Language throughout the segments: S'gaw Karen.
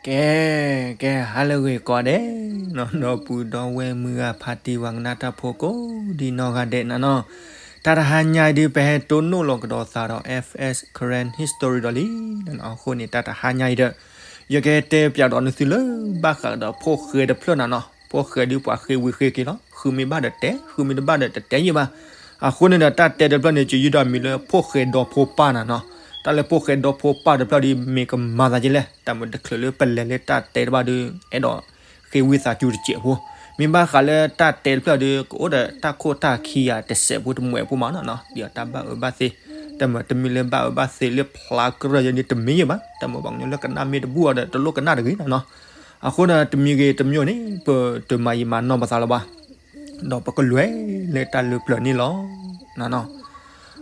ကဲ ကဲ ဟါလၢအဂ့ၤကိးဂၤဒဲး နီၢ်ဒီပုၢ်ဒီဝဲၢ်မုၢ်ဂၤဖါတံၢ်ဝၤကနၣ်တၢ်ဖိကိးဒံနီၢ်ဂၤဒဲးနၤနီၤ, တၢ်တဟါညါအံၤဒုး ပဟဲတိၢ်နီၣ်လီၤကဒီးသးဒီး F S Karen History ဒီးလံ, အဃိန့ၣ် တၢ်တဟါညါအံၤဒီး ယကတဲပၠးဒီးနသုလၢ ဘၣ်ဃးဒီးဖိၣ်ဃဲတဖျၢၣ်နၤနီၤ, ဖိၣ်ဃဲဒုးပှၤဃ့ဝံၤဃ့က့ၤလီၤ, ဃုမ့ၢ်ဘၣ်ဒီးတဲ ဃုမ့ၢ်တဘၣ်ဒီးတတဲယံာ်ဘၣ်. အဃိန့ၣ်ဒီး တၢ်တဲတဖျၢၣ်န့ၣ် ကယူၢ်ဒီးမံၤလၢဖိၣ်ဃဲဒီဖိပၢ်နၤနီၤ, တၢ်လၢဖိၣ်ဃဲဒီဖိပၢ်တဖျၢၣ်ဒုး မ့ၢ်ကမၤသးက့လဲၣ်, တၢ်မ့ၢ်တချုးလၢပလဲၤလၢတၢ်တဲတဘၣ်ဒုး အဲၣ်ဒိးဃ့ဝံသးစူၤတစဲးဖိ, မ့ၢ်ဘၣ်ဃးလၢတၢ်တဲတဖျၢၣ်ဒုး ကအိၣ်ဒီးတၢ်ခိၣ်တၢ်ခံဂၤတစဲးဖိတမှဲးဖိမးနီၤနီၤ, ဒ်အတၢ်ဘၣ်အၢဘၣ်သီ, တၢ်မ့ၢ်တမ့ၢ်လၢဘၣ်အၢဘၣ်သီလၢဖျါကရၢၢ်ယဲန့ၣ် တမ့ၢ်ယံာ်ဘၣ်, တၢ်မ့ၢ်ပှၤကညီလၢကနၣ်မ့ၢ်တဘူၣ်အီၤဒီး တလိၣ်ကနၣ်တဂ့ၤနၤနီၤ. အဃိဒီးတမံၤဂ့ၤတမံၤန့ၣ် ပတမၤယံာ်မၤနီၢ်ပသးလၢၤဘၣ်, ဒီးပကလဲၤလၢတၢ်လၢပျၢၤန့ၣ်လီၤ.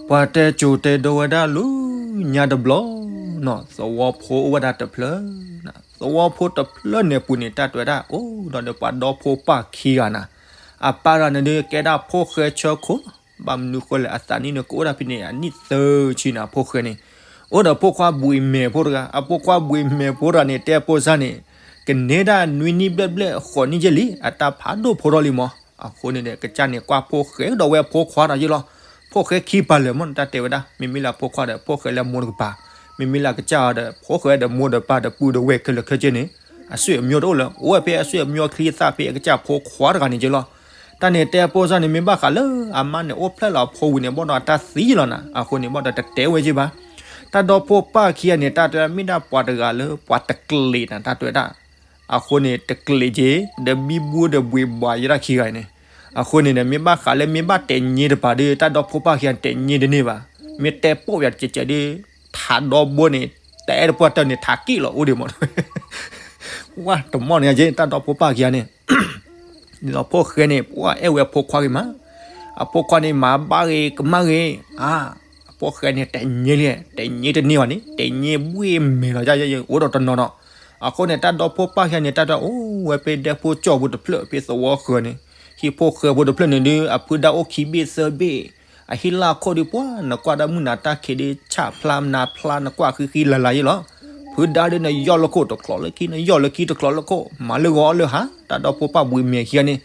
ပှၤတဲစိၤတဲဒိဝဲဒၣ်လၢညါတဘျီနီၤ, သဝီဖိအိၣ်ဝဲဒၣ်တဖျၢၣ်, သဝီဖိတဖျၢၣ်န့ၣ်အပူၤန့ၣ် တၢ်တဲဝဲဒၣ်အိၣ်ဒီးဒီးပှၤဒီဖိပၢ်ခံဂၤနၤ, အပၢ်တဂၤန့ၣ်ဒုးကဲဒၣ်ဖိၣ်ဃဲဆၢခိၣ်လီၤ, ဘၣ်မနုၤဃိလဲၣ် အသးနံၣ်န့ၣ် ကအိၣ်ဒၣ်ဖဲန့ၣ် အနံၣ်သၢဆံနၤ အဖိၣ်ဃဲန့ၣ်, အိၣ်ဒီးဖိခွါဘှံးမဲာ်ဖိတဂၤ, အဖိခွါဘှံးမဲာ်ဖိတဂၤန့ၣ် တဲဖိစၢ်န့ၣ် ကန့ၢ်ဒၣ်နွံနံၣ်ဘျဲၣ်ဘျဲၣ်ဃိးနံၣ်ကဲလံ, အတၢ်ဖးဒိၣ်ဖိထီၣ်လံမး. အဃိန့ၣ်ဒီး ကစၢ်န့ၣ်ကွၢ်ဖိၣ်ဃဲဒီးဝဲအဖိခွါဒီးယ့ၢ်လီၤ, ဖိၣ်ဃဲခံပၤလၢာ်မးန့ၣ် တၢ်တဲဝဲဒၣ်, မ့မ့ၢ်လၢအဖိခွါဒီး ဖိၣ်ဃဲလၢအမိၢ်တကပၤ, မ့မ့ၢ်လၢအကစၢ်ဒီး ဖိၣ်ဃဲဒီးမိၢ်ဒီးပၢ်ဒီးပုၢ်ဒီးဝဲၢ်ခဲလၢာ်ခဲဆ့န့ၣ် အဆွေမျိုးတအိၣ်လၢၤ, အိၣ်ဝဲဖဲအဆွေမျိုးချံအသၣ်ဖဲအကစၢ်ဖိခွါတဂၤန့ၣ်က့လီၤ. တၢ်န့ၣ်တဲဖိစၢ်န့ၣ် မ့ၢ်ဘၣ်ဃးလၢအမါန့ၣ် အိၣ်ဖျဲၣ်လီၤအဖိဝံၤန့ၣ် ဘၣ်ဒီးတၢ်သံလီၤနၤ, အဃိန့ၣ် ဘၣ်ဒီးတတဲဝဲက့ဘၣ်. တၢ်ဒီဖိပၢ်ခံဂၤန့ၣ် တၢ်တဲမ့ၢ်ဒၣ်ပှၤတဂၤလၢပှၤတကျ့ၤနၤ တၢ်တဲဝဲဒၣ်, အဃိန့ၣ် တကျ့ၤက့ၤ ဒီးဘံဘူဒီးဘှံးဘှးယဲဒၣ်ခံဂၤန့ၣ်, အဃိန့ၣ်ဒီး မ့ၢ်ဘၣ်ဃးလၢမ့ၢ်ဘၣ်တဲည့တပၤဒီး တၢ်ဒီဖိပၢ်ခံဂၤတဲည့တန့ၢ်ဘၣ်, မ့ၢ်တဲပိာ်ယၤတကဲးကဲးဒီး ထးဒီဘိန့ၣ် တဲတပှၢ်တၢၢ်န့ၣ် ထးက့ၣ်လီၤအိၣ်ဒံးမး, ဝဲတမီၢ်န့ၣ်က့ တၢ်ဒီဖိပၢ်ခံဂၤန့ၣ် ဒ်သိးဖိၣ်ဃဲန့ၣ် ပှၤအဲၣ်ဝဲအဖိခွါဂ့ၤမး, အဖိခွါန့ၣ် မၤဘၣ်ဂ့ၤကမၣ်ဂ့ၤ, အဖိၣ်ဃဲန့ၣ် တဲည့လံ, တဲည့တန့ၢ်ဘၣ်န့ၣ် တဲည့ဘှံးမဲာ်လီၤ ယအိၣ်ဒီးတနီၤနီၤ. အဃိန့ၣ် တၢ်ဒီဖိပၢ်ခံဂၤန့ၣ် တၢ်တဲအိၣ်ဝဲဖဲဒဲဖိကၠီၣ်ဖိတဖျၢၣ် ဖဲသဝီဃၢၤန့ၣ်, ဟံၣ်ဖိဃၢၤဖိတဖျၢၣ်န့ၣ်ဒုး အဖုဒါအိၣ်ခံဘ့ၣ်သၢဘ့ၣ်, အဟံၣ်လၢခိၣ်ဒုး ပှၤနကွၢ်တၢ်မုၢ်နၤတၢ်ခံးဒုး ဆၣ်ဖျါနါဖျါ နကွၢ်ဃံဃံလၤလၤယ့ၢ်လီၤ. ဖုဒါဒုး နယီၢ်လၢခိၣ်တကျိၤလၢခံ နယီၢ်လၢခံတကျိၤလၢခိၣ် မၤလၢဂီၤအီၣ်လၢဟါ, တၢ်ဒီဖိပၢ်ဘှံးမဲာ်ခံဂၤန့ၣ်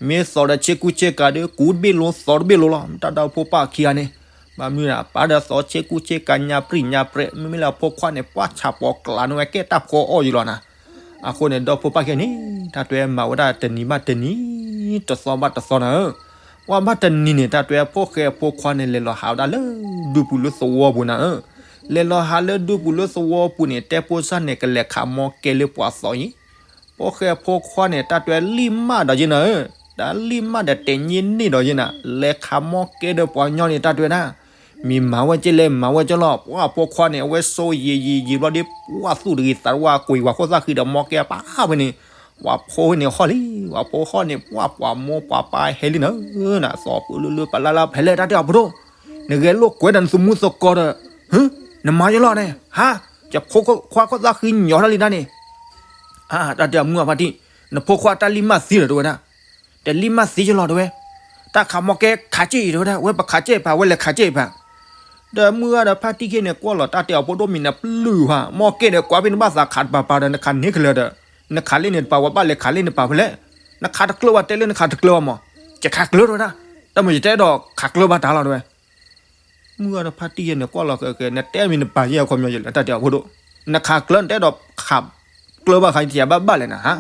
မ့ၢ်သီဒီးဆ့ကူဆ့ကၤဒီး ကူတဘ့ၣ်လိၤသီတဘ့ၣ်လိၤလီၤ. တၢ်ဒီဖိပၢ်ခံဂၤန့ၣ် ဘၣ်မနုၤနၤ ပာ်ဒီးသီဆ့ကူဆ့ကၤညါပြံၣ်ညါပြဲး မ့မ့ၢ်လၢအဖိခွါန့ၣ် ပှၤဆၣ်ပိာ်ကျးန့ၢ်ဝဲကဲတၢ်ဖီအီၣ်ယံၤလီၤနၤ. အဃိန့ၣ် ဒီဖိပၢ်ခံဂၤန့ၣ် တၢ်တဲမၤဝဲဒၣ်တနံၤဘၣ်တနံၤ တသီဘၣ်တသီနၤဧၢ. ပှၤဘၣ်တနံၤန့ၣ် တၢ်တဲဖိၣ်ဃဲအဖိခွါန့ၣ် လဲၤလီၤဟးဝဲဒၣ်လၢဒူပူၤလၢသဝီပူၤနၤဧၢ. လဲၤလီၤဟးလၢဒူပူၤလၢသဝီပူၤန့ၣ် တဲဖိစၢ်န့ၣ် ကလဲၤခးမီကဲလၢပှၤသီအံၤ ဖိၣ်ဃဲဖိခွါန့ၣ် တၢ်တဲလံၣ်မၣ်ဒီးယ့ၢ်နၤဧၢ, တၢ်လံၣ်မၣ်ဒီးတဲည့န့ၢ်ဒီးယ့ၢ်နၤ, လဲၤခးမီကဲဒီးပှၤကညီန့ၣ် တၢ်တဲဝဲဒၣ်, မ့ၢ်မၤဝဲက့လဲၣ် မၤဝဲက့လီၤ. ပှၤဖိခွါန့ၣ် အဝဲစိယံာ်ယံာ်ယံာ်ဘျီဒီး ပှၤသူၣ်တဂ့ၤသးတဝါ ကွံာ်ဝဲခိၣ်သၣ်ဃံဒီးမီကဲပာ်ဖဲန့ၣ်, ပှၤဖိန့ၣ်ဟီၣ်လံ, ပှၤဖိဟီၣ်န့ၣ် ပှၤပှၤမိၢ်ပှၤပၢ်ဟဲလံနၤဧၢ, နသီပၢလၢလၢပလၢ်လၢ်ဖဲလဲၣ် တၢ်တဲအီၤဖိဒိၣ်, နဂဲၤလိာ်ကွဲဒီးနသမူသကိးဒီး နမၤယလီၤန့ၣ် ဟါ, ယဖိခွါခိၣ်သၣ်ဃံညီထီၣ်လံတၢ်န့ၣ်, တၢ်တဲအီၤမုၢ်အဖါတံၢ်, နဖိခွါတၢ်လံၣ်မၣ်သံလီၤတဲဝဲဒၣ်, တလံၣ်မၣ်သံယလီၤတဲဝဲ, တၢ်ခးမီကဲခးက့ၣ်အံၤတဲဝဲဒၣ်, ဝဲပခးက့ၣ်ဖး ဝဲလဲၤခးက့ၣ်ဖး ဒီးမုၢ်ဂၤဒီးဖါတံၢ်ခံန့ၣ် ကွၢ်လီၤတၢ်တဲအီၤဖိဒိၣ်မံၤနပျုၢ်ဟါ, မီကဲဒီးကွၢ်ဖဲနဘၣ်သးခးတပၤပၤဒီး နခးန့ၢ်ကလၢၤဒီး, နခးလံန့ၣ်တပၤ ဝဲဘၣ်လဲၤခးလံန့ၣ်တပၤဖဲလဲၣ်, နခးတကျၢၤဘၣ်တဲလၢနခးတကျၢၤဘၣ်မး, ယခးကျၢၤတဲဝဲဒၣ်, တၢ်မ့ၢ်ယတဲဒီးခးကျၢၤဘၣ်တၢ်လီၤတဲဝဲ မုၢ်ဂၤဒီးဖါတံၢ်ယဲန့ၣ် ကွၢ်လီၤဃဲဃဲ နတဲမ့ၢ်နပာ်ယဲအခီပညီယဲလၢတၢ်တဲအီၤဖိဒိၣ်, နခးကျၢၤနတဲဒီးခးကျၢၤဘၣ်ခါ ယဘၣ်ဘၣ်လဲၣ်နၤဟါ,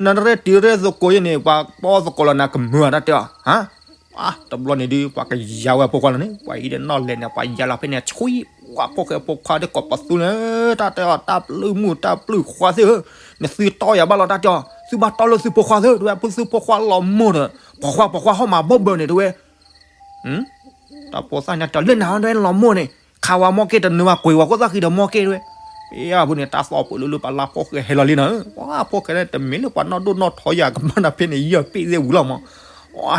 နရဲၣ်တံၤရဲၣ်သကိးယဲန့ၣ် ပှၤပီသကိးလီၤနၤကမုာ်တၢ်တဲအီၤဟါ, တဘျီန့ၣ်ဒုး ပှၤကယၤဝဲဖိခွါလီၤန့ၣ် ပှၤဟံးဒီးနီၣ်လဲၤန့ၣ် ပှၤယၤလီၤဖဲန့ၣ် ဆှံ ပှၤဖိၣ်ဃဲဖိခွါဒီးကိးပသူလၢ တၢ်တဲအီၤ တၢ်ပျုၢ်မုၣ်တၢ်ပျုၢ်ခွါသ့ၣ်ဧၢ, နသုတီယၤဘၣ်လီၤတၢ်တဲအီၤ သုဘၣ်တီလၢသုဖိခွါသ့ၣ် တဲဝဲ သုဖိခွါလီၤမိၢ်ဒီး ပိာ်ခွါပိာ်ခွါဟီၣ်မးဘၢဘၢန့ၣ်တဲဝဲ တၢ်ဖိသၣ်ညါတဲလၢနၤတဲဝဲလီၤမိၢ်န့ၣ် ခးဝဲမီကဲတနၢၤဘၣ် ကွံာ်ဝဲခိၣ်သၣ်ဃံဒီးမီကဲတဲဝဲ, ဖဲအပူၤန့ၣ် တၢ်သီၣ်ပၢၢ်လၢလၢပလၢ် ဖိၣ်ဃဲဟဲလီၤလံနၤဧၢ, ပှၤဖိၣ်ဃဲန့ၣ် တမ့ၢ်လၢပှၤနီၢ်ဒိၣ်နီၢ်ထီယၤကမၣ်နၤဖဲန့ၣ် ယဲၢ်ပ့ၣ်သ့ၣ်ဝံၤလီၤမး,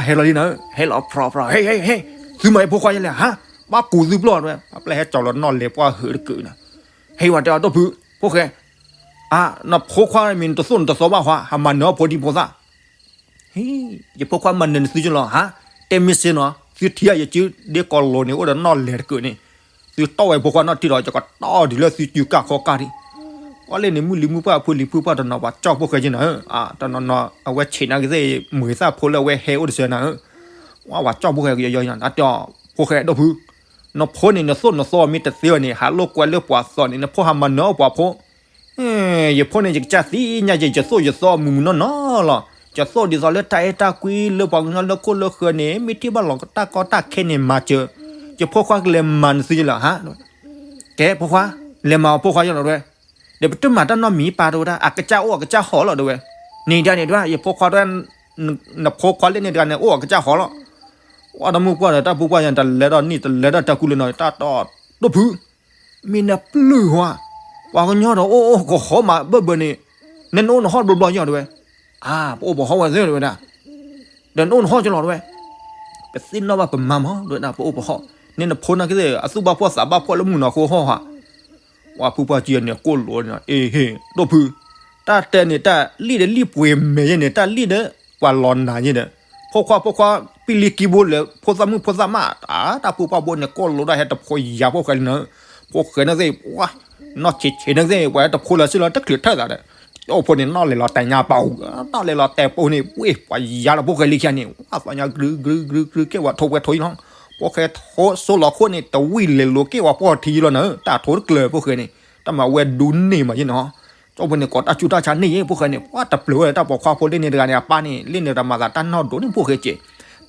ဟဲလီၤလံနၤဧၢ, ဟဲလီၤဖြီဖြီ ဟဲ ဟဲ ဟဲ သုမၤယဖိခွါယဲလဲၣ်ဟါ, ဘၣ်ကူးသုပျီၢ်တဲဝဲ, ပျဲၢ်ဟဲကၠီၤလီၤနီၣ်လဲၤပှၢ်ဟုးတကုးနၤ, ဟဲဝဲတဲအီၤ တိၢ်ဖု ဖိၣ်ဃဲ နဖိခွါမ့ၢ်နတသိၣ်နတသီဘၣ်ဟါ ဟးမၤနၢၤအီၣ်ဖိဒံဖိသၣ် ဟ့ ယဖိခွါမၤနၢၤနသုကလီၤဟါ, တဲမ့ၢ်စ့ၢ်နီၤ သုထံၣ်ယစုဒ့ကီးလိၤန့ၣ် အိၣ်ဒီးနီၣ်လဲၤတကုးန့ၣ်, သု သုတီၢ်ဝဲဖိခွါနီၢ်ထံဒီး ယကတီၢ်ဒုးလၢသုစုကၢ်ခီကၢ်ဒံး. ပှၤလၢန့ၣ် မုၢ်လံၤမုၢ်ပှၢ် ဖိလံၤဖုပှၢ်တနီၤ ပှၤကၠီၣ်ဖိၣ်ဃဲက့ၤနၤဧၢ, တနီၤနီၤ အဝဲဆံးနာ်က့သ့ၣ် မုာ်သၣ်ဖိလၢအဝဲဟဲအိၣ်တစဲးနၤဧၢ, ပှၤကၠီၣ်ဖိၣ်ဃဲကယီယီနၤ တၢ်တဲအီၤ ဖိၣ်ဃဲဒိၣ်ဖု, နဖိန့ၣ် နသိၣ်နသီမ့ၢ်တသ့ဘၣ်န့ၣ် ဟးလိာ်ကွဲလၢပှၤသီန့ၣ် နဖိဟးမၤနၢၤအီၣ်ပှၤဖိ ယဖိန့ၣ် ယကစၢ်သ့ၣ်ညါယဲ ယသိၣ်ယသီမုၢ်မုၢ်နီၢ်နီၢ်လီၤ. ယသိၣ်ဒ်သိးလၢတၢ်အဲၣ်တၢ်ကွံလၢပှၤကညီလၢခိၣ်လၢဃၢၤန့ၣ် မ့ၢ်ထံၣ်ဘၣ်လီၤတၢ်ကီတၢ်ခဲန့ၣ်မၤစၢၤ, ယဖိခွါကလဲၤမၤနသုယလီၤဧါ. ကဲဖိခွါ, လဲၤမၤအီၤဖိခွါယလီၤတဲဝဲ, ဒီးပတမၤတၢ်နီတမံၤပၢ်တဲဝဲဒၣ် အကစၢ်အိၣ်အကစၢ်ဟီၣ်လီၤတဲဝဲ, န့ၣ်ဒၣ်န့ၣ်တဲဝဲ ယဖိခွါတဲဝဲ နဖိခွါလၢန့ၣ်တဂၤန့ၣ် အိၣ်အကစၢ်ဟီၣ်လီၤ. ပှၤတမုၢ်ပှၢ်ဒီးတၢ်ပူၤပှၢ်ယၤ တလဲၤဒီးနံၣ်တလဲၤဒီးတၢ်ကူလၢနီၤ တၢ်တီဒိၣ်ဖု မ့ၢ်နပျုၢ်ဝါ, ပှၤကညီဒီးအိၣ်အိၣ်ကဟီၣ်မးဘၢၣ်ဘၢၣ်န့ၣ်, နဲနအိၣ်နဟီၣ်ဘျီဘျီယီၤတဲဝဲ, အါ ပအိၣ်ပဟီၣ်ဝဲသ့တဲဝဲဒၣ်, ဒီးနအိၣ်နဟီၣ်ကလီၤတဲဝဲ, ပသ့ၣ်နီၣ်ဘၣ်ပမါမးတဲဝဲဒၣ် ပအိၣ်ပဟီၣ်, န့ၣ်နဖိနာ်က့သ့ၣ်အသူၣ်ဘၣ်ဖှီၣ်သးဘၣ်ဖှီၣ်လၢမုၢ်နီၤဃိဟီၣ်ဧါ. ပှၤဖုပှၢ်ကံန့ၣ် ကိၣ်လိာ်န့ၣ် အ့ဟ့ၣ် ဒိၣ်ဖု, တၢ်တဲန့ၣ် တၢ်လံၣ်ဒီးလံၣ်ပှ့ၤမဲာ်ယဲန့ၣ် တၢ်လံၣ်ဒီးပှၤလီၤနၤယဲဒီး, ဖိခွါဖိခွါ ပံလံကံဘိလဲၤ ဖိသၣ်မုၣ်ဖိသၣ်မး, တၢ်ပူၤပှၢ်ဘိန့ၣ် ကိၣ်လိာ်ဒၣ်ဟဲတဖိယၤဖိၣ်ဃဲလံနၤ, ဖိၣ်ဃဲနာ်က့သ့ၣ် ပှၤ နီၢ်ဆံးဆံးနာ်က့သ့ၣ် ပှၤဟဲတဖိလၢဆ့လီၤ တချုးထၢၣ်သးဒီး, အိၣ်ဖိန့ၣ် နီၣ်လဲၤလီၤတဲာ်ညါပာ်, နီၣ်လဲၤလီၤတဲာ်ပိန့ၣ် ပှ့ၤပှၤယၤလီၤဖိၣ်ဃဲလံခံဂၤန့ၣ် ပှၤသးညါ ကရုကရုကရုကရုကဲဝဲထိဝဲထိလီၤ, ဖိၣ်ဃဲထိစိလီၤခိၣ်န့ၣ် တဝံၣ်လဲၤလိာ်ကဲဝဲပှီၢ်ထံလီၤနၤ, တၢ်ထိတကျၢၤဖိၣ်ဃဲန့ၣ်, တၢ်မၤဝဲဒူန့ၢ်မးယဲန့ၣ် ကၠီဖိန့ၣ် ကိးတၢ်ဆူးတၢ်ဆါန့ၢ်ယဲ ဖိၣ်ဃဲန့ၣ် ပှၤတပျၢၤဝဲတၢ်ပိာ်ခွါဖိလၢန့ၣ်တဂၤန့ၣ် အပၢ်န့ၣ် လၢန့ၣ်တၢ်မၤသးတၢ်နီၢ်ဒိၣ်န့ၣ် ဖိၣ်ဃဲကဲး,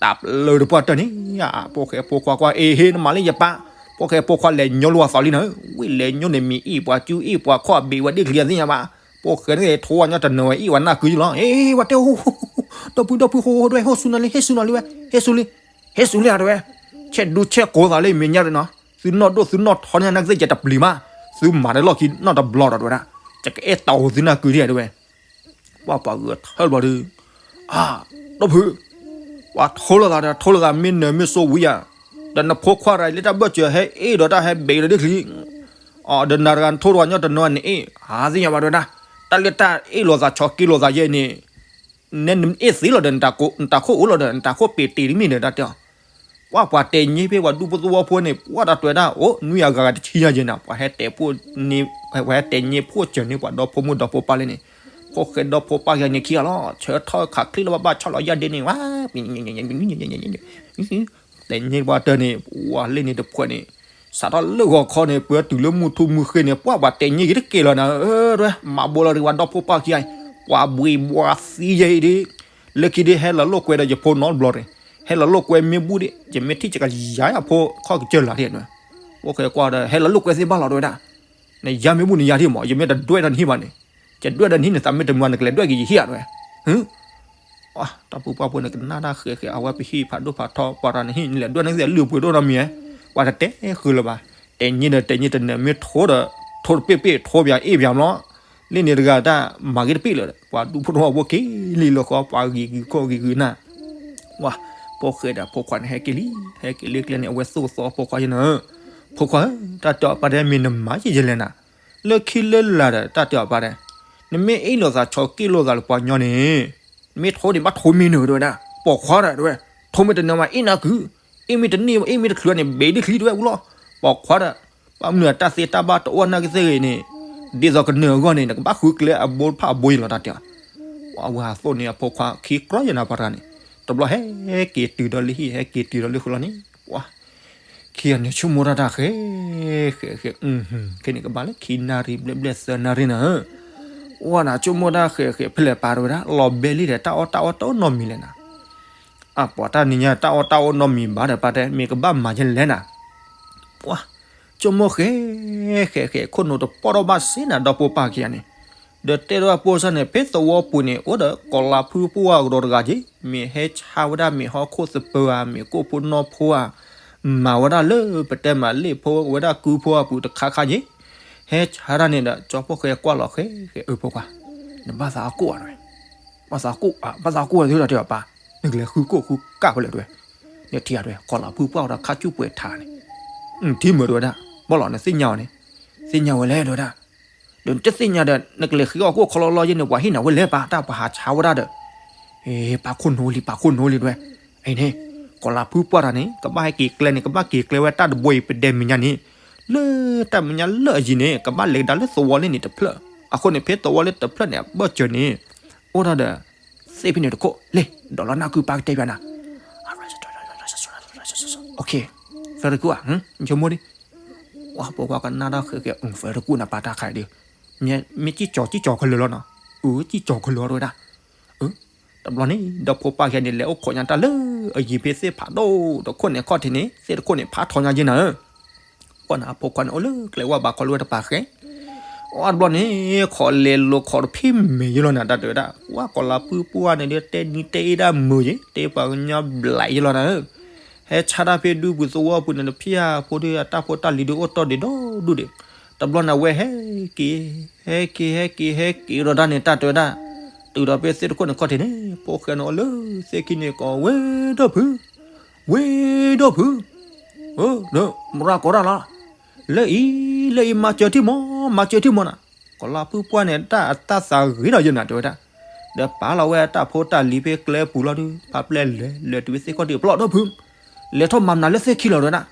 တၢ်ပျၢၤတပှၢ်တၢၢ်န့ၣ်, ဖိၣ်ဃဲဖိခွါကွၢ် အ့ဟ့ၣ် နမၤလၢယပၢ်, ဖိၣ်ဃဲဖိခွါလဲၤညိလၢအသီလံနၤ, ဝံၣ်လဲၤညိန့ၣ် မ့ၢ်အ့ၣ်ပှၤကၠူအ့ၣ်ပှၤခီၣ်အဘ့ၣ်ဝဲဒၣ်ချံအသ့ၣ်ညါဘၣ်, ဖိၣ်ဃဲန့ၣ်ထိဝဲညီတနၢၤဝဲအ့ၣ်ဝဲနၢ်ကုယလီၤ, အ့ ဝဲတဲအိၣ်, ဒီပုၢ်ဒီပုၢ်ဃိဃိတဲဝဲ ဟ့ၣ်ဆူနၤလံ ဟ့ၣ်ဆူနၤလံဝဲ ဟ့ၣ်ဆူလံ, ဟ့ၣ်ဆူလံဧါတဲဝဲ, ဆဲးဒူဆဲးကိးသးလၢမဲာ်ညါဒီးနီၤ, သုနီၢ်ဒိၣ်သုနီၢ်ထီန့ၢ်နာ်က့သ့ၣ် ယတပျံၤမး, သုမၤတလီၢ်ခံနီတဘျီဒီးတဲဝဲဒၣ်, ယကအဲၣ်တီအီၤသုနၢ်ကုဒံးတဲဝဲ, ပှၤပှၤဂုာ်ထၢဘျီဒီး, အါ, ဒီပုၢ်ဖု, ပှၤထိလိာ်သးဒီးထိလိာ်သး မ့ၢ်နၢၤမ့ၢ်စိဝံၤယၤ, ဒီးနဖိခွါတဂၤလၢတၢ်ဘၢၣ်စၢၤဟဲအ့ၣ်ဒီးတၢ်ဟဲဘ့ၣ်ဒီးဒ့ၣ်ချံ, အီၤဒီးနၤတဂၤနထိတဝၤညီတနၢၤန့ၣ်အ့ၣ် ဟးသ့ၣ်ညါဘၣ်တဲဝဲဒၣ်, တၢ်လၢတၢ်အ့ၣ်လိာ်သးဆီၣ်က့လိာ်သးယဲန့ၣ် နဲနအ့ၣ်သ့လီၤဒီး နတၢ်ခိၣ်အိၣ်လီၤဒီး နတၢ်ခိၣ်ပ့ၤတ့ၢ်တမ့ၢ်ဒီးတၢ်တဲအီၤ, ပှၤပှၤတဲညံဖဲပှၤဒူဖိသဝီဖိန့ၣ် ပှၤတၢ်တဲဒၣ်အိၣ် နွံအဂၤဂၤတဆံညါယဲန့ၣ် ပှၤဟဲတဲဖှိၣ်န့ၢ် ပှၤဟဲတဲညံဖှိၣ်စၢၤန့ၢ်ပှၤဒီဖိမိၢ်ဒီဖိပၢ်လၢန့ၣ်, ဖိၣ်ဃဲဒီဖိပၢ်ယဲန့ၣ်ခံဂၤလီၤ ဆၢထီၣ်ခးချ့လၢဘၣ်ဘၣ်ဆီၣ်လီၤယၢ်ဒ့န့ၣ်ဝဲ တဲညံပှၤတၢၢ်န့ၣ် ပှၤလၢန့ၣ်တဖှဲးန့ၣ် စးထီၣ်လၢဂီၤခီန့ၣ် ပှၤတုၤလၢမုၢ်ထူၣ်မုၢ်ဃ့န့ၣ် ပှၤပှၤတဲညံက့ၤတက့ၢ်လီၤနၤဧၢ, မၤဘိလီၤဒံးပှၤဒီဖိပၢ်ခံဂၤအံၤ, ပှၤဘှံးဘှါသံယဲအံၤဒ်, လၢခံဒ်ဟဲလီၤလိာ်ကွဲဒီးယဖိနီတဘျီန့ၣ်, ဟဲလီၤလိာ်ကွဲမ့ၢ်ဘူၣ်ဒ် ယမ့ၢ်ထံၣ်ယကယၤယဖိခီၣ်ကစၢၢ်လၢ်ဒ်န့ၣ်, ဖိၣ်ဃဲကွၢ်ဒီး ဟဲလီၤလိာ်ကွဲသ့ၣ်ဘၣ်လီၤတဲဝဲဒၣ်, နယၤမ့ၢ်ဘူၣ်နယၤထံၣ်မး ယမ့ၢ်တဒွဲၣ်ဒီးနဟံၣ်ဘၣ်န့ၣ်, ယဒွဲၣ်ဒီးနဟံၣ်န့ၣ် သးမ့ၢ်တမုာ်နကလဲၤဒွဲၣ်က့ၤယဟံၣ်ဧါတဲဝဲ, ဟ တၢ်ပူၤပှၢ်ဖိန့ၣ် ကနၣ်တၢ်ဃဲးဃဲး အဝဲပဟံၣ်ဖးဒိၣ်ဖးထီ ပှၤတဂၤန့ၣ်ဟံၣ်န့ၣ်လဲၤဒွဲၣ်န့ၣ်သ့ၣ်လုၢ်ပှ့ၤဒိၣ်နီတမံၤ, ပှၤတတဲဃုာ်လၢၤဘၣ်, တဲညံဒီးတဲညံတနၢၤမ့ၢ်ထိဒီး, ထိတပ့ၢ်ပ့ၢ်ထိပၠးအ့ၣ်ပၠးမး, လၢန့ၣ်တဂၤတၢ်မၤဂ့ၤတပ့ၢ်လၢၤ, ပှၤဒူဖိထီၣ်ဖိက့ၤလံလၢဃီ ပှၤဂံၤဂုာ်ခိၣ်ဂံၤဂုာ်နၢ်, ဝါ, ဖိၣ်ဃဲဒီးဖိခွါန့ၣ်ဟဲက့ၤလံ, ဟဲက့ၤလၢကျဲန့ၣ် အဝဲသိၣ်သီဖိခွါယဲန့ၣ်, ဖိခွါဧၢ တၢ်တဲအီၤပၢ်တဲမ့ၢ်နမၤယဲယဲလဲၣ်နၤ, လၢခံလၢလာ်ဒီး တၢ်တဲအီၤပၢ်တဲ နမ့ၢ်အ့ၣ်လိာ်သးဆီၣ်က့လိာ်သးလၢပှၤကညီန့ၣ်, မ့ၢ်ထိန့ၣ်ဘၣ်ထိမ့ၢ်နုာ်တဲဝဲဒၣ်, ပိာ်ခွါဒီးတဲဝဲ, ထိမ့ၢ်တနၢၤမးအ့ၣ်နၢ်ကု, အ့ၣ်မ့ၢ်တန့ၢ် အ့ၣ်မ့ၢ်တချုးန့ၣ် ဘ့ၣ်ဒ့ၣ်ချံတဲဝဲအူလီၤ, ပိာ်ခွါဒီး, ဘၣ်မနုၤတၢ်သ့တၢ်ဘၣ်တအိၣ်နာ်က့သ့ၣ်ဂ့ၤန့ၣ်, ဒ်သိးကနၢၤအဂီၢ်န့ၣ် နကဘၣ်ဃုကျဲအဘိဖၣ်အဘိယလီၤတၢ်တဲအီၤ, ပှၤဝဲဟးသိၣ်န့ၢ်အဖိခွါခံကြီယဲနၤပှၤတဂၤန့ၣ်, တဘျီဟဲက့ၤတုၤဒီးလၢဟံၣ် ဟဲက့ၤတုၤဒီးလၢဃုာ်လီၤန့ၣ်, ပှၤ ခံဂၤန့ၣ်ဆိကမိၣ်တၢ်တၢ်ဃဲး, ဃဲးဃဲး, ခဲန့ၣ်ကဘၣ်လၢခံနၣ်ရံၣ်ဘျဲၣ်ဘျဲၣ်သၢနၣ်ရံၣ်နၤဧၢ, ဝဲနၤဆိကမိၣ်တၢ်ဃဲးဃဲး ဖဲလဲၣ်ပာ်တဝဲဒၣ် လီၤဘဲလံဒီး တၢ်အီၣ်တၢ်အီတအိၣ်နီတမံၤလဲၣ်နၤ, အပှၤတၢ်နံၤညါတၢ်အီၣ်တၢ်အီၣ်နီတမံၤဘၣ်ဒီး ပာ်တဲမ့ၢ်ကဘၣ်မၤယဲလဲၣ်နၤ, ပှၤ ဆိကမိၣ်ဃဲး ဃဲးဃဲး ခိၣ်နူာ်တပီၢ်ထီၣ်ဘၣ်စ့နၤ ဒီဖိပၢ်ခံဂၤန့ၣ်, ဒီးတဲထီၣ်အဖိစၢ်န့ၣ် ဖဲသဝီပူၤန့ၣ် အိၣ်ဒီးကီၤလၤဖုပှၢ်ကဒီးတဂၤက့ၤ, မ့ၢ်ဟဲဆါဝဲဒၣ်မ့ၢ်ဟီၣ်ခိၣ်သပၢၤဧါ မ့ၢ်ကိၣ်ဖိနီၢ်ဖိဧါ, မၤဝဲဒၣ်လၢပတဲမးလ့ၣ်ဖိဝဲဒၣ်ကုဖိအပူၤတခါခါက့ၤ, ဟဲဆါတၢ်န့ၣ်ဒီး ကၠီဖိၣ်ဃဲကွၢ်လီၤဃဲးဃဲး အၢ ဖိခွါ, နဘၣ်သးအကိၣ်ဧါ, ဘၣ်သးကိၣ်ဧါ ဘၣ်သးကိၣ်ဝဲသုဒီးတဲအီၤပၢ်, နကလဲၤဃုကိၣ်ဃုကၣ်ဖဲလဲၣ်တဲဝဲ, နထံၣ်ဧါတဲဝဲ ကီၤလၤဖုပှၢ်ဒီးခါဆူၣ်ပှဲၤထးန့ၣ်, ထံၣ်မုာ်တဲဝဲဒၣ်, ဘၣ်လီၤနသ့ၣ်ညါအီၤန့ၣ်, သ့ၣ်ညါဝဲလဲၣ်တဲဝဲဒၣ် ဒီးနတသ့ၣ်ညါဒီး နကလဲၤဃ့အီၣ်ကိၣ်ခီလီလီယဲန့ၣ် ပှၤဟ့ၣ်နၤဝဲလဲၣ်ပၢ် တၢ်ပှၤဟးဆါဝဲဒၣ်ဒီး, ပာ်ခိၣ်နူာ်လံ ပာ်ခိၣ်နူာ်လံတဲဝဲ, အံၤန့ၣ်, ကီၤလၤဖုပှၢ်တၢ်န့ၣ် ကဘၣ်ဟဲက့ၤကျဲန့ၣ် ကဘၣ်က့ၤကျဲဝဲတၢ်တဘိအံၤ ပဒဲမံၤညါန့ၣ်, လၢ လၢတၢ်မဲာ်ညါလၢအယံၤန့ၣ် ကဘၣ်လဲၤကဒါလၢသဝီလၢန့ၣ်တဖျၢၣ်. အဃိန့ၣ် ဖဲသဝီလၢတဖျၢၣ်န့ၣ် အဘၢၣ်စၢၤန့ၣ် အိၣ်ထီၣ်ဒီး သ့ၣ်ဖဲန့ၣ်တခိၣ်, လဲၤ ဒီးလီၤနၢ်ကုပၢ်ကတဲပၠးနၤ. ဖဲတကူၣ်ဧါ, ယဆိကမိၣ်ဒ် ဝဲဖိခွါကနၣ်တၢ်ဃဲကဲ ဖဲတကူၣ်နၤပၢ်တၢ်ခါဒုး, မ့ၢ်ကံၣ်ကၠီၤကံၣ်ကၠီၤခဲလၢာ်လီၤနီၤ, အု ကံၣ်ကၠီၤခဲလၢာ်အီၤတဝဲဒၣ်. တဘျီန့ၣ် ဒီဖိပၢ်ခဲန့ၣ် လဲၤအိၣ်ခိးညါတၢ်လၢအယံၤဖဲသ့ၣ်ဖးဒိၣ်တခိၣ်န့ၣ်ခီၣ်ထံးန့ၣ် သ့ၣ်တခိၣ်န့ၣ်ဖးထီညါက့နၤဧၢ. ကွၢ်နၤအဖိခွါန့ၣ် အိၣ်လၢကျဲဝါဘးခီလၢဝဲတပၤဃဲ အတဘျီန့ၣ် ခိးလဲၤလိာ်ခိးတဖံးမဲာ်ယဲလီၤနၤ တၢ်တဲဝဲဒၣ်. ဝဲကိးလၤဖုပှၢ်န့ၣ်ဒီး တဲနံၤတဲအ့ၣ်ဒၣ်မုာ်ယဲ တဲပှၤကညီဘျးယဲလီၤနၤဧၢ. ဟဲဆါတၢ်ဖဲဒူပူၤသဝီပူၤန့ၣ် တဖျၢၣ်ဖိဒီး အတၢ်ဖိတၢ်လံၤဒီး အိၣ်တီၢ်ဒံးဒီဒူၣ်ဒံး. တဘျီန့ၣ် အဝဲဟဲက့ၤ ဟဲက့ၤ ဟဲက့ၤ ဟဲက့ၤဒီးတၢ်န့ၣ် တၢ်တဲဝဲဒၣ်. တုၤဒီးဖဲသ့ၣ်တခိၣ်န့ၣ်ခီၣ်ထံးန့ၣ် ဖိၣ်ဃဲန့ၣ်အိၣ်လၢသ့ၣ်ခံန့ၣ် ကိးဝဲဒီဖု ဝဲဒီဖု မရၤကိးတၢ်လီၤ. လၢအံၤ လၢအံၤ မၤစၢၤထံၣ်မီၤ မၤစၢၤထံၣ်မီၤနၤ. ကိးလၤဖုပှၢ်န့ၣ် တၢ်အတၢ်သးဂ့ၤထီၣ်ယဲနၤ တဲဝဲဒၣ်. ဒီးပာ်လီၤဝဲအတၢ်ဖိတၢ်လံၤဖဲကျဲပူၤလီၤဒုး ဖးပျဲၢ်လဲၤ လဲၤတုၤဝဲသ့ၣ်ခီၣ်ထံး ပျီၢ်ဒီဖု လဲၤထီၣ်မၤမနုၤလၢသ့ၣ်ခံလီၤ တဲဝဲဒၣ်.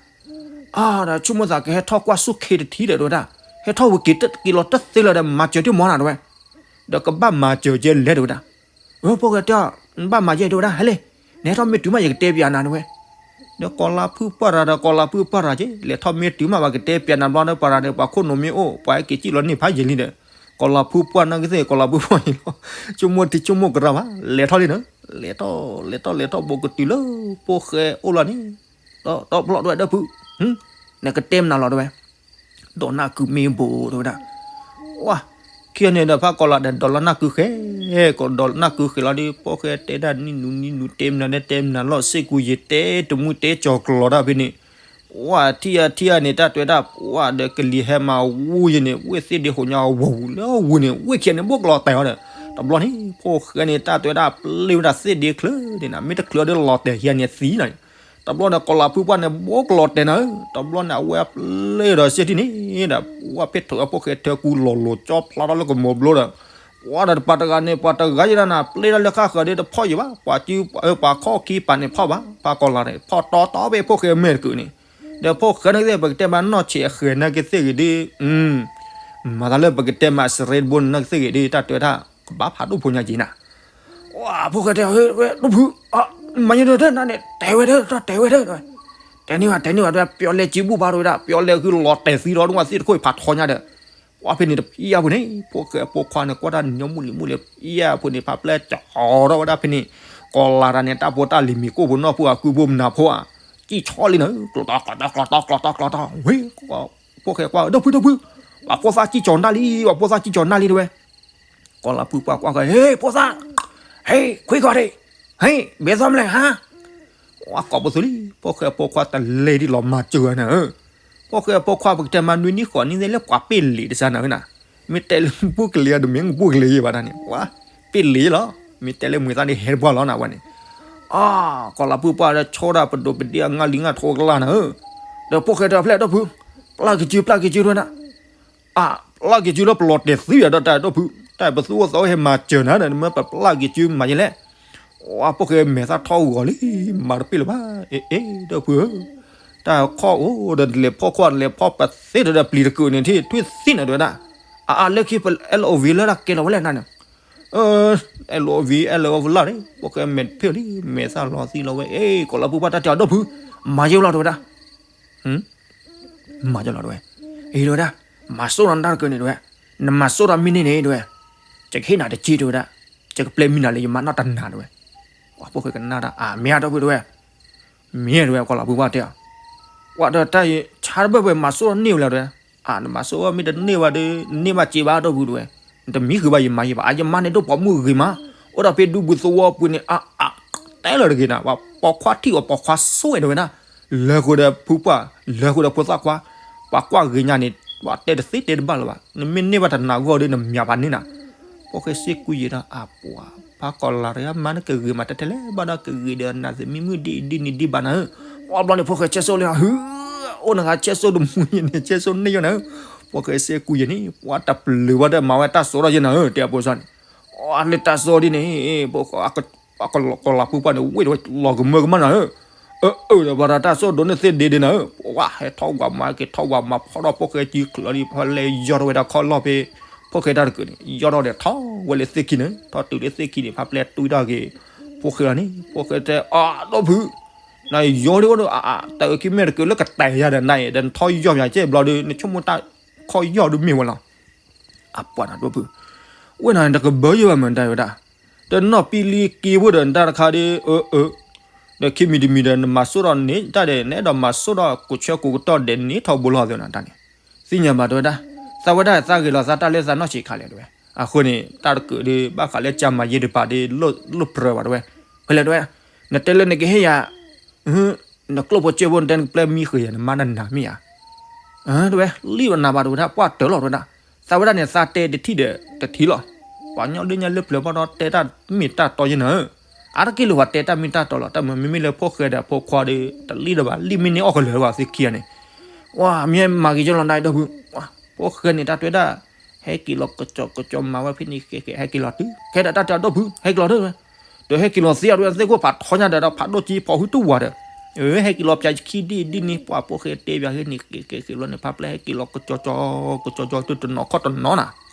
အါ ဒီးဆိကမိၣ်သးကဟဲထီၣ်ကွၢ်ဆူၣ်ခ့တထံၣ်ဒီး တဲဝဲဒၣ်. ဟဲထီၣ်ဝံၤက့ၤတက့ၤလီၤတသ့လၢၤဒီး မၤစၢၤထံၣ်မီၤနၤ တဲဝဲ. ဒီးကဘၣ်မၤစၢၤကဲလဲၣ် တဲဝဲဒၣ်. ဖိၣ်ဃဲတဲအီၤ နဘၣ်မၤယဲ တဲဝဲဒၣ် ဟဲလဲၣ်, နဟဲထီၣ်မ့ၢ်တုၤမး ယကတဲပၠးနၤ တဲဝဲ. ဒီးကိးလၤဖုပှၢ်တၢ်ဒီး ကိးလၤဖုပှၢ်တၢ်က့ လဲၤထီၣ်မ့ၢ်တုၤမး ပှၤကတဲပၠးနၤဘျီဒီး ပှၤတၢ်န့ၣ် ပှၤခိၣ်နူာ်မ့ၢ်အိၣ် ပှၤဟဲက့ၤစံၣ်လီၤန့ၢ်ဖးယံာ်လံဒီး ကိးလၤဖုပှၢ်နာ်က့သ့ၣ် ကိးလၤဖုပှၢ်အံၤလီၤ. ဆိကမိၣ်ထံဆိကမိၣ်ကရၢဘၣ် လဲၤထီၣ်လံနၤ. လဲၤထီၣ် လဲၤထီၣ် လဲၤထီၣ် ဘူးကတုၤလၢဖိၣ်ဃဲအိၣ်လီၤန့ၣ် ဒီးပျီၢ် တဲဝဲ ဒီဖု နကတဲမနုၤလီၤ တဲဝဲ. ဒီးနၢ်ကုမ့ၢ်ဘိ တဲဝဲဒၣ်. ဝါ ခံဂၤန့ၣ်ဒီး ဖးကိးလၤဒီး ဒီးလီၤနၢ်ကုဃဲ ကိးဒီးနၢ်ကုဃဲလီၤဒီး ဖိၣ်ဃဲတဲဒၣ် နံၣ်နူနံၣ်နူ တဲမနုၤန့ၣ် တဲမနုၤလီၤ စ့ၢ်ကူယံၤ တဲတမုၢ်တဲကၠီၤကျိၤတၢ်ဖဲန့ၣ်. ဝါ ထံၣ်ဧါ ထံၣ်ဧါန့ၣ် တၢ်တဲဝဲဒၣ် ဝါ ဒီးကလံၤဟဲမၤဝူယဲန့ၣ် ဝ့ၢ်သ့ၣ်ဒ့ဟိးညါဝူလၢဝူန့ၣ် ဝ့ၢ်ခံဂၤန့ၣ် ဘူးကလီၤတဲာ်အီၤဒီး တဘျီန့ၣ် ဖိၣ်ဃဲန့ၣ် တၢ်တဲဝဲဒၣ် ပျ့ၤဝဲဒၣ်သ့ၣ်ဒ့ချၢန့ၣ်နၤ မ့ၢ်တချၢဒီးလီၤတဲာ်ခံဂၤန့ၣ်သံလီၤ. တဘျီန့ၣ် ကိးလၤဖုပှၢ်န့ၣ် ဘူးကလီၤတဲာ်နၤဧၢ. တဘျီန့ၣ် အဝဲပျ့ၤဒီးစ့ၢ်ထံၣ်န့ၣ်ဒီး ဝါ ဖဲထိးအဖိၣ်ဃဲထၢကူလီၤလိၤကၠီဖျါထီၣ်လၢကမိၤဘျိဒီး ဝါ ဒီးတပၤတဂၤန့ၣ် ပှၤတဂၤယဲဒၣ်နၤ ပျ့ၤတၢ်လၢဃၣ်ဃၢၤဒီး တဖီၣ်ယံၤဘၣ် ပှၤစု ပှၤခီၣ်ခံပၤန့ၣ်ဖီၣ်ဘၣ် ဖးကိးလၤန့ၣ် ဖီၣ်တီတီဖဲဖိၣ်ဃဲမဲာ်တကုာ်န့ၣ်. ဒီးဖိၣ်ဃဲနာ်က့သ့ၣ် ပကတဲမးနီၢ်ဆံးအဃဲၤနာ်က့သ့ၣ်ဂ့ၤဒီး မၤသးလၢပကတဲမးအစရ့တဘိန့ၣ် နာ်က့သ့ၣ်ဂ့ၤဒီး တၢ်တဲဝဲဒၣ် ကဘၣ်ဖးဒိၣ်ဖိညါက့ၤနၤ. ဝါ ဖိၣ်ဃဲတဲ ဝဲ ဒီဖု မၤယဲဒီးတၢ်နၤန့ၣ် တဲဝဲဒီး တၢ်တဲဝဲဒီး တဲန့ၢ်ဘၣ် တဲန့ၢ်ဘၣ် တဲပျီလဲၤစုဘူၣ်ဘၣ် တဲဝဲဒၣ် ပျီလဲၤဃုလီၤတဲာ်သံဒီး ဒ်ဝဲသ့ၣ်တခိၣ်ဖးထီညါဒီး ပှၤဖဲန့ၣ်တဖံးယါပူၤန့ၣ် ဖိၣ်ဃဲအဖိခွါန့ၣ် ကွၢ်တၢ်ညီမုၢ်လံၤမုၢ်လံၤ ဖံးယါပူၤန့ၣ် ဖးပျဲၢ်ကၠီၤထီၣ်ဝဲဒၣ်ဖဲန့ၣ် ကိးလၤတၢ်န့ၣ် တၢ်ဖိတၢ်လံၤမံၤကိၣ်ဖိနီၢ်ဖိအကုၢ်ဖိမနၤဖိဧါ ကံၣ်ဆီလံနၤ ကျီတီ ကျီတီ ကျီတီ ကျီတီ ကျီတီ ဝ့ၢ် ဖိၣ်ဃဲကွၢ် ဒီဖု ဒီဖု ပှၤဖိသၣ်ကံၣ်ကၠီၤနၢ်လံ ပှၤဖိသၣ်ကံၣ်ကၠီၤနၢ်လံ တဲဝဲ ကိးလၤဖုပှၢ်ကွၢ်ဃီ ဟ့ ဖိသၣ် ဟ့ ခွံခီၣ်ဒံး ဟ့ ဘဲသီမလဲၣ်ဟါ ဝါ ကိးပသူလံ ဖိၣ်ဃဲဖိခွါတလဲၤဒ်လီၤမၤစၢၤနၤဧၢ. ဖိၣ်ဃဲဖိခွါ ပကတဲမးနွံနံၣ်ဃိးနံၣ်သ့ၣ်လၢပှၤပ့ၢ်လံၤတစၢ်နၤဝဲနၤ မ့ၢ်တဲလၢဘူၣ်ကလံၤအီၤ တမ့ၢ်ဘူၣ်ကလံၤယဲဘၣ်နၤန့ၣ် ဝါ ပ့ၢ်လံၤလီၤ မ့ၢ်တဲလၢမွေသၣ်ဒ်ဟဲတပှၢ်လီၤနၤဝဲန့ၣ် အါ ကိးလၤဖုပှၢ်ဒီး ဆိဒၣ်ပဒိၣ်ပဒ့အငါလံၤငါထိကလါနၤဧၢ. ဒီးဖိၣ်ဃဲတဖျဲၣ်ဒီဖု ပျၢ်က့ၤစု ပျၢ်က့ၤစု တဲဝဲဒၣ် အါ ပျၢ်က့ၤစုလၢပလီၤတဲာ်သံဒီးတၢ်ဒီဖု တၢ်ပသူအသီဟဲမၤစၢၤနၤဒီး နမ့ၢ်ပပျၢ်က့ၤစုမၤယဲလဲၣ်. ဝါ ဖိၣ်ဃဲမဲာ်သၣ်ထီၣ်ဂီၤလံ မၤတပ့ၢ်လၢၤဘၣ် အ့ အ့ ဒီဖုဧၢ တၢ်ခီၣ်အိၣ်ဒီးလဲၤဖီၣ်ခွါလဲၤဖီၣ်ပသ့ဒီးပျံၤတကုာ်န့ၣ်ထံၣ်ထွံၣ်သံန့ၣ်တဲဝဲဒၣ် အါ အါ လၢခံ ပ LOV လၢတၢ်ကဲလီၤဝဲလဲၣ်နၤန့ၣ် LOV LOV လၢန့ၣ် ဖိၣ်ဃဲမဲာ်တဖျၢၣ်လံ မဲာ်သၣ်လီၤသံလီၤဝဲ အ့ ကိးလၤဖုပှၢ်တၢ်တဲအီၤဒီဖု မၤယဲလီၤတဲဝဲဒၣ် မၤယဲလီၤတဲဝဲ အ့ တဲဝဲဒၣ် မၤစိၢ်ဒီးနတၢ်တကၢန့ၣ်တဲဝဲ နမၤစိၢ်ဒီးမ့ၢ်န့ၢ်န့ၣ်တဲဝဲ ယကဟ့ၣ်နၤတက့ၢ်တဲဝဲဒၣ် ယကပျဲမံနၤလၢယမါနီၢ်တနၤတဲဝဲ ပှၤဖိၣ်ဃဲကနၣ်တၢ် အါ မ့ၢ်ဧါဒီဖုတဲဝဲ မ့ၢ်ဧါတဲဝဲ ကိးလၤဖုပှၢ်တဲအီၤ ပှၤဒီးတၢ်ယဆါတဘၢၣ်ပှဲၤမၤစိၢ်ဒီးန့ၢ်ဝဲလီၤတဲဝဲ အါ နမၤစိၢ်မ့ၢ်တန့ၢ်ဘၣ်ဒီး နန့ၢ်ဘၣ်စ့ဘၣ်ဒီဖုတဲဝဲ နတမံဃုာ်ဘၣ်ယမါယဲဘၣ် အယမါန့ၣ်ဒိၣ်ပိာ်မုၣ်ဂ့ၤမး အိၣ်ဒီးဖဲဒူပူၤသဝီပူၤန့ၣ် အါ အါ တဲလီၤတဂ့ၤနၤ ပှၤပိာ်ခွါထံၣ်အီၤပိာ်ခွါစိဝဲတဲဝဲဒၣ် လဲၤဃုာ်ဒီးဖုပှၢ် လဲၤဃုာ်ဒီးဖိသၣ်ခွါ ပှၤကွၢ်ဂ့ၤညါန့ၣ် ပှၤတဲတသ့တဲတဘၣ်လၢၤဘၣ် နမ့ၢ်န့ၢ်ဘၣ်တနၤဂီၢ်ဒီး နမၠးပာ်န့ၢ်နၤ ဖိၣ်ဃဲစ့ၢ်ကီးယံာ်ဒီး အပှၤ ဖးကိးလၤတဂၤမး နကဂ့ၤမးတဲထဲလဲၣ် ဘၣ်ဒီးကဂ့ၤဒီးနၤသမံမုၣ်ဒ်အံၤဒ်န့ၣ်ဒ်ဘၣ်နၤဧၢ ပှၤဘျီန့ၣ် ဖိၣ်ဃဲဆဲးစိၣ်လံ ဟု အိၣ်နဂၤဆဲးစိၣ်တမူယဲန့ၣ် ဆဲးစိၣ်န့ၢ်ယဲနၤဧၢ ဖိၣ်ဃဲစ့ၢ်ကီးယံာ်န့ၣ် ပှၤတပျုၤဘၣ်ဒီးမၤဝဲတၢ်စိဒီးယဲနၤဧၢ တဲအဖိစီန့ၣ် အလၢတၢ်စိဒ်န့ၣ် ဖိၣ်ဃဲ ကိးလၤဖုပှၢ်န့ၣ် ဝ့ၢ်တဝဲလီၤကမၢကမၣ်နၤဧၢ အၢ အၢ ဒီးပှၤဒီးတၢ်စိၣ်ဒိးန့ၢ်သ့ၣ်ဒ့ဒ့နၤဧၢ, ပှၤဟဲထီၣ်ဝးမၤက့ၤထီၣ်ဝးမၤဖီၣ်ဒီးဖိၣ်ဃဲစုချၢလံ ဖဲလဲၣ်ယီၢ်ထီၣ်ဝဲဒၣ်ခီၣ်လီၢ်ဖဲ ဖိၣ်ဃဲတၢ်တကုးန့ၣ် ယီၢ်ထီၣ်ဒီးထီၣ်ဝဲလၢသ့ၣ်ခံန့ၣ် ထီၣ်တုၤလၢသ့ၣ်ခံန့ၣ် ဖါပျဲၢ်တွံၢ်တၢ်က့ၤ ဖိၣ်ဃဲလီၤန့ၣ် ဖိၣ်ဃဲတဲအီၤ ဒိၣ်ဖုး နယီၢ်ဒ်အိၣ်ဒီးအတၢ်အုးခံမ့ၢ်တကုးလၢကတဲာ်ယၤဒီးနၤအံၤ ဒီးနထီၣ်ယီၢ်ယၤကဲဘျီဒီး နဆိကမိၣ်တၢ်ခီၣ်ယီၢ်ဒုးမ့ၢ်ဝဲလီၤ အပှၤနၤဒိၣ်ဖုး, ဝဲနၤန့ၣ်တကဘၢယိာ်ဘၣ်မတၤဝဲဒၣ်, တနီၣ်ပံလံက့ဖိဒီးနတၢ်တခါဒီး အၢ အၢ, ဒီးခံမံၤတမံၤဒီးနမၤစိၣ်ထီၣ်န့ၢ်တၢ်ဒီး နအဲၣ်ဒိးမၤစိၣ်ထီၣ်ကိးဆၢကိးကတီၢ်ဒီးန့ၢ်ထီဘိလီၤသ့နၤတၢ်န့ၣ်, သ့ၣ်ညါဘၣ်တဝဲဒၣ်, သးဝဲဒၣ်သးဂ့ၤလီၤသးတၢ်လၢသးနီၢ်ဆံးခါလဲၣ်တဝဲ, အဃိန့ၣ် တၢ်တကုးဒီး ဘၣ်ဃးလၢကၢ်မၤယ့တပၤဒီး လိၣ်ပြၢဘၣ်တဝဲ, ဖဲလဲၣ်တဝဲ, နတဲလၢနကဟ့ၣ်ယၤ နကျိၣ်ဖိစ့ဖိ နတဲနကပျဲမံဃုာ်ယၤ နမါနနာ်မ့ၢ်ဧါ, တဝဲ လံၣ်ဘၣ်နၤဘၣ်တဝဲဒၣ် ပှၢ်တၢၢ်လီၤတဝဲဒၣ်, သးဝဲဒၣ်န့ၣ် သးတဲတထံၣ်ဒီးတထံၣ်လီၤ, ပှၤကညီလၢညါလၢပျၢၤဘၣ်ဒီးတဲတၢ်မ့ၢ်တၢ်တီယဲနၤဧၢ, အါတက့ၢ်လၢပှၤတဲတၢ်မ့ၢ်တၢ်တီလီၤ, တၢ်မ့မ့ၢ်လၢဖိၣ်ဃဲဒီးဖိခွါဒီး တလံၣ်ဒီးဘၣ် လံၣ်မ့ၢ်န့ၢ်အီၣ်ကလၢၤဘၣ်သ့ခံဂၤန့ၣ်, ဝဲမ့ၢ်မၤဂ့ၤကလီၤနၤဒီပုၢ်, ဖိၣ်ဃဲန့ၣ်တၢ်တဝဲဒၣ်, ဟဲက့ၤလီၤကစီၤကစီၤမၤဝဲဖဲန့ၣ်ဃဲဃဲ ဟဲက့ၤလီၤတုၤ ခဲဒၣ်တၢ်တဝဲဒီပုၢ် ဟဲက့ၤလီၤဒီး ဒီးဟဲက့ၤလီၤသ့အီၤတဝဲ သ့ၣ်ခိၣ်ဖးထီညါဒီး ဖးဒိၣ်ကံဖီၣ်ဟုတဝၤဒီး, ဟဲက့ၤလီၤပၠးခံဒ်ဒ်န့ၣ် ပှၤဖိၣ်ဃဲတဲပၠးဟဲန့ၣ်ဃဲဃဲဃဲလီၤန့ၣ် ဖါပျဲၢ်ဟဲက့ၤလီၤကစီၤကစီၤ ကစီၤကစီၤတုၤတနီၤခီၣ်တနီၤနၤ,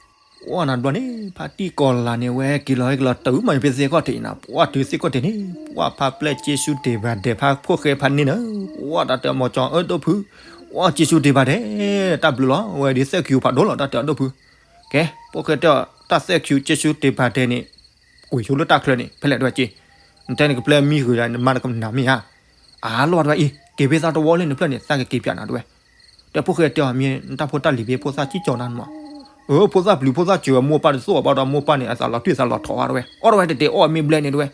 ပှၢ်နၤဘျီန့ၣ် ဖါတံၢ်ကီၤလၤန့ၣ် ဝဲဟဲက့ၤလီၤဟဲက့ၤလီၤတုၤမးန့ၣ်ဖဲသ့ၣ်ခိၣ်ထံးနၤ, ပှၢ်တုၤသ့ၣ်ခိၣ်ထံးန့ၣ် ပှၢ်ဖါပျဲၢ်က့ဆူတ့ၢ်ဘၣ်ဒဲး ဖါဖိၣ်ဃဲဖးန့ၢ်နၤ, ပှၢ်တၢ်တဲအီၤမီၤကၠီ အၢ ဒိၣ်ဖုး, ပှၢ်က့ဆူတ့ၢ်ဘၣ်ဒဲး, တၢ်ဘျုးလီၤ ဝဲဒ်သဲၣ်ခံဖးဒိၣ်လီၤ တၢ်တဲအီၤဒိၣ်ဖုး, ကဲ ဖိၣ်ဃဲတဲအီၤ တၢ်သဲၣ်ခံက့ဆူတ့ၢ်ဘၣ်ဒဲးန့ၣ် ကွံာ်ဆိလၢတၢ်ချၢန့ၣ် ဖဲလဲၣ်တဝဲက့, နတဲနကပျဲမံဃုာ်ယၤ နမါနကနာ်မ့ၢ်ဧါ, အါလီၤတဝဲအံၤ က့ၤဖဲသးတဝီလၢနဖျၢၣ်န့ၣ် သးကက့ၤပၠးနၤတဝဲ, ဒီးဖိၣ်ဃဲတဲအီၤ မ့ၢ်နတၢ်ဖိတၢ်လံၤဖဲဖိသၣ်ကံၢ်ကၠီနၤမး, အၢ ဖိသၣ်ပျုၤဖိသၣ်စၢၤဝဲ မိၢ်ပၢ်တသိၣ်အီၤဘၣ်ဒီး မိၢ်ပၢ်န့ၣ် အသးလီၤတွံၢ်သးလီၤထီၣ်ဝဲတဝဲ အီၣ်တဝဲတတဲာ်အီၣ်မ့ၢ်ဘျဲၣ်န့ၣ်တဝဲ,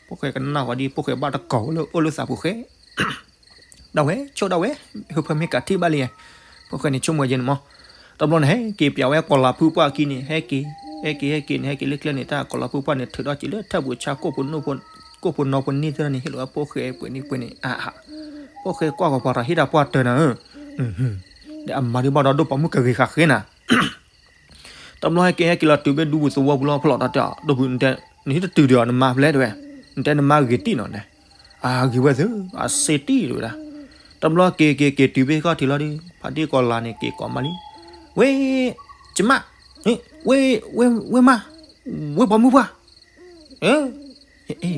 ဖိၣ်ဃဲကနၣ်ဝဲဒ် ဖိၣ်ဃဲဘၣ်တကိးလၢအိၣ်လၢသးပူၤဃဲ ဒၣ်ဝဲ ဆိၣ်ဒၣ်ဝဲ, ဟၢဖၢမ့ၢ်ကးထံၣ်ဘၣ်လံ, ဖိၣ်ဃဲန့ၣ်ဆိကမိၣ်ယဲန့ၣ်မး, တဘျီန့ၣ် ဟဲက့ၤပၠးဝဲကီၤလၤဖုပှၢ်ခံန့ၣ် ဟဲက့ၤ ဟဲက့ၤ ဟဲက့ၤန့ၣ် ဟဲက့ၤလၢကျဲန့ၣ် တၢ်ကီၤလၤဖုပှၢ်န့ၣ် ထုးထီၣ်က့ၤလၢထၢၣ်ပူၤဆါ ကိၣ်ဖိနီၢ်ဖိန့ၣ် ဟ့ၣ်လီၤဝဲဖိၣ်ဃဲပှဲၤန့ၣ်ပှဲၤန့ၣ် အါ ဖိၣ်ဃဲကွၢ်ကီၤပှၤထီၣ်ဟ့ၣ်တၢ်ပှၢ်တၢၢ်နၤဧၢ, ဒီးအမၤဒ်ဘၣ်ဒီးဒိၣ်ပိာ်မုၣ်ကဂ့ၤဃာ်ဃ့နၤ တဘျီဟဲက့ၤဟဲက့ၤလီၤတုၤဖဲဒူပူၤသဝီပူၤလီၤ ဖဲလီၤတၢ်တဲအီၤ ဒိၣ်ဖုး နတဲနဟံးတတုၤဒီးနမါဖဲလဲၣ်တဝဲ, နတဲနမါဂ့ၤတံၢ်နီၤတဲ, အဂ့ၤဝဲသ့ၣ် အစ့တံၢ်တဝဲဒၣ်, တဘျီက့ၤက့ၤက့ၤတုၤဖဲဃီထံးလီၤဒီး ဖါတံၢ်ကီၤလၤန့ၣ် က့ၤကိးမါလံ, ဝဲ, ကမၣ်, ဝဲ, ဝဲမါ, ဝဲပိာ်မုၣ်ပှၢ် အ့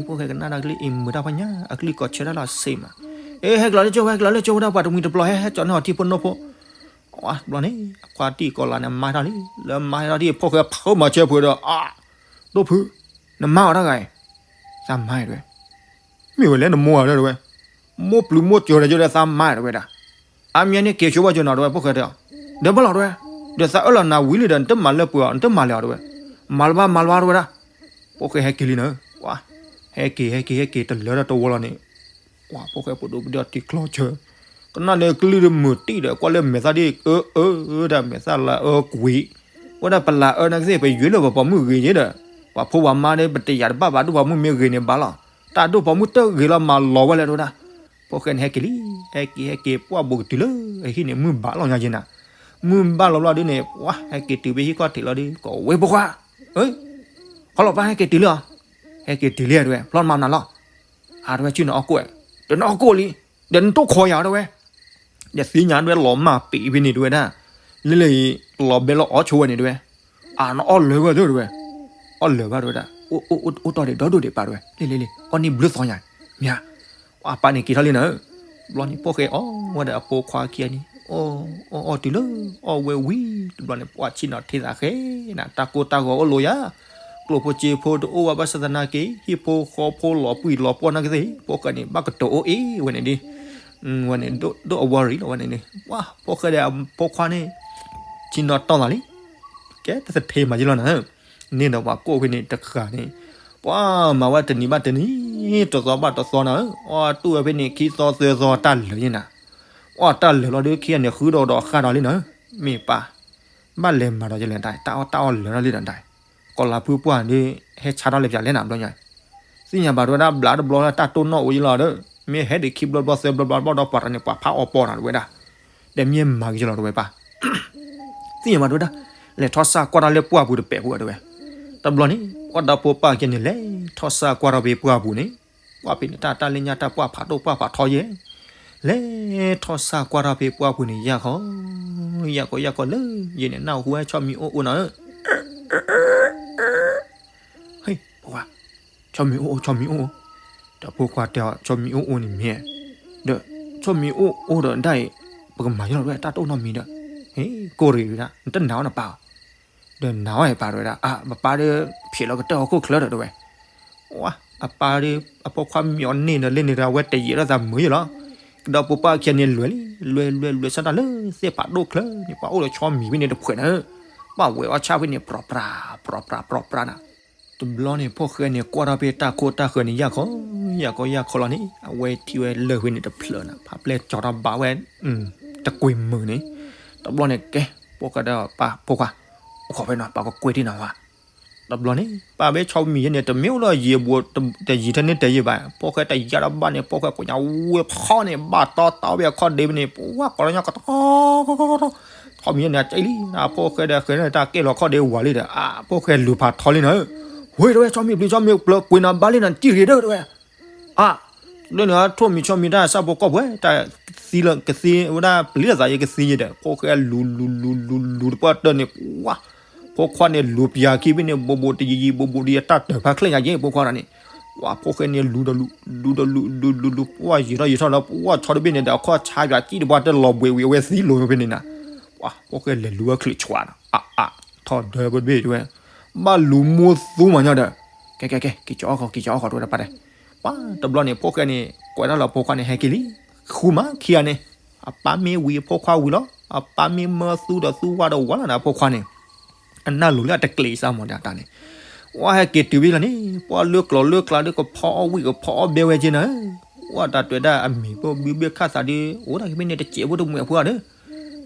ဖိၣ်ဃဲကနၣ်တၢ်ကလုၢ်အံၤ မုာ်တၢ်ဖီညါ အကလုၢ်ကိးဆၢတၢ်လီၤစ့မး, အ့ ဟဲကလီၤလၢကၠိဝဲ ဟဲကလီၤလၢကၠိဝဲဒၣ် ပှၤတမှံၤတပျီၤ ဟဲဟဲကၠီၤန့ၢ်အီၤထံဖိနိဖိ, တဘျီန့ၣ် အခွါတံၢ်ကီၤလၤန့ၣ် မါထီၣ်လံ လၢမါထီၣ်ဒ် ဖိၣ်ဃဲဖုးမၤဆၢဖုးဒီး အါ, ဒိၣ်ဖုး, နမါအီၤတဂၤအံၤ, သးမါအံၤတဝဲ, မ့ၢ်ဝဲလဲၣ်နမိၢ်ဧါဒီးတဝဲ, မိၢ်ပျုၤမိၢ်စၢၤဒီးယိဒီးသးမါတဝဲဒၣ်, အါမ့ၢ်န့ၣ်က့ၤဆိဘၣ်ကၠိနီၤတဝဲ ဖိၣ်ဃဲတဲအီၤ, ဒီးဘၣ်လီၤတဝဲ, ဒီးသးအၢၣ်လီၤနၤဝံၤလံဒီး နတမၤလၢပှဲၤအီၤ နတမၤလၢၤအီၤတဝဲ, မၤလၢၤဘၣ်မၤလၢၤဘၣ်တဝဲဒၣ်, ဖိၣ်ဃဲဟဲက့ၤလံနၤ, ဟဲက့ၤ ဟဲက့ၤ ဟဲက့ၤ တလၢၤဒီးတဝီလီၤန့ၣ် ပှၤဖိၣ်ဃဲဖိဒိၣ်ပဒိၣ်ထံချီဆၢ, ကနၣ်လၢကလုၢ်ဒီးမုာ်တံၢ်ဒီး ကွၢ်လၢမဲာ်သၣ်ဒ် အၢ အၢ ဒၣ်မဲာ်သၣ်လၤအၢကွံာ်, ဝဲဒၣ်ပလၤအၢနာ်ကသ့ၣ် ပယွၤလၢပှၤပိာ်မုၣ်ဂ့ၤယဲဒီး, ပှၤဖိပှၤမါဒီး ပတယာ်တဘၣ်ဘၣ် ဒိၣ်ပိာ်မုၣ်မ့ၢ်ဂ့ၤန့ၣ်ဘၣ်လီၤ, တၢ်ဒိၣ်ပိာ်မုၣ်တဂ့ၤလီၤမၤလီၤဝဲလဲၣ်တဝဲဒၣ်, ဖိၣ်ဃဲန့ၣ်ဟဲက့ၤလံ, ဟဲက့ၤ ဟဲက့ၤ ပှၢ်ဘူးကတုၤလၢအဟံၣ်န့ၣ် မုၢ်ဘၣ်လီၤညါယဲနၤ, မုၢ်ဘၣ်လီၤဘျီဒ်န့ၣ် ပှၤဟဲက့ၤတုၤဖဲဟံၣ်ခီၣ်ထံးလီၤဒီး ကဝဲဖိခွါ, ဟီလီၤပၢ်ဟဲက့ၤတုၤလံအီၤ, ဟဲက့ၤတုၤလံတဝဲ ဖျီမၤနၤလီၤ အါတဝဲ ဆ့ၣ်နီၤအီၣ်ကိၣ်, ဒီးနအီၣ်ကိၣ်လံ, ဒီးနတိၢ်ခိးယၤတဝဲ, ဒီးသ့ၣ်ညါတဝဲလီၤမၢ်ပ့ၤဖဲန့ၣ်တဝဲဒၣ်, လၢလၢအံၤ လီၤဘဲလီၤအီၣ်ဆိဝဲန့ၣ်တဝဲ, အါနအီၣ်လၢာ်ဝဲသၢတဝဲ, အီၣ်လၢာ်ဘၣ်တဝဲဒၣ်, အိၣ်တီၢ်ဒံးဒီဒိၣ်ဒံးပာ်တဝဲ, လ့လ့လ့ အီၣ်န့ၢ်ဘျုးသီညါ, မ့ၢ်ဧါ, အပၢ်န့ၣ်က့ၤထီၣ်လံနၤ, ဘျီန့ၣ် ဖိၣ်ဃဲအီၣ်ဝဲဒီးအဖိခွါခံဂၤန့ၣ်, အီၣ်အီၣ်အီၣ်တုၤလၢ အီၣ်ဝဲဝံၤ တဘျီန့ၣ် ပှၤဆ့ၣ်နီၤထံသးဃဲနၤ တၢ်ကိၢ်တၢ်ဂီၤအိၣ်လိာ်ယၤ, ကျိၣ်ဖိစ့ဖိတအိၣ်ဝဲဘၣ်ဆၣ်သနာ်က့ ဟံၣ်ဖိဃီဖိလီၤပှံၢ်လီၤပှီၢ်နာ်ကသ့ၣ် ဖိၣ်ဃဲန့ၣ် ဘၣ်ကတိၤအိၣ်အ့ၣ်ဝဲန့ၣ်ဒ်, ဝဲန့ၣ် ဒိၣ်အဝီရံၤလီၤဝဲန့ၣ်ဒ်, ပှၤဖိၣ်ဃဲဒီးအဖိခွါန့ၣ် ဆ့ၣ်နီၤတီၢ်သးလံ, ကဲတသထ့မးယလီၤနၤ န့ၣ်ဒီးပှၤကိးဖဲန့ၣ်တဃၣ်န့ၣ်, ပှၤမၤဝဲတနံၤဘၣ်တနံၤ, တသီဘၣ်တသီနၤဧၢ, အီၣ်တူၢ်ဝဲဖဲန့ၣ် ခံသီသၢသီတၢ်လၢာ်ယဲနၤ, အီၣ်တၢ်လၢာ်လီၤဒီး ခံဂၤန့ၣ် ဃုဒီးဒီးဃၣ်ဒီးလံနၤဧၢ, မ့ၢ်ပၢ်, ဘၣ်လဲၤမၤဒီးယလဲၤဒၣ် တၢ်အီၣ်တၢ်အီၣ်လၢာ်လီၤလံဒီးဒၣ်, ကီၤလၤဖုပှၢ်ဒီး ဟဲဆါထီၣ်လဲၤပၠးလဲၣ်နၤဘျီညါ, သ့ၣ်ညါဘၣ်တဝဲဒၣ် ဘျးတဘျီတၢ်တိၢ်နီၣ်အိၣ်ယလီၤဒီး, မ့ၢ်ဟဲဒံးခံဘျီတဘျီသၢဘျီတဘျီဘၣ်ဒီးပှၤတၢ်န့ၣ် ပှၤဖးအီၣ်ပီနၤတဝဲဒၣ်, ဒီးမ့ၢ်မၤက့ၤယလီၤတဝဲပၢ် သ့ၣ်ညါဘၣ်တဝဲဒၣ်, လဲၤထီၣ်စၢ်ကွၢ်တၢ်လၢပှၢ်ပူၤတပဲာ်ပူၤတဝဲ, တဘျီန့ၣ် ပှၤဒီဖိပၢ်ကဲန့ၣ် လဲၤထီၣ်စၢ်ကွၢ်ထီၣ်ဖဲပှၢ်ပူၤန့ၣ်, ပှၢ်ဖဲန့ၣ်တၢ် တၢ်လၢညါတၢ်ပှၢ်ဖးဒိၣ်ပှၢ်ဖးထီယဲၢ်, လဲၤထီၣ်စၢ်ကွၢ်ထီၣ်ဖဲပှၢ်ပူၤန့ၣ် ယၢ်ခီ, ယၢ်ခီယၢ်ခီလၢ ယဲၢ်န့ၣ် နၢ်ဟူဝဲဆီမံၤအိၣ်အိၣ်နီၤဧၢ, ဟ့ၣ် ဖိခွါ, ဆီမံၤအိၣ်အိၣ် ဆီမံၤအိၣ်အိၣ်, ဒီးဖိခွါတဲအီၤ ဆီမံၤအိၣ်အိၣ်န့ၣ်မ့ၢ်, ဒီး ဆီမံၤအိၣ်အိၣ်ဒီးဒၣ်အံၤ ပကမၤယဲလီၤတဝဲ တၢ်တအိၣ်နီတမံၤဒီး, ဟ့ၣ် ကိၢ်ရ့ၤဝဲဒၣ် နတနာ်အီၤနပၢ်ဧါ, ဒီးနာ်အီၤပၢ်တဝဲဒၣ် အါ ပပၢ်ဒီး ဖျဲးလီၤကတၢၢ်ဟီၣ်ခိၣ်ချၢဒီးတဝဲ, ဝါ အပၢ်ဒီး အဖိခွါမံၤအီၤန့ၢ်ဒီးလၢန့ၣ်ဒီး အဝဲတယံာ်ထီၣ်သးမုာ်ယဲလီၤ, ကဒီးဖိပၢ်ခံဂၤန့ၣ်လွဲၤလံ, လွဲၤလွဲၤလွဲၤဆၢတၢ်လၢသ့ၣ်ဖးဒိၣ်ချၢန့ၣ် ပှၤအိၣ်ဒီးဆီမံၤဖဲန့ၣ်တဖှဲးနၤဧၢ, ဘၣ်ဝဲအီၣ်ဆၣ်ဖဲန့ၣ် ပြီပြါ ပြီပြါပြီပြါနၤ, တဘျီန့ၣ် ဖိၣ်ဃဲန့ၣ် ကွၢ်ထီၣ်ဖဲတၢ်ခိၣ်တၢ်ဃၢၤန့ၣ် ယၢ်ခီ, ယၢ်ခီယၢ်ခီလီၤန့ၣ် အဝဲထံၣ်ဝဲလၢၢ်ဖဲန့ၣ်တဖျၢၣ်နၤ ဖးပျဲၢ်ကၠီထီၣ်ဘးဝဲ, တကွံာ်မုာ်န့ၣ်, တဘျီန့ၣ်ကဲ, ဖိၣ်ဃဲဒီးပၢ် ဖိခွါ, အိၣ်ခိးဖဲနီၤ ပၢ်ကကွဲတံၢ်နၤဝါ, တဘျီန့ၣ် ပၢ်ဘၣ်ဆီမံၤယဲန့ၣ် တမ့ၢ်အိၣ်လၢယံာ်ဘူး, တယံာ်ထဲန့ၣ်တယံာ်ဘၣ်, ဖိၣ်ဃဲတယံာ်ထီၣ်ဘးန့ၣ် ဖိၣ်ဃဲကိးညါဝဲဖီန့ၣ် ဘၣ်တီတီဝဲအခီၣ်ဒ့ဖဲန့ၣ် ပဝဲကိးလၢညါကတီ ဆီမံၤယဲန့ၣ် အကဲလံ, ဖိၣ်ဃဲဒီးဃဲန့ၣ် တၢ်ကဲလီၤခီၣ်ဒ့ဝးလံဒီး အဖိၣ်ဃဲလူၤဖးထီလံနၤဧၢ, ဝ့ၢ်တဝဲ ဆီမံၤပျံၤ ဆီမံၤပျံၤ ကွံာ်နၤဘါလံနၤ တံၢ်ဂ့ၤဒၢတဝဲ, အါ, လၢန့ၣ် ထိၣ်မံၤဆီမံၤတၢ်ဆၣ်ဖိကီၢ်ဖိ တၢ်သံလၢကသ့ ဝဲဒၣ်ပျံၤတသးယဲကသ့ယဲဒီး ဖိၣ်ဃဲလူၤလူၤလူၤလူၤလူၤတပှၢ်တၢၢ်န့ၣ် ဝါ, ဖိခွါန့ၣ်လူၤပျၤခံဖဲန့ၣ် ဘူးဘူးတယံာ်ယံာ် ဘူးဘူးတယံာ် တၢ်တၢၢ်ဖးချ့ညါယဲ ဖိခွါတဂၤန့ၣ်, ဝါ ဖိၣ်ဃဲန့ၣ်လူၤဒီးလူၤ လူၤဒီးလူၤ လူၤလူၤလူၤ ပှၢ်ယံာ်ထီၣ်ယံာ်ထီၣ်ဒီး ပှၢ်ဆီတဘ့ၣ်န့ၣ်ဒီး အခီၣ်ဆါယွၤကံၣ်တပှၢ်တၢၢ်လီၤဘှံးဝံၤ အဝဲသံလိၤဖဲန့ၣ်နၤ, ဝါ ဖိၣ်ဃဲလဲၤလူၤဝဲချုးဆှးနၤ အါအါ, ထီၣ်ဒၢပတဘ့ၣ်တဝဲ, ဘၣ်လူၤမိၢ်သူမးညီဒီး, ကဲကဲကဲ က့ၤကၠီအီၣ်ဃီ က့ၤကၠီအီၣ်ဃီတဝဲတပၢ်တဲ, ပှၢ်တဘျီန့ၣ် ဖိၣ်ဃဲန့ၣ် ကွဲးတၢ်လီၤဖိခွါန့ၣ် ဟဲက့ၤလံ, ဃုမးခံဂၤန့ၣ်, အပၢ်မ့ၢ်ဝံၤအဖိခွါဝံၤလီၤ, အပၢ်မ့ၢ်မၢသူဒီးသူဝါဒီးဝါလီၤနၤ အဖိခွါန့ၣ်, အနၢ်လိၤလၢအတကျဲးစၢးမးတၢ်န့ၣ်, ဝါ ဟဲက့ၤတုၤဖဲလီၤန့ၣ် ပှၢ်လၢကျိၤလၢကျါဒီး ကဖီအီၣ်ဝံၣ် ကဖီအီၣ်ဘဲဝဲက့နၤ, ဝါ တၢ်တဲဝဲဒၣ်အမံၤဖိဘုဘ့ၣ်ခၣ်သးဒီး အိၣ်ဒၣ်က့ၤဖဲန့ၣ် တစဲးဖိတမှဲးဖိဧါဒီး,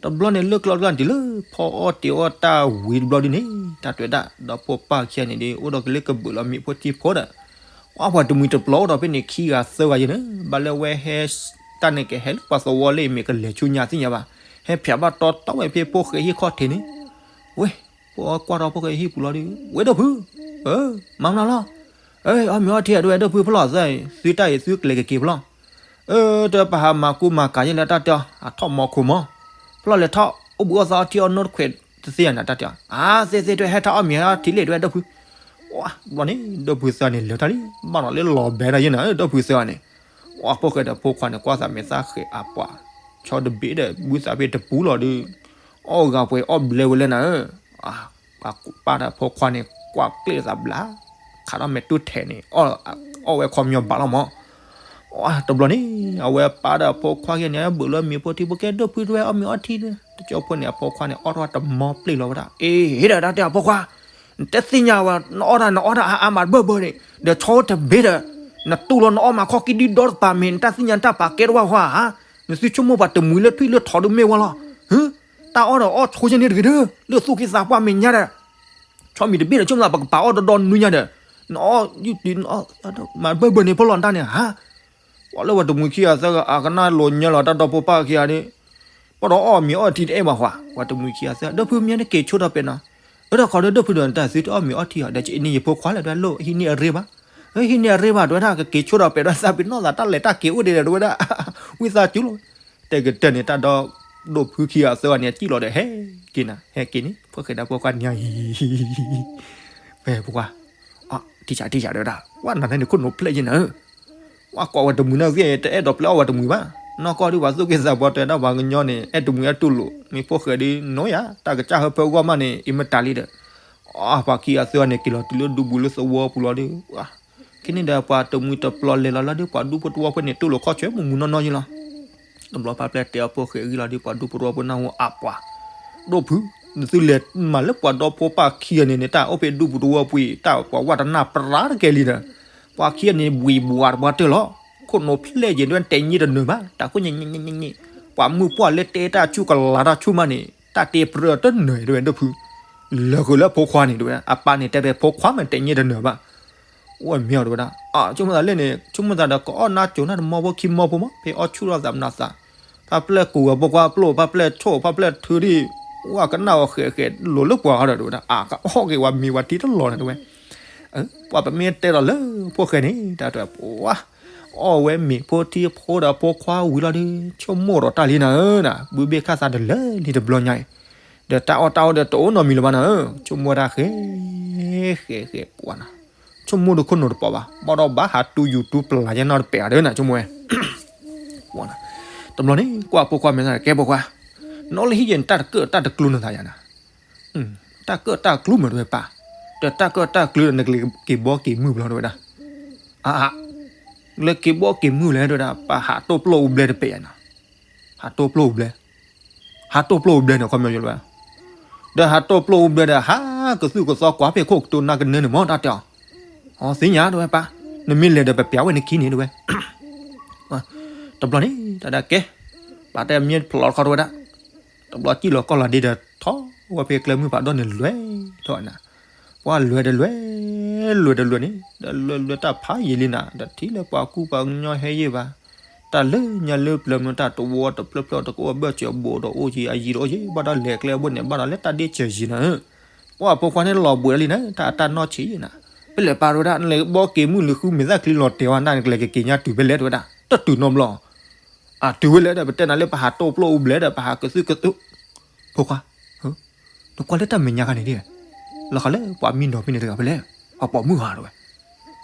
တဘျီန့ၣ် လၢကျိၤလၢကျါတုၤလၢ ဖီအီၣ်တ့ၤအီၣ်တၢ်ဝံၤတဘျီဒုန့ၣ် တၢ်တဲဝဲဒၣ် ဒီဖိပၢ်ခံဂၤန့ၣ်ဒီး အိၣ်ဒီးကလၢကဘုးလီၤမ့ၤဖိထံဖိဒီး, ဝါ ပှၤတမှံၤတပျီၤအိၣ်ဒီးဖဲန့ၣ် ခံဂၤသၢဂၤယဲန့ၣ် ဘၣ်လၢဝဲဟဲ တၢ်န့ၣ်ကဟဲလၢပှၤသဝီလၢအမ့ၢ်ကလဲၤဆူညါသ့ၣ်ညါဘၣ်, ဟဲဖျါဘၣ်တီတီဝဲဖဲဖိၣ်ဃဲဟံၣ်ခီၣ်ထံးန့ၣ်, ဝဲ ဖိကွၢ်ထီၣ်ဖိၣ်ဃဲဟံၣ်ပူၤလီၤဒီး ဝဲဒီပုၢ်, မၤမနုၤလီၤ, အီၣ်မ့ၤအီထံ အဒိဝဲဒီပုၢ်ဖဲလီၤသၢ သုတၢ်အံၤသုကလဲၤကက့ၤဖဲလီၤ, အၢ တပဟးမၤကူမၤကၤယဲလၢတၢ်တဲအီၤ အထီၣ်မီခိၣ်မီ, ဖဲလီၤလဲၤထီၣ် အိၣ်ဘှံးအိၣ်သါအီထံအီနိတခွဲးတသ့ဧါနၤ တၢ်တဲအီၤ အါ သ့သ့တဝဲ ဟဲထီၣ်အီၣ်မ့ၤအီထံလံ တဝဲဒီပုၢ်, ဝါ ဘျီန့ၣ် ဒီပုၢ်သၢဂၤန့ၣ် လဲၤထီၣ်လံ ဘၣ်နီၤလၢလီၤဘဲဒၣ်ယဲနၤ ဒီပုၢ်သၢဂၤန့ၣ်, ဝါ ဖိၣ်ဃဲဒီးဖိခွါန့ၣ် ကွၢ်သးမဲာ်သၣ်ဃဲးအပှၤ, ဆီတဘ့ၣ်ဒီး ဘုသးဖဲတပူၤလီၤဒီး, အီၣ်ဂၤပှဲၤအီၣ်ဘျဲဝဲလၢနၤဧၢ, ပၢ်ဒီးဖိခွါန့ၣ် ကွၢ်ကျဲသးဘျါ, ခးထီၣ်မဲာ်တူၢ်ထဲးန့ၣ်, အီၣ်ဝဲခီပညီဘၣ်လီၤမး, တဘျီန့ၣ် အဝဲပၢ်ဒီးဖိခွါခံဂၤန့ၣ် ဘုးလီၤမ့ၤဖိထံဖိကဲ ဒီပုၢ်တဝဲ အီၣ်မ့ၤအီထံ, တကၠီဖိန့ၣ် အဖိခွါန့ၣ် အီၣ်ထီၣ်တမီပျ့ၤလီၤဝဲဒၣ်, အ့ ဟ့ၣ်ဒီးတၢ်တဲအဖိခွါ, နတသ့ၣ်ညါဝဲ နအီၣ်တၢ် နအီၣ်တၢ်အါအါမးတဘၢဘၢန့ၣ် ဒီးဆီအိၣ်တဘ့ၣ်ဒီး, နတူၢ်လီၤနအီၣ်မးခီၣ်ကံၢ်ဒုဒီတပၤမ့ၢ် နတၢ်သ့ၣ်ညါတၢ်ပာ်ကဲတဝၢ်ဟါဧါ, နသုဆိကမိၣ်ပှၤတမှံၤလၢထွံၣ်လၢထိးဒုမ့ၢ်ဝဲလီၤ, တၢ်အီၣ်ဒီးအီၣ်ဆိကန့ၣ်တဂ့ၤဒီး လၢသူၣ်က့သးပှၢ်မဲာ်ညါဒီး ဆီမံၤတဘ့ၣ်ဒီး ဆိကမိၣ်သးပကပာ်အီၣ်ဒီဒီနွံညါဒီး, နအီၣ်ယုၢ်တုၤ မၤတဘၢဘၢန့ၣ်ဖိလီၤတၢ်န့ၣ်ဧါ, ပှၤလၢပှၤတမှံၤခံဂၤသၢဂၤအကနၣ်လိၤညါလီၤ တၢ်ဒီဖိပၢ်ခံဂၤန့ၣ်, ပှၤဒီးအီၣ်မ့ၤအီထံတအဲၣ်ဘၣ်ဃီ, ပှၤတမှံၤခံဂၤသၢဂၤ ဒီပုၢ်မ့ၢ်နက့ၤဆိဒီးပဲာ်နီၤ, အၢဒီးခီဒီးဒီပုၢ်ဒီး တၢ်သုတအီၣ်မ့ၤအီထံဧါ, ဒီးကန့ၣ်ယဖိခွါလၢတဝဲလိၣ် ဟံးန့ၢ်အရ့ဘၣ်, ဟံးန့ၢ်အရ့ဘၣ် တဝဲဒၣ် ကက့ၤဆိဒီးပဲာ်ဒီးသးပ့ၤနီၣ်သးတၢ်လဲၤတၢ်က့ၤအိၣ်ဒံးဒီး တဝဲဒၣ် ဝံသးစူၤလီၤ, တဲကတၢၢ်န့ၣ် တၢ်ဒီဒိၣ်ဖုခံဂၤသၢဂၤန့ၣ် အစံၣ်လီၤဒီး ဟဲက့ၤနၤ ဟဲက့ၤန့ၣ် ဖိၣ်ဃဲဒီးဖိခွါန့ၣ် ဟံ ဖဲပှၤ, အ ထံၣ်ဆးထံၣ်ဆးဒီးဝဲဒၣ် ပှၤနၤန့ၣ်န့ၣ် ခိၣ်နူာ်ဖျဲၣ်ယဲနၤဧၢ, ပှၤကွၢ်ဝဲတမှံၤန့ၣ်ဂ့ၤ တအဲၣ်ဒိးပျဲအီၣ်ဝဲတမှံၤဘၣ်, နီၢ်ကီၢ်ဒုးပှၤသူၣ်က့သးပှၢ်တဲဒၣ်ပှၤကညီန့ၣ် အဲၣ်တမှံၤအဲၣ်တူၢ်လိာ် မ့ၢ်ဖိၣ်ဃဲဒုး နိယၤ တၢ်ကစၢ်ဟၢဖၢဂီၢ်မးန့ၣ် အံၤမတၤလံဒီး, အ ပှၤခံဂၤသၢဂၤန့ၣ် က့ၤလီၤတုၤလၢဒူပူၤလၢသဝီပူၤလီၤဒီး, ခဲန့ၣ်ဒီးပှၤတမှံၤတပျီၤလဲၤလီၤလီၤဒီး ပှၤဒူဖိတဝီဖိန့ၣ် တူၢ်လိာ်ခီၣ်ဆွဲမုၢ်မုၢ်နီၢ်နီၢ်ယဲလီၤ တဘျီဖးပျဲၢ်တဲအီၤဖိၣ်ဃဲဂံၢ်လီၤဒီး ပှၤဒူဖိတဝီဖိနၢ်ဟူအပှၤ, ဒိၣ်ဖု, နသုလဲၤမၤလၢပှၤဒီဖိပၢ်ခံဂၤန့ၣ်န့ၣ် တၢ်အိၣ်ဖဲဒူပူၤတဝီပူၤအံၤ တၢ်ပှၤဝၢ်တနၢ်ပြါတကဲလံဒီး, ပှၤခံဂၤန့ၣ် ဘှံးဘှးတပှၢ်တၢၢ်လီၤ, ခိၣ်နူာ်ဖျဲၣ်ယဲၤဒွဲၣ်တဲညံတနၢၤဘၣ် တၢ်ခိၣ်ညဲညဲညဲညဲ, ပှၤမုၢ်ပှၢ်လၢတဲတၢ်ဆူၣ်ကလၤတၢ်ဆူၣ်မးန့ၣ် တၢ်တဲပြၢတနၢၤတဝဲဒိၣ်ဖု, လၢာ်ဃုာ်လၢဖိခွါန့ၣ်တဝဲ အပၢ်န့ၣ်တဲဖဲဖိခွါမးတဲညံတနၢၤဘၣ် အိၣ်မ့ၢ်အီၤတဝဲဒၣ် အ ဆိကမိၣ်သးလၢန့ၣ် ဆိကမိၣ်သးဒီး ကအီၣ်နါစိၤနါတမီဖိခံမီဖိမး ဖဲအီၣ်ဆူၣ်ထီၣ်သးမနုၤသး, ဖးပျဲၢ်ကူၣ်ဂၤဖိခွါပျိၣ် ဖးပျဲၢ်ထိၣ် ဖးပျဲၢ်ထုးဒံး, ဝဲကနၣ်အီၤဃဲးဃဲးလိၤလၢပှၤဃီဒီးတဝဲဒၣ် အကအီၣ်က့ၤဝဲမ့ၤဝဲထံတလီၤန့ၣ်တဝဲ, ပှၤပမ့ၢ်တဲဒီးလၢဖိၣ်ဃဲန့ၣ် တၢ်တဝဲ ပှၤ အီၣ်ဝဲမ့ၤဖိထံဖိဒီးဖိခွါဝံၤလီၤဒီး ဆိကမိၣ်ဒီးတၢ်လံနၤဧၢနၤ, ဘုဘ့ၣ်ခၣ်သးတလၢလံတဘျီညါအံၤ, ဒီးတၢ်အီၣ်တၢ်အီဒီးတအိၣ်နီတမံၤလၢၤဘၣ်နၤဧၢ, ဆိကမိၣ်ဝဲဒၣ်ဃဲ ဃဲဃဲပှၤနၤ, ဆိကမိၣ်ဒုးခိၣ်နူာ်တပီၤဘၣ်, ဘၣ်ဒီးဘၣ်ဟးတူၢ်ယူၤတူၢ်ပျၢ်ယဲနီတပဲာ်ဧါဒီးနၤ ဆိကမိၣ်ဝဲ တဘျီန့ၣ် ကွၢ်ဖိခွါမဲာ်သၣ် ကဲဖိခွါ, နအိၣ်လၢဟံၣ်ယဲၢ် နတၢ်တကၢၣ်တၢ်တကျိနသးယၤနၤ, တၢ်ကၢၣ်တၢ်ကျိမ့ၢ်တဝဲပၢ်, ဒီးတၢ်ကၢၣ်တၢ်ကျိဒီး နကလဲၤက့ၤဘီက့ၤမုၢ်ဘျီတဝဲဒၣ်, အါအါ, လဲၤက့ၤဘီက့ၤမုၢ်လဲၣ်တဝဲဒၣ် ပဟးတိၢ်ပျိၢ်အူဘျဲတပဲာ်ယၤနၤ, ဟးတိၢ်ပျိၢ်အူဘျဲ ဟးတိၢ်ပျိၢ်အူဘျဲန့ၣ် ခီပညီယိလၢ, ဒီးဟးတိၢ်ပျိၢ်အူဘျဲဒီး ဟးကသုၣ်ကသီကွၢ်ဖဲခိၣ်ကတိၤနၢ်ကနၢန့ၣ်မ့ၢ်တၢ်တဲအီၤ, အသ့ၣ်ညါတဝဲပၢ်, နမ့ၢ်လဲၤဒီးပပျးဝဲနခံန့ၣ်တဝဲ, တဘျီန့ၣ် တၢ်ဒၣ်ကဲ, ပာ်တဲမ့ၢ်ဖျိးခီတဝဲဒၣ်, တဘျီစံၣ်လီၤကီၢ်လီၤဒ့ဒီး ထီၣ်ဝဲဖဲကျဲမုၢ်ဖးဒိၣ်န့ၣ်လွဲၢ်ထီၣ်နၤ, ပှၤလွဲၢ်ဒီးလွဲၢ်, လွဲၢ်ဒီးလွဲၢ်န့ၣ် ဒီးလွဲၢ်လွဲၢ်တၢ်ဖးယံာ်လံနၤ ဒီးထံၣ်လၢပှၤကူပှၤကညီဟဲယံာ်ဘၣ်, တၢ်လၢညါလၢပျၢၤမ့ၢ်တၢ်တဝီတဖျၢၣ်ဖျၢၣ်တကအိၣ်ဘၢၣ်စၢၤဘိးဒီးအိၣ်ယံာ်အယံာ်ဒီးအိၣ်ယံာ် ဘၣ်ဒီးလဲၤကျဲဘိန့ၣ် ဘၣ်ဒီးလၢတၢ်ဒ့စၢၤယံာ်နၤဧၢ, ပှၤဖိခွါန့ၣ်လီၤဘှံးလံနၤ တၢ်အတၢ်နီၢ်ဆံးယံာ်နၤ, ဖဲလဲၣ်ပာ်တဝဲဒၣ် နလဲၤဘီက့ၤမုၢ်လံၤဃုမဲာ်သၣ်ချံလီၤတဲာ်ဝဲနၤ နကလဲၤက့ၤက့ၤညါတုၤဖဲလဲၣ်တဝဲဒၣ် တတုၤနီတဘျီ အတုၤဝဲလဲၣ်ဒီး ပတဲနၤလၢပဟးတိၢ်ပျိၢ်အူဘျဲဒီး ပဟးကသုၣ်ကသုၣ်, ဖိခွါ, နကွၢ်လၢတၢ်မဲာ်ညါခါန့ၣ်ဒ်, လီၤဃးလၢပှၤမံနီၤဖဲန့ၣ်တဂၤဖဲလဲၣ်, ပှၤပိာ်မုၣ်ဧါတဝဲ,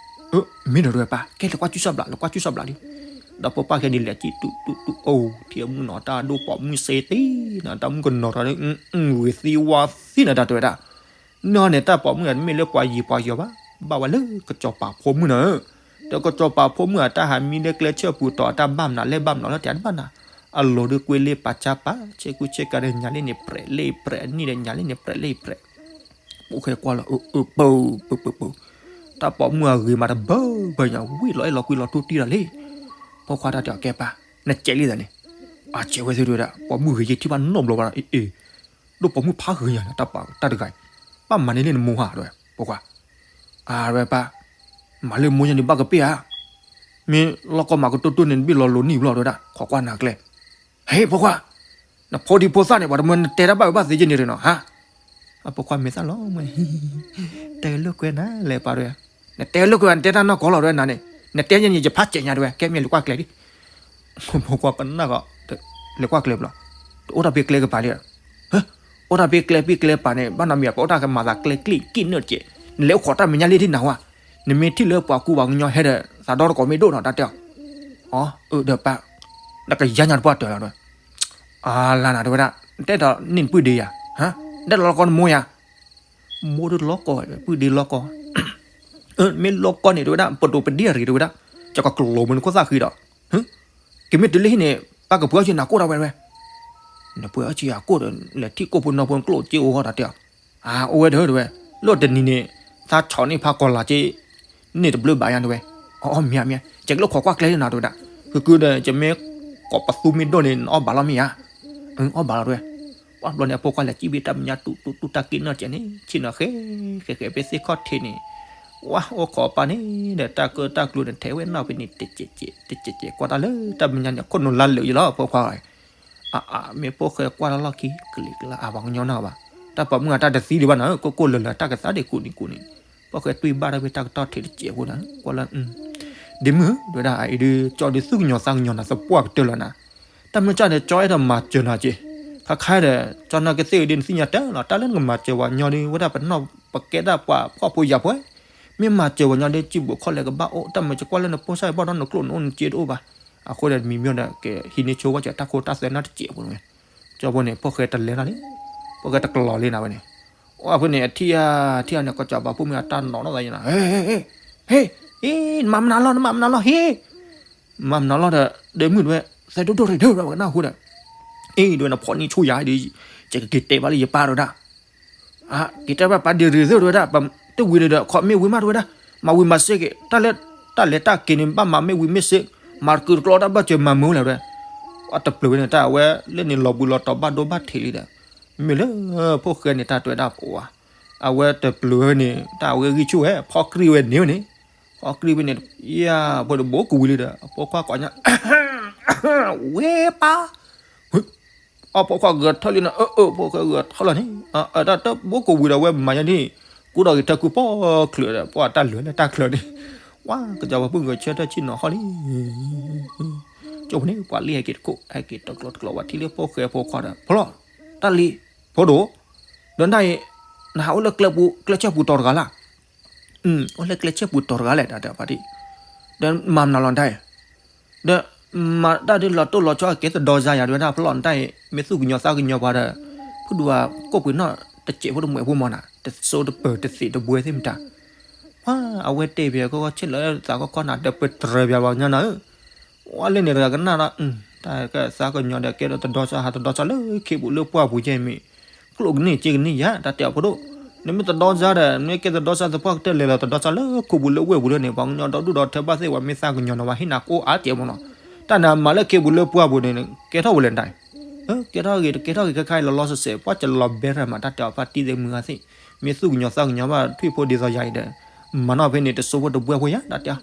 မ့ၢ်ဒီးတဝဲပၢ် ကဲလဲၤကွၢ်ကူစၢ်ဘျး လဲၤကွၢ်ကူစၢ်ဘျးလံ, ဒီးဖိပၢ်ခဲဒ်လဲၣ်ကံတူတူတူအိၣ် ထံၣ်အမုၢ်နီၤတၢ်ဒိၣ်ပိာ်မုၣ်စ့တ့ၢ်နီၤ တၢ်မုၣ်ကနီၤထီၣ်န့ၣ် ဂ့ၤသံဝါသံနၤတၢ်တဝဲဒၣ် နီၢ်န့ၣ် တၢ်ပိာ်မုၣ်တမ့ၢ်လၢပှၤယံၤပှၤယီၤဘၣ်, ဘၣ်ဝဲလၢကစီၤပၤဖိမုၣ်နၤဧၢ, ဒီးကစီၤပၤဖိမုၣ်အတၢ်ဟးမံလၢကျဲဆၢပူၤတီၤ အတၢ်ဘၣ်မနုၤလဲၣ်ဘၣ်မနုၤလၢတၢ်တဘၣ်နၤ, အလိၤဒုးကွ့လ့ပာ်ဆါပာ် ဆ့ကူဆ့ကၤဒီးညါလံန့ၣ် ပြဲးလ့ပြဲးနံၣ်ဒီးညါလံန့ၣ် ပြဲးလ့ပြဲး ဖိၣ်ဃဲကွၢ်လီၤ အၢ အၢ ပၢ ပၢ ပၢ ပၢ, တၢ်ပိာ်မုၣ်အဂ့ၤမးတဘၢဘၢညါ ဝံၣ်လီၤအဲၣ်လီၤကွံလီၤထူတံၢ်လီၤလံ, ဖိခွါတၢ်တဲအီၤ ကဲပၢ် နစဲးလံသးန့ၣ်, အစဲးဝဲသ့ၣ်တဝဲဒၣ် ပိာ်မုၣ်ဂ့ၤယ့ၢ်ထံၣ်ဘၣ်နီတဘျီဘၣ်ဒီး အ့ၣ်အ့ၣ်, ဒိၣ်ပိာ်မုၣ်ဖးဂ့ၤညါ တၢ်တဂၤအံၤ, ဘၣ်မၤန့ၢ်လံနမိၢ်ဟါတဝဲ ဖိခွါ, အဝဲပၢ်, မၤလၢမိၢ်ညါန့ၣ်ဘၣ်ကပ့ၢ်ဧါ, မ့ၢ်လီၢ်ကီၢ်မၤကတိၢ်တိၢ်န့ၣ် နဘ့ၣ်လီၤလိၤနံၣ်ဘျီတဝဲဒၣ် ခိးကွၢ်နၤကျဲ ဟ့ၣ် ဖိခွါ, နဖိဒံဖိသၣ်န့ၣ် ပှၤတမၢနတဲတၢ်ဘၣ်ဝဲဘၣ်သ့က့န့ၣ်နီၤ ဟါ, အဖိခွါမဲာ်သၣ်လီၤမး, တဲလိာ်ကွဲနၤလဲၣ်ပၢ်တဝဲ, နတဲလိာ်ကွဲ နတဲတၢ်နီၢ်ကီၢ်လီၤတဝဲနၤန့ၣ်, နတဲညါန့ၣ် ယဖးစဲးညါတဝဲ ကဲမ့ၢ်လဲၤကွၢ်ကျဲဒံး, ဖိခွါကနၣ်ကီး, လဲၤကွၢ်ကျဲဘျီ, တအိၣ်တၢ်ဖဲကျဲကပၤလံ, အိၣ်တၢ်ဖဲကျဲဖဲကျဲပၤန့ၣ် ဘၣ်နီတမံၤ ပအိၣ်တၢ်ကမၤသးကျဲကျံးကံၣ်နၢၣ်တကဲး, နလဲၤအိၣ်ခိးတၢ်မဲာ်ညါလံဒ်နၤဝဲ, နမ့ၢ်ထံၣ်လၢပှၤကူပှၤကညီဟဲဒီး သးဒီတကိးမ့ၢ်ဒိၣ်နီၤ တၢ်တဲအီၤ အၢ ဒီးပၢ်, နကယါညါတပှၢ်တၢၢ်လီၤ, အါလါနၤတဝဲဒၣ်, နတဲဒီးန့ၢ်နပုၢ်ဒ့ယၤ, နတဲလီၤကီနမိၢ်ယၤ, မိၢ်ဒုးလီၤကီ, ပုၢ်ဒ့လီၤကီ, မ့ၢ်လီၤကီန့ၣ်တဝဲဒၣ် ပဒိၣ်ပဒ့ရံၣ်တဝဲဒၣ်, ကကလိၤမုၢ်နခိၣ်သၣ်ဃံဒီး, ကမ့ၢ်တုၤလၢဟံၣ်န့ၣ် ပၢ်ကပှ့ၤအီၣ်ဆံနၤကိၣ်ဒၣ်ဝဲတဝဲ, နပှ့ၤအီၣ်ဆံယၤကိၣ်ဒီး လဲၤထံၣ်ကိၣ်ဖိနီဖိကျိၣ်စ့အိၣ်ဂီၢ်တၢ်တဲအီၤ, အအိၣ်ဝဲဒီးတဝဲ, လၢတနံၤန့ၣ် သးဆီၣ်န့ၢ်ဖးကီၢ်လၢ်က့ န့ၢ်တဘျုးဘၣ်ယါတဝဲ, အီၣ်မ့ၢ်ဧါမ့ၢ်ဧါ, ကဲကလိၣ်ခိးကွၢ်ကျဲလံနၤတဝဲဒၣ်, ဃုကုဒီး ကမ့ၢ်ကိးပသူမ့ၢ်ဒိၣ်န့ၣ် နအီၣ်ဘၣ်လီၤမ့ၢ်ဧါ, အီၣ်ဘၣ်လီၤတဝဲ, ပှၤဘျီန့ၣ် အဖိခွါလဲၤစံၣ်ဘ့ၣ်တၢ်မဲာ်ညါတူတူတူတၢ်က့ၣ်နီၢ်ကဲးန့ၣ် ဆ့ၣ်နီၤဃဲ ဃဲဃဲဖဲသ့ၣ်ခီၣ်ထံးန့ၣ်, ဝါအိၣ်ခိးပၢ်န့ၣ်ဒီး တၢ်ကၢတၢ်ကျိန့ၣ် ထဲဝဲနီၢ်ဖဲန့ၣ် တကဲးကဲး တကဲးကဲး ကွၢ်တၢ်လၢတၢ်မဲာ်ညါန့ၣ် ခိၣ်နူာ်လါလၢာ်ယလီၤ အဖိခွါ, အါအါ မ့ၢ်ဖိၣ်ဃဲကွၢ်တၢ်လီၢ်ခံ ကလံၤကျါအါပှၤကညီနီၢ်ဘၣ်, တၢ်ပိာ်မုၣ်အတၢ်တသံဒံးဘၣ်နီၤ ကိၢ်ကိၢ်လၢၤလၢၤ တၢ်ကသါဒံးကူးန့ၣ်ကူးန့ၣ်, ဖိၣ်ဃဲတွံၢ်ဘၣ်တၢ်ဖဲတၢ်ကတီၢ်ထံးတစဲးဖိနၤ ကွၢ်လၢ ဒ့မုၣ် တဝဲဒၣ် အအံၤဒုး ကၠီဒုးသူၣ်ကညီၤသးကညီၤနၤသပှၢ်ကတၢၢ်လီၤနၤ, တၢ်မုၢ်ကၢ်ဒီး ကၠီအဲၣ်ဒိးမၤစၢၤနၤက့ၤ, ခါခါဒီး ကၠီနာ်က့သ့ၣ်အံၤဒုး နသ့ၣ်ညါတၢ်လီၤ တၢ်လၢနကမၤစၢၤပှၤကညီဒုး ဝဲဒၣ်ပနီၢ်ပကဲဒၣ်ပှၤဖှီၣ်ဖိယာ်ဖိ, မ့ၢ်မၤစၢၤပှၤကညီဒုး စုဘူးခီၣ်လဲၤကဘၣ်အိၣ် တၢ်မၤစၢၤကွၢ်လၢနဖိစၢ်ဘီၣ်ဒီး နကျိၣ်နအိၣ်နစ့တအိၣ်ဘၣ်, အဃိဒီးမံၤမ့ၢ်ဒီး ကဟံးန့ၢ်ဆိဝဲကၠီတၢ်ခိတၢ်သွဲနီတစဲးဖိန့ၣ်, ကၠီဖိန့ၣ် ဖိၣ်ဃဲတလဲၤနီၤလံ, ဖိၣ်ဃဲတကလီၤလံနၤဝဲန့ၣ်, အဃိန့ၣ် အထံၣ်ဧါ ထံၣ်ဧါန့ၣ် ကီၢ်ကၠီၤပၤဖိမုၣ်အတၢ်နီၤနီၢ်သးယနၤ, ဟ့ ဟ့ ဟ့ နမၤမနုၤလီၤ နမၤမနုၤလီၤ ဟ့ မၤမနုၤလီၤဒီး ဒ့မုၣ်တဝဲ သဲဒိၣ်ဒိၣ်ရ့ၣ်ဒိၣ်ဝဲကနၣ်ဃိဒီး, အ့ တဝဲ နဖီၣ်နံၤဆူယၤဒီး ယကက့ၤတဲဘၣ်လၢယပၢ်တဝဲဒၣ်, က့ၤတဲဘၣ်ပၢ်ဒ့ရ့ၣ်သ့ၣ်တဝဲဒၣ်, တဝံၤန့ၣ်ဒီး ခိးမ့ၢ်ဝံၤမးတဝဲဒၣ်, မၤဝံၤမၤစ့က့ၤ, တၢ်လၢ တၢ်လဲၤတၢ်က့ၤန့ၣ် ဘၣ်မၤမ့ၢ်ဝံၤမ့ၢ်စ့, မၤတကုာ်တကျီတၢ်ဘၣ်စၢၤမၤမုာ်လၢၤဝဲ, အတပျုၤဝဲန့ၣ် တၢ်အဝဲလၢန့ၣ်လီၤဘှံးလီၤတီၤဘၣ်ဒိဘၣ်ထံးလံဒီး, မ့ၢ်လၢ ဖိၣ်ဃဲန့ၣ် တၢ်တဝဲဒၣ်ပှၤ အဝဲတပျုၤဝဲန့ၣ် တၢ်အဝဲဂံၢ်ဆူၣ်ဝဲ ဖီကြံၢ်ဝဲန့ၣ်ဝဲန့ၣ်, ဖီကြံၢ်ဝဲန့ၣ် ယၤ ဖိတဘိကဝံၤလံဒီး အဖိခွါကိးညါ ဝဲပၢ်, အဖိခွါဂဲၤထၢၣ်လံနီၤ အၢ အၢ ဖိၣ်ဃဲဂဲၤထၢၣ်လီၤန့ၣ် တၢ်တဘိကဝံၤဒီး ဝဲမၤညါန့ၣ် ကူဒီးဂဲၤထၢၣ်ကူပီၣ်ချၢးဒီး ပှၤတၢ်လဲၤလၢတၢ်ချၢးန့ၣ်, ပှၤကစီၤပၤဖိမုၣ်ဂဲၤဆၢထၢၣ်ဆ့ၣ်နီၤဟီၣ်လံ. ကၠိဖိန့ၣ် ပှၤလံဟဲက့ၤတခိၣ် ဟဲက့ၤတကျိၤတကျိၤ ပှၤထံၣ်လၢဖိၣ်ဃဲဖိခွါဒီး ဖိလီၤ, တၢ်လံ, ဖိဒိၣ်, ဒီးနတၢ်အံၤ နဟးအိၣ်လၢကျဲပူၤ ကျဲဆၢပူၤတီၤတဂၤလၢ်. အိၣ်လၢကျဲဆၢပူၤတီၤတဂၤလဲၣ် တၢ်တဲအီၤဖါတံၢ်, ဒီးမၤမနုၤလီၤနတၢ်အံၤ, ဒီးမၤတၢ်ဒ်လီၤတိၢ်လီၤဆီအကဲသဒီစါယၤ တဲဝဲဒၣ် ဖိလီၤ နတၢ်အံၤ မ့ၢ်သူၣ်ကညီၤသးကညီၤပှၤဒီး ဖုဒူးဧါ ကိၣ်ပှ့ၤနီၣ်တစဲးဖိတမှဲးဖိမၢ်နၤ တစိတပၢၤတသ့းတဘှဲသ့ၣ်မတၤ ပှၤ အဝဲတဲဘၣ်ကီကီဆဲးလၢသးကီခီနၤ ဒီးပတြၢၤဘၣ်ပှၤကညီနၤဧၢ, ဝဲလၢန့ၣ်တဂၤကနၣ်ဒီး တၢ်ကသးကညီၤဒီးကဲဒီးတဒီစါ ဟးတဒီစါလၢခ့ပူၤလၢပှၢ်ပူၤကဲမ့ၢ် ကျိၣ်ကန့ၢ်စ့ကန့ၢ်ယၤ တၢ်တဲအီၤဖိဒိၣ်, နမ့ၢ်တဒီစါဒီး နမ့ၢ်ကဲတဒီစါသပှၢ်ကတၢၢ်လဲၤလီၤတဒီစါလၢခ့ပူၤလၢဝ့ၢ်ပူၤလၢန့ၣ် ပှၤကညီဒီဒူၣ်ဒီထၢဘၣ်သ့ၣ် ပှၤမ့ၢ်သးကညီၤနၤ ပှၤဟ့ၣ်နၤကအိၣ်အါတ့ၢ်မၢ်နီၤ, တၢ်နမၤလၢခ့ပူၤလၢပှၢ်ပူၤန့ၣ် ကဲထီၣ်ဝဲလဲၣ်နတၢ် ကဲထီၣ်ဂ့ၤ တကဲထီၣ်ဂ့ၤခဲခါအံၤ လီၤလီၤဆဲးဆဲး ပှၤကလီၤဘဲထၢၣ်မး တၢ်တဲအီၤဖါတံၢ်သ့ၣ်မုၢ်ဂၤသ့ၣ်, မ့ၢ်သူၣ်ကညီၤသးကညီၤဘၣ်ထွံၣ်ဖိဒ်သိးယၤအံၤဒီး မၤနီၣ်ဖဲန့ၣ်တစိဖိတဘှဲဖိယၤ တၢ်တဲအီၤ,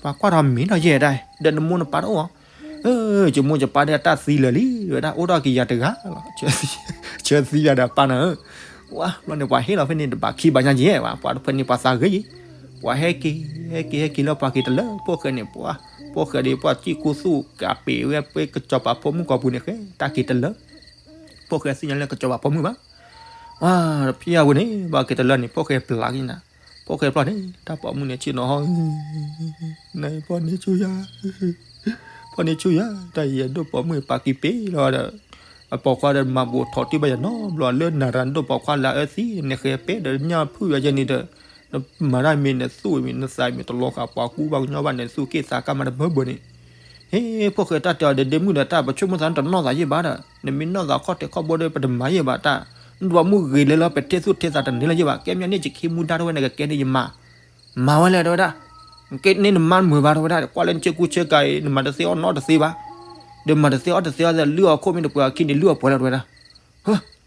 ပှၤကွၢ်ထီၣ်မ့ၢ်ထီၣ်ယဲၢ်ဒၣ် ဒီးနမိၢ်နပၢ်တအိၣ်ဧါ, ယမိၢ်ယပၢ်ဒီးတၢ်သံလၢာ်လံ ဝဲဒၣ် အိၣ်ထီၣ်က့ၤယၤတဂၤလီၤ, ဆၢသံယၤဒီးပၢ်နၤဧၢ, ဝဲဘျီန့ၣ် ပှၤဟ့ၣ်လီၤဖဲန့ၣ်တဘၣ်ခံဘၣ်ညါယဲၢ် ပှၤတဖဲန့ၣ်ပှၤသးဂ့ၤယံၤ, ပှၤဟဲက့ၤ ဟဲက့ၤ ဟဲက့ၤလၢပှၤက့ၤတလၢ ဖိၣ်ဃဲန့ၣ် ပှၤ ဖိၣ်ဃဲဒီးပှၤစံၣ်ကူသူၣ်ကးပ့ၤဝဲ ပှၤကစီၤပၤဖိမုၣ်ကိာ်ပူၤန့ၣ် ဃဲတၢ်က့ၤတလၢ ဖိၣ်ဃဲသ့ၣ်ညါလၢကစီၤပၤဖိမုၣ်ဘၣ်, ဝဲ ဖဲအဝဲန့ၣ် ပှၤက့ၤတလၢန့ၣ် ဖိၣ်ဃဲပျၢ်က့ၤနၤ, ဖိၣ်ဃဲပျၢ်န့ၣ် တၢ်ပိာ်မုၣ်န့ၣ် ဆ့ၣ်နီၤဟီၣ်, နပီၢ်န့ၣ်ဆူယၤ, ပီၢ်န့ၣ်ဆူယၤ တၢ်ယဲၢ်ဒိၣ်ပိာ်မုၣ်ပာ်က့ၤပ့ၤလီၤဒီး, အပိာ်ခွါဒီးမၤဘူးထီၣ်တံၢ်ဘၣ်ယၤနီတဘျီ လၢနၤရၤဒိၣ်ပိာ်ခွါလၢအအၢသံ နဃဲၤပဲဒီးညၣ်ဖုၣ်ယၤယဲၢ်န့ၣ်ဒီး, နမၤတၢ်မ့ၢ်နသူၣ်မ့ၢ်နသးမ့ၢ်တလီၤဃာ်ပှၤကူဘၣ်ကညီဘၣ်န့ၣ် သူၣ်က့ၣ်သးကါမးတဘၢဘၢန့ၣ် ဟ့ ဖိၣ်ဃဲတၢ်တဲအီၤဒီးဒ့မုၣ်ဒီး တၢ်ပဆိကမိၣ်သးနတနီၢ်သးယဲၢ်ဘၣ်ဒီး နမ့ၢ်နီၢ်သးခီၣ်ထံးခီၣ်ဘိဒီး ပတမၤယဲၢ်ဘၣ်တၢ်, နဒွးမုၢ်ဂ့ၤလဲၤလၢပထဲသူၣ်ထဲသးတန့ၢ်လၢၤယဲၢ်ဘၣ် ကဲမ့ၢ်န့ၣ် ယကဟံးမူဒါတဝဲ နကကဲန့ၣ်ယမၤ, မၤဝဲလဲၣ်တဝဲဒၣ်, ကဲန့ၣ်နမါမုာ်ဘၣ်တဝဲဒၣ် ကွၢ်လၢနဆ့ကူဆ့ကၤအံၤ နမၤတသ့အီၣ်နီတသ့ဘၣ်, ဒီးမၤတသ့အီၣ်တသ့အီၣ်သ့ လုၢ်အီၣ်ခိၣ်မ့ၢ်တပှဲၤအခံန့ၣ် လုၢ်အီၣ်ပှဲၤလၢတဝဲဒၣ်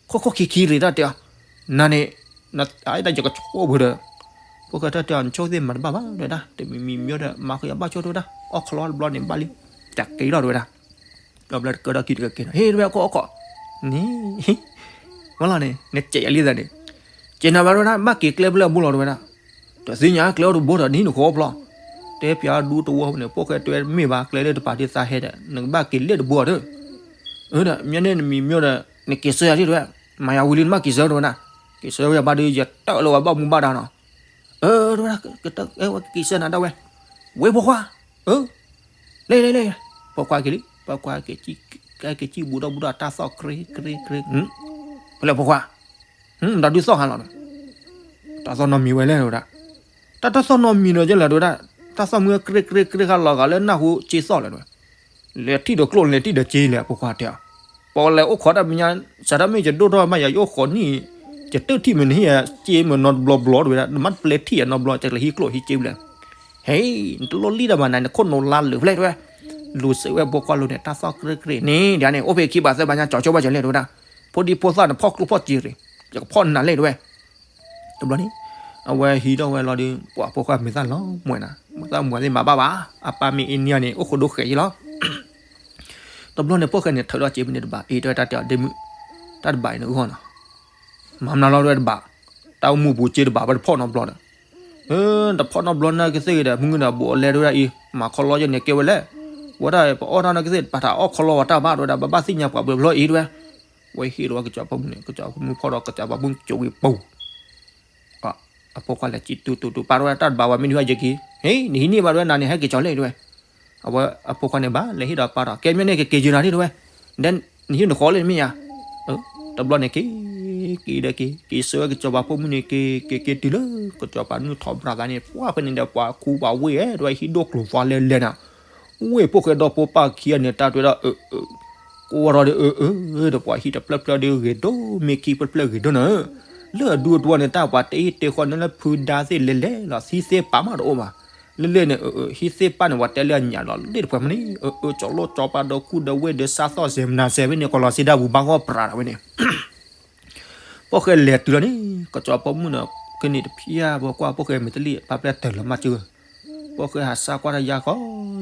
ခိၣ်ခိၣ်ခံခံရ့ၣ်တၢ်တဲအီၤ, နၤန့ၣ်, အတၢ်ယကဆိၣ်ပှဲၤဒီး, ဖိၣ်ဃဲတၢ်တဲအီၤ နဆိၣ်သ့ၣ်မၤတဘၣ်ဘၣ်တဝဲဒၣ် တမံၤမံၤမံၤဒီး မၤဃုာ်အဘၣ်ဆိၣ်တဝဲဒၣ် အီၣ်ချီတဘျီန့ၣ်ဘၣ်လံ, တၢ်က့ၤလီၤတဝဲဒၣ်, ဒီးဘျီတကၢထီၣ်ခံတကကဲနီၤ ဟ့ၣ်တဝဲအခိၣ်အခိၣ်, န့ၣ်, ဝဲလီၤန့ၣ် နစဲးယၤလံသးန့ၣ်, စဲးနၤဘၣ်တဝဲဒၣ် ဘၣ်က့ၤကျဲဖဲလဲၣ်အဘိလီၤတဝဲဒၣ်, တသ့ၣ်ညါကျဲအိၣ်တဘိဒီး နဟံးနဃီဖျီ, တဲပၠးဒူတဝီန့ၣ် ဖိၣ်ဃဲတဲမ့ၢ်ဘၣ် ကျဲလၢတပာ်ဒ်သးဟဲဒီး နကဘၣ်က့ၤလဲၣ်တဘိဒီး ဒီးမ့ၢ်န့ၣ်နမံၤမ့ၢ်ဒီး နက့ၤဆၢယၤဒ်တဝဲ, မၤယၤဝံၤလံ နဘၣ်က့ၤဆၢတဝဲဒၣ်, က့ၤဆၢဝဲယၤဘၣ်ဒီး ယတၢၢ်လၢဝဲဘၣ်မူဘၣ်ဒါနီၤ, အၢ တဝဲဒၣ်, က့ၤဆၢနၤဒၣ်ဝဲ, ဝ့ၢ်ဖိခွါ, အၢ, လဲၤလဲၤလဲၤ, ဖိခွါက့ၤလံ ဖိခွါက့ၤစံၣ်ဘူးဒီးဘူးဒီးတၢ်သီၣ်ကြ့ကြ့ကြ့, ဖဲလဲၣ်ဖိခွါ မတၤဒုးသီၣ်ဟါလီၤဒီး, တၢ်သီၣ်နီတမံၤဝဲလဲၣ်တဝဲဒၣ်, တၢ်တၢ်သီၣ်နီတမံၤဒီးယဲလဲၣ်တဝဲဒၣ်, တၢ်သီၣ်မုၢ်ကြ့ကြ့ကြ့ခါလီၤဂာ်လၢနၢ်ဟူစ့သီၣ်လဲၣ်တဝဲ, လဲၤထံၣ်ဒီးကျိၣ်လဲၤထံၣ်ဒီးစ့လဲၣ် ဖိခွါတဲအီၤ, ပီၣ်လဲၣ်အိၣ်ခိးတၢ်မဲာ်ညါ, စးထီၣ်မ့ၢ်ယဒိၣ်ထီၣ်မးယၤ ယအိၣ်ခိးနံၣ်, ယတၢၢ်ထံၣ်မ့ၢ်နဟံၣ်ယၤစ့မ့ၢ်နီတဘျီဘျီတဝဲဒၣ် နမ့ၢ်တပျဲထံၣ်ယၤနီတဘျီ ယကလဲၤဟံးကျိၣ်ဟံးစ့ဖဲလဲၣ်, ဟဲ, နတလိၣ်လံတၢ်ဘၣ်နၤ နခိၣ်နူာ်လါလၢာ်ဖဲလဲၣ်တဝဲ, လူၤစဲးဝဲဖိခွါလိၤန့ၣ် တၢ်သီၣ်ကြ့ကြ့န့ၣ် ဒ်န့ၣ် အိၣ်ဖဲခံဘၣ်သၢဘၣ်ညါ ကၠီကၠီဘၣ်ကၠီလဲၣ်တဝဲဒၣ်, ဖိဒံဖိသၣ်နဖီၣ်ကျိၣ်ဖီၣ်စ့ရ့ၣ်, ယကဖီၣ်နၤလဲၣ်တဝဲ တဘျီန့ၣ်, အဝဲဟံးထီၣ်ဝဲလီၤဒီး ပှၤဖိခွါမုာ်သၣ်လီၤမွဲနၤ, မုာ်သၣ်မွဲသ့ၣ်မၤဘၣ်ဘၣ်, အပၢ်မ့ၢ်အ့န့ၢ်န့ၣ် အိၣ်ဃိဒိဃဲးယံလီၤ, တဘျီန့ၣ် ဖိၣ်ဃဲန့ၣ် ထုးထီၣ်စ့မ့ၢ်န့ၣ်တဘၣ်, အ့ တဝဲတၢ်တဲအီၤဒ့မုၣ်, တၢ်တဘၣ်အံၤန့ၣ်အဂီၢ်နီၤ, မၤမနုၤလီၤတဝဲတဘၣ်, တၢ်အိၣ်မူပူၤစ့တဘၣ်ဝဲတဖီၣ်နီတဘျီဒီး တဖီၣ်နီတဘျီနာ်က့သ့ၣ်ဂ့ၤဒီး မုၢ်ဂ့ၤဒီးဘူးအလဲတဝဲဒၣ်အံၤ မၤခီလီယဲန့ၣ်ကဲဝဲလဲၣ်, ဝဲဒၣ်ပအီၣ်တၢ်နာ်က့သ့ၣ် ပာ်တၢ်အီၣ်ခီလီဝဲတၢ်ဘၣ်တဝဲဒၣ် ဘၣ်ဘၣ်သ့ၣ်ညါပှၤဘျီဘျီအံၤတဝဲ, ဝဲဟ့ၣ်ဒီးဝဲကစီၤပၤမုၣ်န့ၣ် ကစီၤပၤမုၣ်ဖီၣ်ဒီးကစီၤပၤမုၣ်ကၠိဝံၤပူၤ အဖိခွါလဲၤစံၣ်တူတူတူ ပာ်တဝဲတၢ်တဘၣ်ဝဲ မ့ၢ်ဒုးယက့ၤ ဟ့ၣ် နဟံးန့ၢ်ဘၣ်တဝဲ နၤန့ၣ် ဟဲက့ၤကၠီၤလဲၣ်တဝဲ, အဝဲအဖိခွါန့ၣ်ဘၣ်လဲၤဟ့ၣ်ဒီးပာ်ဒီး ကဲမ့ၢ်န့ၣ် ကက့ၤယုာ်နၤဒ်တဝဲ, နဟံးနဃီလဲၣ်မ့ၢ်ယါ, တဘျီန့ၣ်က့ၤ က့ၤဒီးက့ၤ က့ၤဆၢဝဲကစီၤပၤဖိမုၣ်န့ၣ် က့ၤက့ၤက့ၤတုၤလၢ ကစီၤပၤနုာ်ထီၣ်ဘြၣ်သးန့ၣ် ပှၢ်ဖဲန့ၣ်ဒီး ပှၤခူပှၤဝ့ၢ်အဲၣ်တဝဲ ဟံးဒိၣ်ကျိၤသွါလဲလဲနၤ ဝ့ၢ်ဖိၣ်ဃဲဒီဖိပၢ်ခံဂၤန့ၣ် တၢ်တဲဝဲဒၣ်အၢ အၢ ကိးဝဲထီၣ်ဒီးအၢ အၢ ဒီးပှၤဟံၣ်တဖျၢၣ်ဖျၢၣ်ဒီးဂ့ၤဒိၣ် မ့ၢ်ခံဖျၢၣ်ဖျၢၣ်ဂ့ၤဒိၣ်နၤ, လၢအဒူအတဝီန့ၣ် တၢ်ပှၤတဟ့ၣ်တဲဃီန့ၣ်လၢဖုဒါသ့ၣ်လဲၤလဲၤလီၤ သံသ့ပာ်မးတအိၣ်ဘၣ်, လၢလဲၣ်န့ၣ် အၢ အၢ ဟံးသ့ပာ်န့ၣ် ပှၤတဲလၢအညၣ်လီၤ လၢတဖၣ်မနုၤ အၢ အၢ ကၠီၤလိၣ်ကၠီၤပၤဒီးကူဒီးဝ့ၢ်ဒီးစးသီၣ်စဲးမနၤစဲးဖဲန့ၣ် ကီၤလီၤစ့ဒၣ်ပူၤဘၣ်ဂီၢ်ပြးတၢ်ဝဲန့ၣ် ဖိၣ်ဃဲလဲၤတုၤလီၤန့ၣ် ကစီၤပၤဖိမုၣ်န့ၣ် ကန့ၢ်တဖျၢၣ်ဖိခွါ ဖိၣ်ဃဲမ့ၢ်တလံၣ် ပာ်ဖျါတၢ်လီၤမၢ်ကၢ, ဖိၣ်ဃဲဟးစါကွၢ်တၢ်ယၢ်ကီ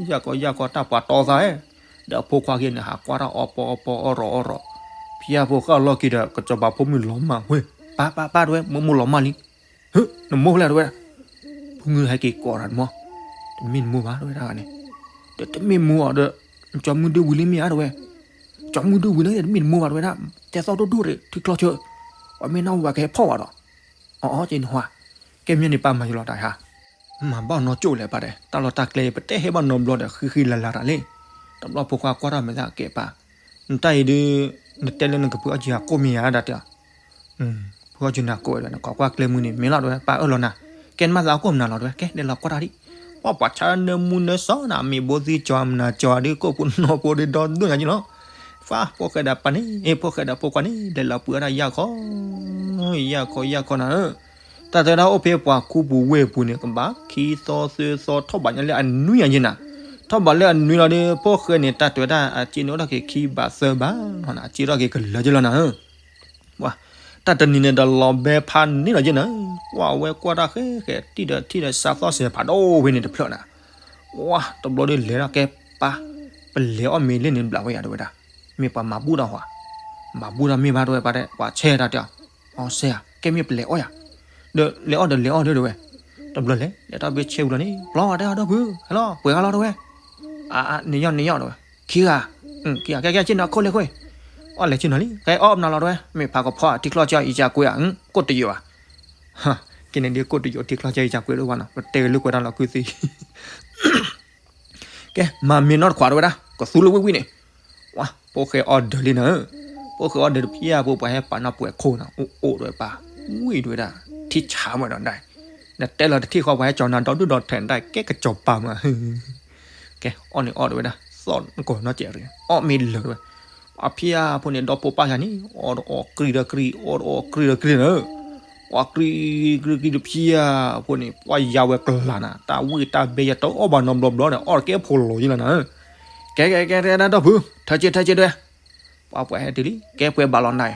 ယၢ်ကီ ယၢ်ကီ တၢ်ပှၤတီသးအဲၣ်, ဒီးအဖိခွါခံဂၤန့ၣ် ဟးကွၢ်တၢ်အီပီအီပီအီရီၤအီရီၤ, ဖျၢၣ်ဖိဃၢ်လီၢ်ခံဒီး ကစီၤပၤဖိမုၣ်လီၤမၢ်ဝဲ, ပၢ်ပၢ်ပၢ်တဝဲ မိၢ်မိၢ်လီၤမၢ်လံ, ဟၢ နမိၢ်ဖဲလဲၣ်တဝဲ, ဖိမုၣ်ဟဲက့ၤကိးတၢ်နမိၢ်, တမ့ၢ်နမိၢ်ဘၣ် တဲဝဲဒၣ်န့ၣ်, ဒီးတမ့ၢ်မိၢ်အီၤဒီး ကၠီမုၢ်ဒုၣ်ဝံၤလံမ့ၢ်ဧါ တဲဝဲ, ကၠီမုၢ်ဒုၣ်ဝံၤလံ တမ့ၢ်နမိၢ်ဘၣ် တဲဝဲဒၣ်, တဲသီၣ်ဒိၣ်ဒိၣ်ဒီး ထံချီဆၢ, ပှၤမ့ၢ်နၢ်ဟူဘၣ်ကဟဲဖီၣ်ဘၣ်ဒီး, အီအီက့နဟါ, ကဲမ့ၢ်န့ၣ်ပၢ်မၤယလီၤတၢ်ဟါ, မၤဘၣ်နီၢ်ကၠိၣ်လဲၣ်ပၢ်တဲ, တၢ်လီၢ်တၢ်ကျဲ ပတဲဟဲဘၣ်နီတဘျီဒီး ဃံဃံလၤလၤတၢ်လံ, တဘျီဖိခွါကွၢ်ထီၣ်မဲာ်သၣ်ကဲပၢ်, နတၢ်အံၤဒုး, နတဲလၢနကဖုအီၣ်ကၠံအကိၣ်မ့ၢ်ဧါဒၣ်တဲ, ဖုအီၣ်ကၠံနၤကိၣ်ဝဲဒီး နကိးကွၢ်ကျဲမုၢ်န့ၣ် မ့ၢ်လီၤတဲဝဲ ပၢ်အၢၣ်လီၤနၤ, ကဲနမၤသးအကိၣ်မနုၤလီၤတဲဝဲ ကဲလဲၤလီၤကွၢ်တၢ်ဒံး, ပှၤပှၤဆါနၢမူနၢစီနၤ မ့ၢ်ဘိသံကၠီမနၤကၠီဒုး ကိၣ်ဖိနီၢ်ဖိဒုးဒီဒိၣ်ညါက့လီၤ, ဖးဖိၣ်ဃဲဒီးပၢ်န့ၣ် အ့ၣ် ဖိၣ်ဃဲဒီးဖိခွါန့ၣ် လဲၤလီၤပှ့ၤအီၣ်တၢ်ယၢ်ခီ ယၢ်ခီယၢ်ခီနၤဧၢ, တၢ်တဲဒၣ်အိၣ်ဖဲပှၤခူပူၤဝ့ၢ်ပူၤန့ၣ် ကဘၣ်ခံသီသၢသီ ထီၣ်ဘးညါလၢအနွံညါယ့နၤ, ထီၣ်ဘးလၢအနွံလီၤဒီး ဖိၣ်ဃဲန့ၣ် တၢ်တဲဝဲဒၣ်အစ့န့ၣ်အိၣ်ထီၣ်က့ၤခံဘးသၢဘး, အစ့ထီၣ်က့ၤကလၢာ်က့လီၤနၤဧၢ, ပှၤ, တၢ်တနံၤန့ၣ်ဒီးလီၤဘဲဖးန့ၣ်လီၤယ့နၤ, ပှၤဝဲကွၢ်တၢ်ဃဲဃဲ တံၢ်ဒီးထံၣ်ဒီးစးသီၣ်စဲးဖးဒိၣ်ဝဲန့ၣ် တဖျၢၣ်နၤ, ပှၤတဘျီဒီးလဲၤထီၣ်ကဲပၢ်, ပလဲၤအီၣ်မ့ၤလၢန့ၣ်ဘျးဝဲယၤတဲဝဲဒၣ်, မ့ၢ်ပှၤမၤဘူၣ်တၢ်ဟါ, မၤဘူၣ်တၢ်မ့ၢ်ဘၣ်တဲဝဲပၢ်တဲ ပှၤဆဲတၢ်တဲ, အီစဲဧါ ကဲမ့ၢ်ပလဲၤအီၣ်ယၤ, ဒီးလဲၤအီၣ်ဒီးလဲၤအီၣ်ဒီးတဲဝဲ, တဘျီလဲၤ လဲၤထီၣ်ဘၣ်ဆဲပူၤလီၤန့ၣ် ပျီဝဲတဲအီၤဒီပုၢ် ဟဲလီၤ ပှဲၤဂၤလီၤတဲဝဲ, အါ နံၤညီနံၤညီတဲဝဲ, ခံဂၤ, ခံဂၤကဲကဲဆ့နီၤခိၣ်လဲၤခိၣ်, အီၣ်လဲၤဆ့နီၤလံ ကဲအီၣ်မနုၤလီၤတဲဝဲ, မ့ၢ်ဖးကဖီထံချီဆၢအံၤကကွဲးဧါ, ကိၣ်တယိာ်ဧါ, ကဲန့ၣ်ဒ်ကိၣ်တယိာ်ထံချီဆၢအံၤကကွဲးဒိၣ်ဘၣ်နီၤ ပတဲကလုၢ်ကွဲးတၢ်လီၤကုသံ ကဲ မၤမ့ၤနီတခွးတဲဝဲဒၣ် ကသူလၢဝံၣ်ဝံၣ်န့ၣ်, ဝါ ဖိၣ်ဃဲအီၣ်ဒၢးလံနၤ, ဖိၣ်ဃဲအီၣ်ဒၢးတဖျၢၣ်ဖိ ပှၤဟဲပာ်နီၢ်ပှဲၤခိၣ်နၤ အိၣ်အိၣ်တဲဝဲပၢ်, ဝံၣ်တဲဝဲဒၣ်, ထံၣ်ဆါမးဒီးဒၣ်, နတဲလီၤတထံၣ်ဃီ ပှၤဟဲကၠီၤနၤဒီဒူၣ်ဒီထၢၣ်ဒၣ် ကဲကကၠီၤပၢ်မး, ကဲ အီၣ်န့ၣ်အီၣ်တဲဝဲဒၣ် သီၣ်ကီၤနီၢ်ကဲးရံ အီၣ်မ့ၢ်လၢာ်တဲဝဲ, အဖျၢၣ်ဖိန့ၣ် ဒီဖိပၢ်ယၤန့ၣ် အီၣ်တအီၣ်ကြံတကြံ အီၣ်တအီၣ်ကြံတကြံနၤ ပှၤကြံကြံကြံတဖျၢၣ်ဖိန့ၣ် ပှၤယၤဝဲကလၤနၤ တၢ်ဝံၣ်တၢ်ဘဲယတအီၣ်ဘၣ်နီတဘျီဘျီဒီး အီၣ်တကဲဖိလီၤယလီၤနၤ, ကဲကဲကဲတဲဒၣ်ဒီပုၢ် ထၢက့ၤထၢက့ၤတဲဝဲ, ပှၤပှၤဟဲတုၤလံ ကဲပှဲၤဘၣ်လီၤနၤ,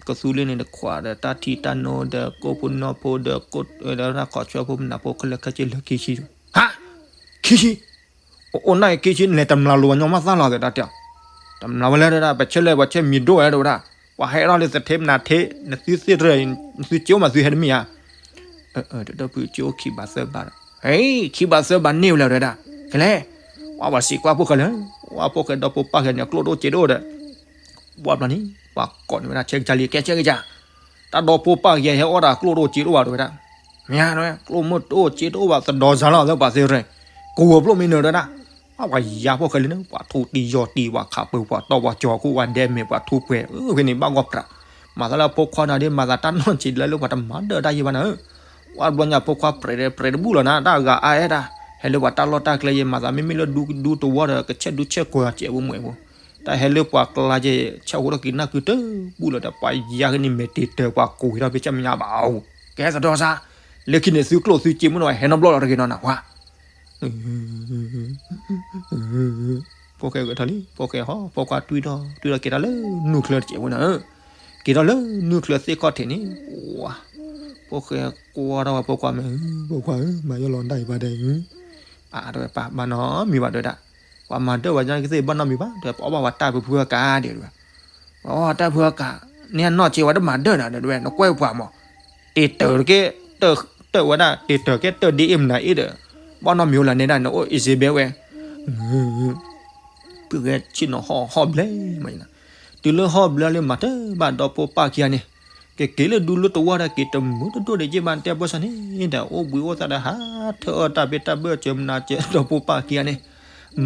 ကသူလ့န့ၣ်တခွးဒီးတၢ်ထံတၢ်နိဒီးကိၣ်ဖိနီၢ်ဖိဒီးကိၣ်ဒီးတၢ်ခီၣ်ဆွဲဖိမနၤဖိခဲလၢာ်ခဲဆ့လၢာ်ခံဆံ, ဟါ, ခံဆံ အိၣ်အိၣ်နၢ်အံၤခံဆံ လဲၤတမျးလိၤပှၤညီမးသၣ်လီၤသးတၢ်တဲ, တမျးဝဲလၢတဲဒၣ် ပဆဲလဲၣ်ပှၤဆဲမံၤဒိၣ်ဝဲတဲဝဲဒၣ်, ပှၤဟဲထီၣ်လၢသထ့မနၤထ့ နသုသ့ၣ်တရၢၣ် နသုကၠိမးသုဟဲတမ့ၢ်ဧါ, ဒီပုၢ်ကၠိခံဘးသၢဘးဒီး, ဟဲ ခံဘးသၢဘးန့ၢ်ဝဲလၢတဲဝဲဒၣ်, ကလဲၤ, ပှၤပှၤစံးကွၢ်ဖိၣ်ဃဲလၢ, ပှၤဖိၣ်ဃဲဒီဖိပၢ်ဃဲန့ၣ် အကျိၣ်တအိၣ်စ့တအိၣ်ဒီး ပှၤဘျီန့ၣ် ပှၤကိးန့ၢ်ဝဲဒၣ်ဆဲကစၢ်လံ ကဲဆဲကစၢ်, တၢ်ဒီဖိပၢ်ကဲဟဲအီၣ်တၢ်ကျိၣ်တအိၣ်စ့တအိၣ်ဘၣ်တဲဝဲဒၣ်, မ့ၢ်တဲဝဲ ကျိၣ်မ့ၢ်တအိၣ်စ့တအိၣ်ဘၣ် သဒီစါလီၤလၢပှၤသ့ၣ်ရၢၣ်, ကိးဝဲဖျိမ့ၢ်နၢၤတဲဝဲဒၣ်, ပှၤယၤဖိၣ်ဃဲလံန့ၣ် ပှၤထူတံယီၤတံ ပှၤခးပၢၤ ပှၤတီပှၤကၠီၤ ခိၣ်ဝဲဒဲမဲာ် ပှၤထူပှဲၤ အဝဲန့ၣ်ဘၣ်ဂီၢ်ပြး, မၤသးလၢဖိခွါနၤဒ် မၤသးတၢ်နီၢ်ဆံးလၢလၢပှၤတမၤဒၢတၢ်ယံၤဘၣ်နၤဧၢ, ပှၤဘျီညါဖိခွါပြဲးပြဲးတဘူၣ်လီၤနၤ တၢ်ဂၤအါအဲၣ်တၢ်, ဟဲလၢပှၤတၢ်လီၢ်တၢ်ကျဲယံၤ မၤသးမ့မ့ၢ်လၢဒူဒူတဝီဒီး ကဆဲးဒူဆဲးကွၢ်စဲးဝဲမွဲၣ်ဖိ တၢ်ဟဲလၢပှၤကျါယဲ ဆၢဃိထီၣ်က့ၤနၢ်ကုတၢ်ဘူၣ်လီၤဒီး ပှၤယၤကန့ၣ်မဲာ်တ့ၢ်တၢၤ ပှၤကိးဝံၤထီၣ်ဖဲဆၢမညါဘၣ်အိၣ်, ကဲသဒီစါ, လၢခံန့ၣ်သုကျိၣ်သုစ့မ့ၢ်နီၢ်ဟဲနီတဘျီလီၤတဂ့ၤနီၤနၤဝါ, ဖိၣ်ဃဲဂဲၤထီၣ်လံ ဖိၣ်ဃဲဟီၣ် ဖိခွါတွံၢ်ထီၣ် တွံၢ်ထီၣ်က့ၤတၢ်လၢနူၢ်ချၢတစဲးဝဲနၤဧၢ, က့ၤထီၣ်လၢနူၢ်ချၢသ့ၣ်ခီၣ်ထံးန့ၣ်, ဝါ, ဖိၣ်ဃဲကွၢ်ထီၣ်ဝဲဖိခွါမ့ၢ်, ဖိခွါဧၢ မၤယီၢ်လီၤဒၣ်အံၤဘၣ်ဒဲး, အါတဲဝဲပၢ်ဘၣ်နီတမံၤဘၣ်တဲဝဲဒၣ်, ပှၤမၤဒၢပှၤကညီကသ့ၣ်ဘၣ်နီတမံၤဘၣ် တဲဝဲ ပှၤအီၣ်ဘၣ်ပှၤတၢ်ပဖုအကါဒဲးတဲဝဲ, ပှၤအီၣ်တၢ်ဖုအကါ, န့ၢ်အနီၢ်စ့ဝဲတမၤဒၢနၤတဲဝဲ နကွဲၢ်ပှၤမး, တ့ၢ်တၢၢ်တက့ၢ်, တၢၢ်ဝဲဒၣ် တ့ၢ်တၢၢ်က့ၢ်တၢၢ်ဒ်အ့ၣ်မနၤအ့ၣ်ဒီး, ဘၣ်နီတမံၤအိၣ်လၢန့ၣ်ဒၣ် နအိၣ်အ့စ့ဘဲဝဲ ပုၢ်ဂဲၤဆ့ၣ်နီၤဟီၣ်ဟီၣ်ဘျဲၣ်မး, တုၤလၢဟီၣ်ဘျဲၣ်လၢမၤတၢ်ဘၣ်ဒီဖိပၢ်ခံဂၤန့ၣ်, ကက့ၤလၢဒူလၢတဝီဒီးက့ၤတမုာ်တဒိၣ်ဒံးက့ၢ်ဘၣ်တဲဘၣ်ဆၣ်န့ၣ်ဒီး အိၣ်ဘှံးအိၣ်သါဒီးဟးထၢၣ်အီၣ်တၢ်ဘ့ၣ်တၢ်ဘၢၣ်စၢၤမနၤစၢၤဒီဖိပၢ်ခံဂၤန့ၣ်,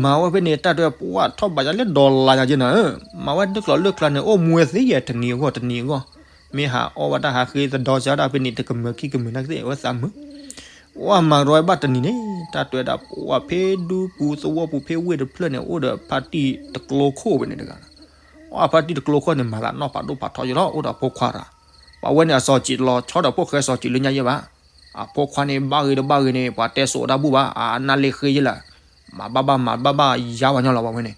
မၤဝဲဖဲန့ၣ်တၢ်တဲပှၤထီၣ်ဘးယၤလၢဒီလါယၤက့ၢ်နၤဧၢ, မၤဝဲဒုးကျိၤလၢကျါန့ၣ် အိၣ်မူဝဲသ့ယဲၢ်တနံၤအဂီၢ်တနံၤအဂီၢ်, မ့ၢ်ဟးအီၣ်ဝဲတၢ်ဟးဃ့သဒီစါဒၣ်ဖဲန့ၣ် တကမၢခံကမၢနၤကသ့ၣ်ဝဲသးမုာ် ပှၤမၤရီဘၣ်တနံၤန့ၣ် တၢ်တဲဝဲဒၣ် ပှၤဖဲဒူပူၤသဝီပူၤဖဲဝ့ၢ်တဖျၢၣ်န့ၣ် အိၣ်ဒီးဖါတံၢ်တကျိခိၣ်ဖဲန့ၣ်တဂၤ, ပှၤဖါတံၢ်တကျိခိၣ်န့ၣ် မၤသးနီၢ်ဖးဒိၣ်ဖးထီယဲလီၤ အိၣ်ဒီးအဖိခွါတဂၤ, ပှၤဝဲန့ၣ်အစီၤစံးလီၤဆီဒီးဖိၣ်ဃဲစီၤစံးလၢညါယဲဘၣ်, အဖိခွါန့ၣ် ဘၣ်ဂ့ၤဒီးဘၣ်ဂ့ၤန့ၣ် ပှၤတဲစိာ်တၢ်ဘူၣ်ဘၣ် အနၢ်လ့ဃ့ယဲလၢ မၤဘၣ်ဘၣ်မၤဘၣ်ဘၣ်ယါဝဲညီလီၤ ပှၤဝဲန့ၣ်,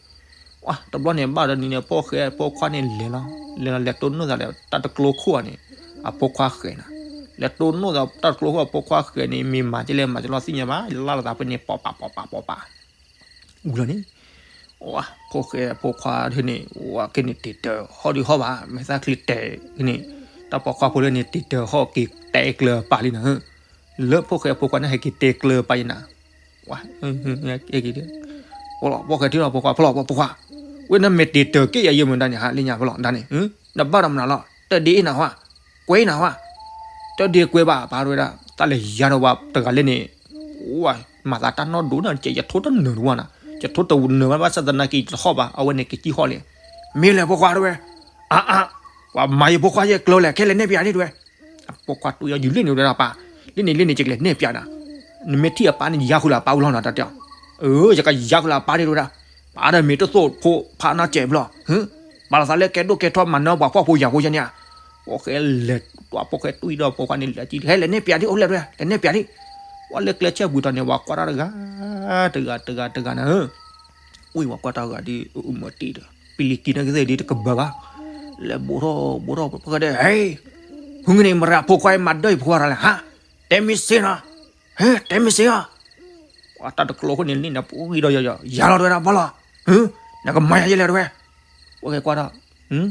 တဘျီန့ၣ် ဘၣ်ဒီးနံၤန့ၣ် ဖိၣ်ဃဲဖိခွါန့ၣ်လဲၤလီၤ, လဲၤလီၤလဲၤတိၢ်နီၣ်သးဒီး တၢ်တကျိခိၣ်ဧါန့ၣ်, အဖိခွါဃဲၤနၤ, လဲၤတိၢ်နီၣ်သးတၢ်တကျိခိၣ်အဖိခွါဃဲၤန့ၣ် မ့ၢ်မၤကလဲၣ်မၤကလီသ့ၣ်ညါဘၣ် လၢ်လီၤသးဖဲန့ၣ် ပီၤပၤပီၤပၤပီၤပၤ ဝံၤလီၤန့ၣ်, ဖိၣ်ဃဲဖိခွါဒ်န့ၣ် ဝဲက့ၤန့ၣ်တ့ၢ်တၢၤဟီၣ်ဒုးဟီၣ်ဘၣ် မဲာ်သၣ်ချံတဲာ်န့ၣ်, တၢ်ပိာ်ခွါဖိလၢန့ၣ် တ့ၢ်တၢၤဟီၣ်က့ၤတဲကျၢၤပာ်လံနၤဧၢ, လၢဖိၣ်ဃဲအဖိခွါန့ၣ်ဟဲက့ၤတဲကျၢၤပာ်ယနၤ, ဝဲ, ဖိၣ်ဃဲထံၣ်လီၤဖိခွါ, ဖိၣ်လီၤဖိခွါ, ဝဲနမဲာ်တ့ၢ်တၢ်က့ၣ်ယၤယဲၢ်မနုၤဒၣ်န့ၣ် ဟးလၢညါဖိၣ်လီၤဒၣ်န့ၣ်, နဘၣ်ဒီးမနုၤလီၤ, တၢ်ဒ့အ့ၣ်နၤဟါ, ကွဲအ့ၣ်နၤဟါ, တၢ်ဒ့ကွဲဘၣ်ပာ်တဝဲဒၣ်, တၢ်လဲၤယါဒီးဝဲတဂၤလဲၣ်န့ၣ်, ဝဲ, မၤသးတၢ်နီၢ်ဒိၣ်န့ၣ် ယထီတနၢၤတဝၢ်နၤ, ယထီတနၢၤဘၣ်ဘၣ်ဆၣ်သနာ်က့ ယတဟီၣ်ဘၣ် အဝဲန့ၣ်ကစံၣ်ဟီၣ်လံ, မ့ၢ်လဲၣ်ဖိခွါတဝဲ, အါအါ, ပှၤမၤယဖိခွါယဲၢ်ကျၢၤလဲၣ် ခဲလဲၣ်နဲၣ်ပၠးဒံးတဝဲ အဖိခွါတူၢ်ယီၤယုၢ်လ့ၣ်န့ၣ်ဝဲဒၣ်ပၢ်, လ့ၣ်န့ၣ်လ့ၣ်န့ၣ် ယကလဲၤနဲၣ်ပၠးနၤ, နမ့ၢ်ထံၣ်အပၢ်န့ၣ် ယါဃုာ်လၢအပၢ်အိၣ်လီၤနၤတၢ်တဲအီၤ, အၢ ယကယါဃုာ်လၢအပၢ်ဒံးတဝဲဒၣ်, ပၢ်ဒီးမ့ၢ်တသိၣ်ဖိဖးနီၢ်စဲးဘျီ, ဘၣ်လီၤသးလၢကဲဒိၣ်ကဲထီမၤနၢၤပှၤဖှီၣ်ဖိယာ်ဖိယဲန့ၣ်ဧါ, ဖိၣ်ဃဲလဲၤ, ဖိၣ်ဃဲတူၢ်ဒီးဖိခွါန့ၣ်လဲၤ, ဟဲလဲၤနဲၣ်ပၠးဒံးအိၣ်လဲၣ်တဝဲ လဲၤနဲၣ်ပၠးဒံး, ပှၤလၢကျဲဆဲပူၤထီၣ်န့ၣ် ပှၤကွၢ်တၢ်တဂၤ, တဂၤတဂၤတဂၤနၤ ဝံၤဝဲကွၢ်တၢ်ဂၤဒ်အမၤတံၢ်ဒီး ပလံၤကံၤန့ၣ်ကသ့ၣ်ဒ်တကဘၢဘၣ်, လဲၤဘိးထီၣ်ဘိးထီၣ်ဖိၣ်ဃဲဒီး, ဟဲ, ဖုန့ၣ်မရၤဖိခွါအံၤမၤဒၢၣ်ယဖိခွါရၤလဲၣ်ဟါ, တဲမ့ၢ်စ့နီၤ, ဟဲ တဲမ့ၢ်စ့အီၤ, ပှၤတၢ်တကျိခိၣ်န့ၣ်လံန့ၣ် ပူၤဂံၢ်ဒီးယီၤယီၤ ယၤလီၤတဝဲဒၣ်ဘၣ်လီၤ, နကမၤယၤယဲလဲၣ်တဝဲ, ဖိၣ်ဃဲကွၢ်ထီၣ်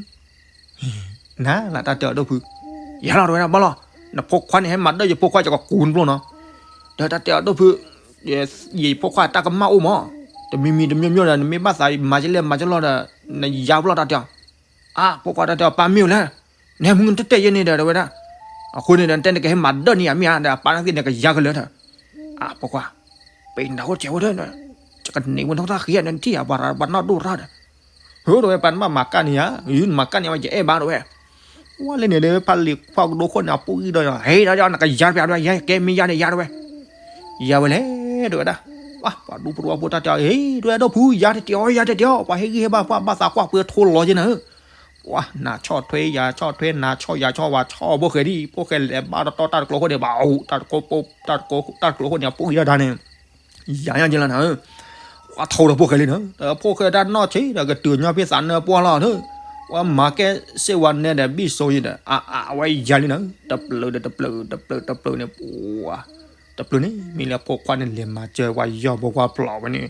နၤလၢတၢ်တဲအီၤဒိၣ်ဖု, ယၤလီၤတဝဲဒၣ်ဘၣ်လီၤ, နဖိခွါန့ၣ်ဟဲမၤဒၢၣ်ယဖိခွါ ယကကူနပျိၢ်နီၤ, ဒီးတၢ်တဲအီၤဒိၣ်ဖု, ယဖိခွါတၢ်ကမၣ်အိၣ်မး, တမံၤမံၤတမံၤမံၤဒီး နမ့ၢ်ဘၣ်သးမၤကလဲၣ်မၤကလီၢ်ဒီး နယါဘၣ်လီၤတၢ်တဲအီၤ, အါ ဖိခွါတၢ်တဲအီၤ ပၢ်မ့ၢ်ဧိၤလဲၣ်, နဟဲမုၢ်နတတဲယဲန့ၣ်ဒီးတဝဲဒၣ်, အဃိန့ၣ်ဒီး နတဲနကဟဲမၤဒၢၣ်န့ၢ်ယၤမ့ၢ်ဧါ ဒီးအပၢ်န့ၣ်သ့ၣ်နကယါကလၢာ်ဒီး, အါ ဖိခွါ, ပ့ၤနၤအိၣ်စဲးဝဲဒီး ယကန့ၢ်ဝဲနီၢ်တၢ်ဃံဧါ နထံၣ်ဧါ ပှၤပှၤနီၢ်ဒိၣ်ရၣ်ဒီး ဟၢ တဝဲ ပၢ်နဘၣ်မၤကၣ်န့ၢ်ယၤ, နမၤကၣ်န့ၢ်ယၤ ယအဲၣ်ဘၣ်တဝဲ, ဝဲလဲၣ်န့ၣ်ဒီး ဖးလံာ်ဖးကဒိခိၣ်န့ၣ် အပူၤဂံၢ်ဒီး ဟဲဒီး နကယါပၠးတဝဲ ယဲကဲမ့ၢ်ယါန့ၣ်ယါတဝဲ, ယါဝဲလဲၣ် တဝဲဒၣ်, ပှၤဒူပရူအဖိတၢ်တဲအီၤ ဟ့ တဝဲဒိၣ်ဖု ယါတတဲာ်အီၤ ယါတတဲာ်အီၤ ပှၤဟ့ၣ်ဂံၢ်ဟ့ၣ်ဘါပှၤဘၣ်သးကွၢ်ပှဲၤထိလီၤက့နၤဧၢ, ပှၤနၤဆီၣ်ထွဲယၤဆီၣ်ထွဲ နၤဆီၣ်ယၤဆီၣ် ပှၤဆီၣ်ဖိၣ်ဃဲဒ် ဖိၣ်ဃဲလဲၤဘၣ်တတီတၢ်တကျိခိၣ်န့ၣ် ဘၣ်အိၣ် တၢ်တကျိခိၣ်န့ၣ် အပူၤဂံၢ်ဒၣ်တၢ်န့ၣ် ယၤညါက့လီၤနၤဧၢ, ပှၤထိဒီးဖိၣ်ဃဲလံနၤ, ဒီးဖိၣ်ဃဲတၢ်နီၢ်ဆံးဒီးကတုၤညီဖဲသးနၢပှၢ်လီၤ, ပှၤမၤကဲစ့ၢ်ဝဲနဲဒီးဘံၣ်စိယံၤဒီး အါအါ အဝဲယၤလံနၤ, တပျုၤဒီးတပျုၤ တပျုၤတပျုၤန့ၣ် ပှၤ, တပျုၤန့ၣ် မ့ၢ်လၢဖိခွါန့ၣ်လဲၤမၤစၢၤပှၤယီၤဖိခွါဖျိးဝဲန့ၣ်,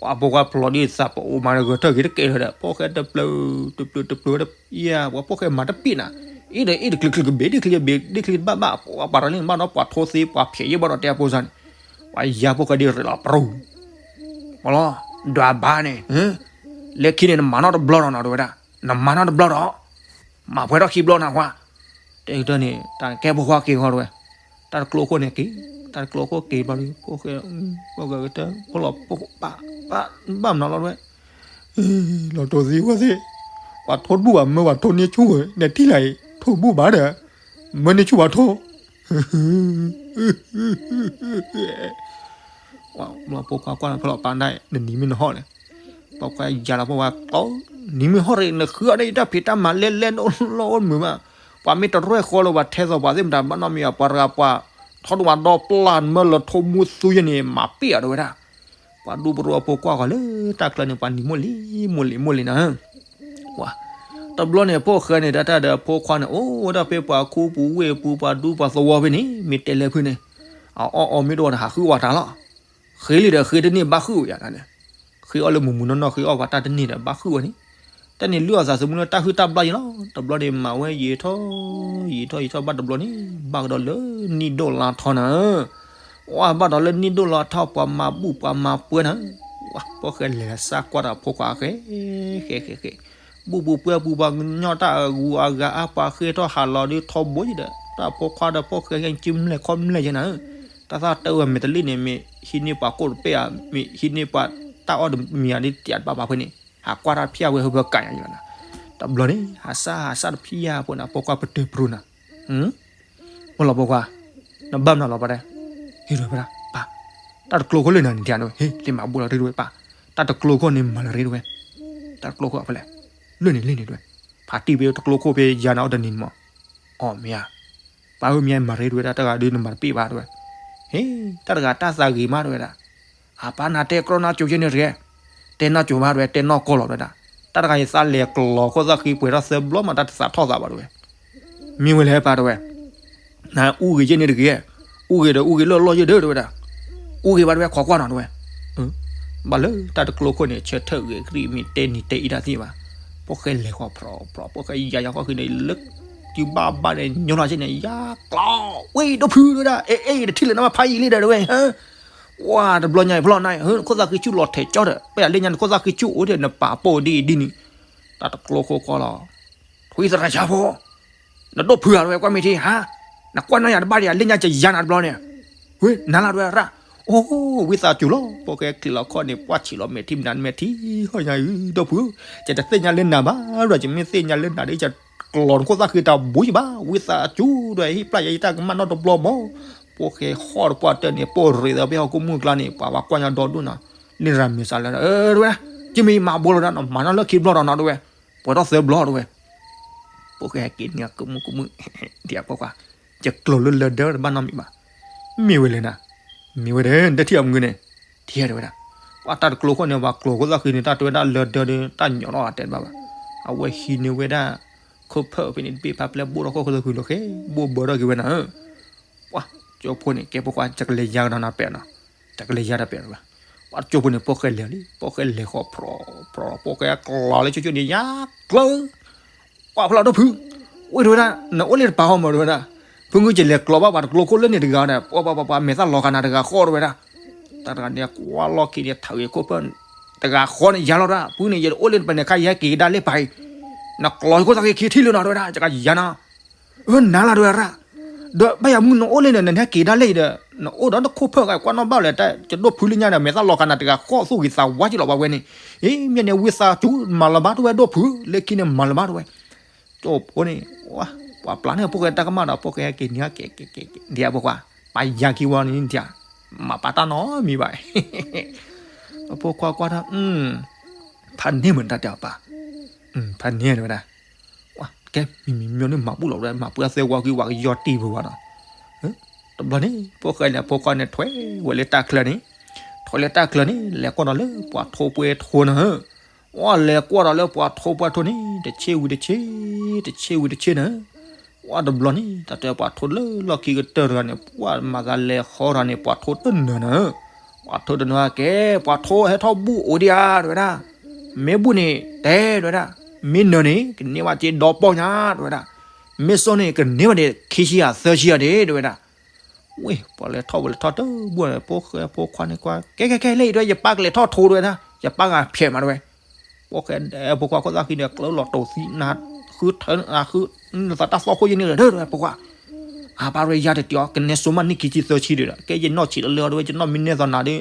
ပှၤဖိခွါဖျိးဒ်သးပအိၣ်မၤဂၢၢ်ထၢၣ်က့ၤတကဲလၢၤဒီး ဖိၣ်ဃဲတပျုၤ တပျုၤတပျုၤဒီး ယၤ ပှၤဖိၣ်ဃဲမၤတပ့ၢ်နၤ, အ့ၣ်ဒီးအ့ၣ်တချုးချုးကဘ့ၣ် ဒ့ၣ်ချံဘ့ၣ် ဒ့ၣ်ချံဘၣ်ဘၣ် ပှၤပာ်ထီလံနဘၣ်ဒီးပှၤထိသ့ပှၤဖျဲးယဲၢ်ဘၣ်ဒီးတဲအဖိစၢ်န့ၣ်, ပှၤယၤဖိၣ်ဃဲဒ်ရ့းလီၤပရူၤ, ပှၤလီၤ, ဒွးဘၣ်န့ၣ်, လၢခံန့ၣ်နမၤနီၣ်တဘျီဒီးနၤတဝဲဒၣ်, နမၤနီၣ်တဘျီဒီး, မၤပှဲၤထီၣ်ခံဘျီနၤဝဲ, တဲကတၢၢ်န့ၣ် တၢ်ကဲဖိခွါက့ၤဃီတဝဲ, တၢ်တကျိခိၣ်န့ၣ်က့ၤ, တၢ်တကျိခိၣ်က့ၤဘျီဒီး ဖိၣ်ဃဲ, ဖိၣ်ဃဲကတၢၢ် ဖိလီၤ ပှၤ, ဘၣ်မနုၤလီၤတဝဲ လီၤတိၢ်သံဝဲသ့ၣ်, ပှၤထိတဘူၣ်ဘၣ် မၢပှၤထိန့ၢ်ဆူၣ်ဝဲ နထံၣ်လၢအံၤ ထိတဘူၣ်ဘၣ်ဒီး, မၢန့ၢ်ဆူၣ်ပှၤထိ, ဖိခွါကွၢ်လီၤဖဲလီၤပာ်ဒၣ် နနံၤမ့ၢ်နဟီၣ်န့ၣ်, ဖိခွါယၤလီၤဖိခွါကျီ, နံၤမ့ၢ်ဟီၣ်ရ့ၣ် နဃုအီၣ်ဒၣ်ယတၢ်ဖံးတၢ်မၤလဲၣ်လဲၣ်နီၢ်နီၢ်အိၣ်မုာ်ဘၣ်, ပှၤမ့ၢ်တရဲၣ်ဃီလၢပှၤထဲသိးပှၤသ့ၣ်မတၤဘၣ်နီတမံၤဘၣ် ပှၤတဂၤပှၤ, ထီဒိၣ်ပှၤဒီပျၢ်နမၢလၢထိမူသူယဲန့ၣ် မၤပ့ၢ်အီၤတဝဲဒၣ် ပှၤဒူပရူအဖိကွၢ်ဃီၤလၢတၢ်ကျၢၢ်န့ၣ် ပှၤနံၤမိၢ်လံၤမိၢ်လံၤမိၢ်လံၤနၤ, ပှၤ, တဘျီန့ၣ် ဖိၣ်ဃဲန့ၣ် တၢ်တၢ်ဒီးဖိခွါန့ၣ် အိၣ်ဝဲဒၣ်ဖဲပှၤခူပူၤဝ့ၢ်ပူၤ ပှၤဒူပှၤသဝီဖဲန့ၣ် မ့ၢ်တဲလဲၣ်ဖုန့ၣ်, အအီၣ်အီမ့ၢ်တအိၣ်ဒီးဟးဃုဝဲတၢ်လီၤ, ဃ့လံဒီးဃ့တန့ၢ်ဘၣ်ဃုဝဲယၤန့ၣ်, ဃ့အီၣ်လၢမုၢ်မုၢ်နီၢ်နီၢ်ဃ့အီၣ်ပှၤတၢ်တန့ၢ်ဒီးဘၣ်ဃုဝဲန့ၣ်, တၢ်န့ၣ်လုၢ်အီၣ်သးသမူလၢတၢ်ဟုၣ်တၢ်ဘျၣ်ယဲလီၤ, တဘျီန့ၣ်မၤဝဲယံာ်ထီၣ်, ယံာ်ထီၣ်ယံာ်ထီၣ်ဘၣ်တဘျီန့ၣ် ဘၣ်ကဒီးလၢနံၣ်ဒိၣ်လါထီနၤ, ဝဲဘၣ်ဒီးလၢနံၣ်ဒိၣ်လါထီ ပှၤမၤဘူၣ်ပှၤမၤပှဲၤနၤ, ဖိၣ်ဃဲလဲၤစၢ်ကွၢ်ဒီးဖိခွါဃဲ, ဃဲဃဲဃဲ, ဘူၣ်ပူၤပှဲၤပူၤ ပှၤကညီတၢ်အဂုၤအဂၤအါ ပှၤဃ့ထီၣ်ဟးလီၤဒ်ထီဘိယဲဒီး တၢ်ဖိခွါဒီးဖိၣ်ဃဲ ဟဲကံမျဲၢ်ခီမျဲၢ်ယဲနၤ, တၢ်သၣ်တၢ်ဝဲမဲာ်တလ့ၣ်န့ၣ် မ့ၢ်ဟံးန့ၢ်ပှၤကိၣ်တပဲၢ်ဧါ, မ့ၢ်ဟံးန့ၢ်ပှၤတၢ်အီၣ်တမံၤဧါ ဒ်တယးတဘၣ်ဘၣ်ဖဲန့ၣ် ဟးကွၢ်တၢ်ဖျါဝဲဟၢဖၢကးညါယဲလီၤနၤ, တဘျီန့ၣ် ဟးစၢ်ဟးစၢ်တဖျါဖိန့ၣ် ဖိခွါပတုာ်ပရူၤနၤ ဖိလီၤဖိခွါ, နဘၣ်မနုၤလီၤပှၤတဲ, ဟ့ၣ်ဒဝဲဒၣ် ပၢ်, တၢ်တကျိခိၣ်လၢနၤန့ၣ် တယၤန့ၣ် ဟ့ၣ် လံမၤဘူၣ်လီၤရ့ဒဝဲပၢ်, တၢ်တကျိခိၣ်န့ၣ်မၤလၢရ့ဒဝဲ, တၢ်တကျိခိၣ်အဖဲလဲၣ်, လၢန့ၣ်လၢန့ၣ်ဒဝဲ, ဖးတံၢ်ဖဲတကျိခိၣ်ဖဲယၤနၤအီၣ်တနံၤန့ၣ်မး, အီၣ်မ့ၢ်ဧါ, ပၢ်ဧၢ မ့ၢ်မၤရ့ဒဝဲဒၣ် တၢ်တဂၤဒုးနမၤတပ့ၢ်ဘၣ်ဒဝဲ, ဟ့ၣ် တၢ်တဂၤတၢ်သးဂ့ၤမးဒဝဲဒၣ် အပၢ်နၤတဲကြီနါကိၤယဲန့ၣ်တဂ့ၤ, တဲနီၢ်ကိၤမးတဝဲ တဲနီၢ်ကီၢ်လီၤတဝဲဒၣ်, တၢ်တဂၤယသးလဲၤကျီၤခိၣ်သၣ်ဃံပှဲၤထီၣ်သၢဘျီမး တၢ်တသးထီၣ်သးဘၣ်တဝဲ, မ့ၢ်ဝဲလဲၣ်ပၢ်တဝဲ, နအူဂ့ၤယဲန့ၣ်တဂ့ၤ, အူဂ့ၤဒီးအူဂ့ၤလၢအလီၢ်ယဲဒၢတဝဲဒၣ်, အူဂ့ၤဘၣ်တဝဲခိးကွၢ်နီၤတဝဲ, ဘၣ်လၢတၢ်တကျိခိၣ်န့ၣ် ဆၢထၢၣ်ဂ့ၤကရံၣ် မ့ၢ်တဲနံၤတဲအံၤတၢ်သ့ၣ်ဘၣ်, ဖိၣ်ဃဲလဲၤဃီၤဖြီဖြီ ဖိၣ်ဃဲယၤယၤဃီဃံန့ၣ်လၢ ဘၣ်ဘၣ်န့ၣ် ညီနီၢ်က့န့ၣ် ယၤကျီ ဝ့ၢ်ဒိၣ်ဖုးတဝဲဒၣ်, အဲ အဲ တထံၣ်လၢၤနမ့ၢ်ဖးယံာ်လံဒီးတဝဲ, ဝဲတဘျီညါအံၤဖျီၣ်နၤ နခိၣ်သၣ်ဃံဆူၣ်လီၤထဲးကၠီဒီး ပယၤလၢညါနခိၣ်သၣ်ဃံဆူၣ်အိၣ်ဒီး နပာ်ပိာ်ဒ်အံၤဒ်န့ၣ်, တၢ်တကျိခိၣ်ကွၢ်လီၤ, ထွံသရၣ်ဆါဖိ နဒိၣ်ဖုးဧါတဝဲ ကွၢ်မ့ၢ်ထံဟါ, နကွၢ်နီၢ်ယၤတဘၣ်ဒီး လၢညါကယၤနၤတဘျီန့ၣ်, ဝ့ၢ်နၤလၢ်တဝဲရၣ်, အိ ဝံသးစူၤလီၤ, ဖိၣ်ဃဲချံးလီၤခီၣ်န့ၣ် ပှၢ်ဆံးလီၤမဲာ်ထံမနုၤမဲာ်ထံ, ဟီၣ်ညါအံၤ ဒိၣ်ဖုး, ယတသ့ၣ်ညါလၢနၤဘၣ်ဒီး ယမ့ၢ်သ့ၣ်ညါလၢနၤဒီး ယကျီၤနခိၣ်သၣ်ဃံတၢ်ဘူးယံၤဘၣ်, ဝံသးစူၤဒီး ဟ့ၣ်ပျၢ်ယၤယတၢ်ကမၣ်နီတဘျီမး, ဖိၣ်ဃဲဟီၣ်တပှၢ်တၢၢ်န့ၣ် ပိာ်ရ့းသးဖဲဟီၣ်ခိၣ်မုၢ်ကျါန့ၣ် ပှၤဝဲကွၢ်ညါဒီဒူၣ်နီၤ, လံရၤမ့ၤစးလၢ တဝဲဒၣ်, ကမ့ၢ်မၤဘိလီၤဒၣ်နီၤ မၤနီၢ်လၢခံဘျီဒီးနီၤတဝဲ, ပှဲၤထီၣ်သၢဘျီတဝဲ ဖိၣ်ဃဲဟဲက့ၤန့ၢ်ကမုၢ်ကမုၢ်, ဒ်အဖိခွါ, ယကျိၤလၢလၢဒၢတဘၣ်နီတမံၤဘၣ်, မ့ၢ်ဝဲလဲၣ်နၤ, မ့ၢ်ဝဲဒၣ် နတထံၣ်အမုၢ်န့ၣ်, ထံၣ်တဝဲဒၣ်, ပှၤတၢ်တကျိခိၣ်န့ၣ် ပှၤကျိၤခိၣ်သၣ်ဃံန့ၣ် တၢ်တဝဲဒၣ်လၢဒၢဒီး တၢ်ညီနီၣ်အတဲတဘၣ်ဘၣ်, အဝဲဟံးန့ၢ်ဝဲဒၣ် ခိၣ်ဖၢၣ်ဖဲန့ၣ် တဘ့ၣ်ဖးပျဲၢ်ဘိၣ်ထီၣ်ခိၣ်ခိၣ်သၣ်ဃံလီၤဃဲ, ဘိၣ်ဘၢထီၣ်က့ၤဝဲနၤဧၢ ပှၤကၠိဖိန့ၣ် ကဲဖိခွါ ယကလဲၤယါကဒီးနၤပဲာ်နီၤ, ယကလဲၤယါဒီးပဲာ်ဝဲ, ပှၤကၠိဖိန့ၣ် ဖိၣ်ဃဲလဲၤလံ ဖိၣ်ဃဲလဲၤဃီၤဖြီဖြီ ဖိၣ်ဃဲကျီၤလၢကၠိကၠိန့ၣ် ယါကျၢၤ, ပှၤဖျီၣ်ဒိၣ်ဖုး, ဝ့ၢ်တဝဲဒၣ် နအိၣ်လၢတပၤဃီမးတဝဲဒၣ်, ဖုငုၢ်ကလဲၤကျီၤဘၣ်ပှၤတကျိခိၣ်လၢန့ၣ်တဂၤဒီး ပှၤပှၤပှၤပှၤ မဲာ်သၣ်လီၤကၤနၤတဂၤဃီတဝဲဒၣ်, တၢ်တဂၤန့ၣ် ကွၢ်လီၢ်ခံန့ၣ် ထးဂ့ၤခိၣ်ဖၢၣ် တဂၤဃီန့ၣ် ယါလီၤဒၣ်, ဖုန့ၣ် ယတအိၣ်လၢနပၤန့ၣ်ခါ ယဟဲက့ၤကဒါလၢပၤအံၤ, နကျီၤယခိၣ်သၣ်ဃံခံထံၣ်လၢနီၤတဝဲဒၣ် ယကယါနီၤ အၢ နၤလၢတဝဲရၣ်, ဒီးဘၣ်ယၤမုၢ်နအိၣ်လၢန့ၣ် နဟဲက့ၤဒၣ်လဲၣ်အံၤဒီး နအိၣ်ဒီးနခိၣ်ဖၢၣ်ဂၤ ကွၢ်နီၣ်ဘၣ်လဲၣ် တၢ်ကဒိၣ်ဖုးလၢညါဒီး မဲာ်သၣ်လီၤကၤနၤတဂၤဃီ သူၣ်ဂ့ၤသးဝါက့လီၤပှၤဝဲန့ၣ်, အ့ မ့ၢ်န့ၣ်ဝံသးစူၤ မၤလၢၤဘၣ်တဝဲဒိၣ်ဖုး လၢခံန့ၣ်မၤလၢၤဘၣ်တဝဲ, ကၠိဖိန့ၣ် ပှၤပျၢ်န့ၢ်ဖိၣ်ဃဲတၢ်ကမၣ်ဒီး ဖိၣ်ဃဲဟဲက့ၤန့ၢ်က့ၤက့ၤက့ၤ ဒ်အဖိခွါ ပယါခံဝဲန့ၣ် ဒ် မၤပာ်တၢ်နီတမံၤဘၣ် အဖိခွါကွၢ်တၢ် ဖးန့ၢ်မုၢ်တၢ်တဲအီၤပၢ်, ဖးန့ၢ်တဝဲဒၣ်, ကဲမံၤမံၤမ့ၢ်န့ၣ်မၤဘူၣ်လီၤဝဲ မၤပှဲၤသၢဝါကံဝဲကယီတံၢ်ပူၤဘၣ်နီၤ, တဘျီန့ၣ် ဖိၣ်ဃဲန့ၣ် အဖိခွါန့ၣ် ထွဲဝဲလၢတၢ်ချၢန့ၣ်, ထွဲလၢတၢ်ချၢန့ၣ် လဲၤကွၢ်ဒီးလၢပှၤထိပှဲၤထိနၤ, ဝဲလဲၤကွၢ်ဒီးလၢပှၤထိပှဲၤထိန့ၣ် တဆ့ဝံၤတဆ့, တဆ့ဝံၤတဆ့နၤ, ဝဲတဘျီန့ၣ် တၢ်တဲပှၤထိလၢလီၢ်ခံကတၢၢ်တဂၤန့ၣ် ပှၤမၤသးလဲၤဃီတဂၤန့ၣ် ပှၤထိတနၢၤနၤ, ပှၤထိတနၢၤကဲ ပှၤထိဟဲထီၣ်ဘူၣ်အိၣ်ဒံးဧါ တဝဲဒၣ်, မ့ၢ်ဘူၣ်န့ၣ် တဲတဝဲဒၣ်, မ့ၢ်နၢၤန့ၣ် ကန့ၢ်ဘၣ်က့ဒီပီၢ်ညါ တဝဲဒၣ်, မ့ၢ်စိန့ၣ် ကန့ၢ်ဘၣ်န့ၣ် ခံဆံယၤသၢဆံယၤဒ့ တဝဲဒၣ် ဝ့ၢ် ပှၤလဲၤထီၣ်ဝဲလဲၤထီၣ်တဘူၣ်န့ၣ် ဖိၣ်ဃဲဖိခွါန့ၣ်ကွၢ် ကဲကဲကဲ လၢအံၤတဝဲ ယပၢ်ကလဲၤထီၣ်ထိတဝဲဒၣ် ယပၢ်ဂၤဖျဲးမးတဝဲ, ဖိၣ်ဃဲဖိခွါခိၣ်သၣ်ဃံန့ၣ် ကျၢလီၤတိာ်သံနၤ ဃုထၢဃု နသးတၢ်သီၣ်ခိၣ်ယဲန့ၣ်လၢၤ တဝဲဖိခွါ, အပၢ်တဝဲယါတတံၤအီၤ ကနဲစိမးနံၣ်ခံဆံသၢဆံဒီး ကဲယနီၢ်ဆံးလၢလၢအီၤတဝဲ ယနီၢ်မ့ၢ်နဲၣ်သီနၤဒီး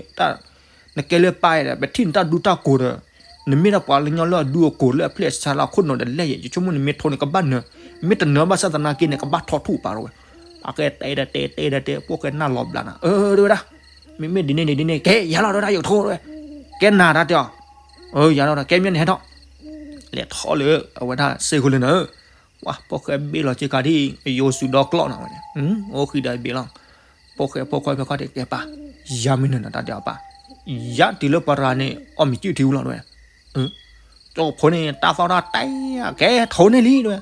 နကဲလၢပၢ်ဒီး ပထံၣ်နတၢ်ဒူတၢ်ကိၤဒီး နမ့ၢ်ဒၣ်ပှၤလၢညီလၢအဒူအကိၤလၢအဖျဲၣ်ဆါလၢအခိၣ်နူာ်ဒီးလဲၣ်ယဲ ယဆိကမိၣ်နမ့ၢ်ထိန့ၣ် ကဘၣ်နၢၤ, မ့ၢ်တနၢၤဘၣ်ဆၣ်သနာ်က့န့ၣ် ကဘၣ်ထိၣ်ထူၣ်ပာ်တဝဲ, ပှၤကဲတဲဒၣ်တဲတဲဒၣ်တဲ ဖိၣ်ဃဲနၢ်လီၤဘျးနၤ အၢ တဝဲဒၣ်, မ့မ့ၢ်ဒ်န့ၣ်န့ၣ်ဒ်န့ၣ် ကဲယၤလီၤတဝဲဒၣ် ယကထိတဝဲ, ကဲနၤတၢ်တဲအီၤ, အၢ ယၤလီၤ ကဲမ့ၢ်န့ၣ်ဟဲထီၣ်, လဲၤထီၣ်လၢအဝဲဒၣ်စ့ၢ်ကီးလၢနၤ ပှၤဖိၣ်ဃဲဘ့ၣ်လီၤက့ၤခါဒ် အယိၤစူၤဒီကျီၢ်နၤဝဲန့ၣ်, အိၣ်ဃံဒီးဘ့ၣ်လီၤ, ဖိၣ်ဃဲဖိခွါဖဲခီၣ်ဒ့ကဲပၢ်, ယၤမ့ၢ်နၢၤနၤတၢ်တဲအီၤပၢ်, ယၤတုၤလၢပှၤတဂၤန့ၣ် အီၣ်မ့ၤစုၣ်ထံဝံၤလီၤတဝဲ, ကၠိဖိန့ၣ် တၢ်သီၣ်တၢ်တဲ ကဲထိန့ၢ်လံတဝဲ,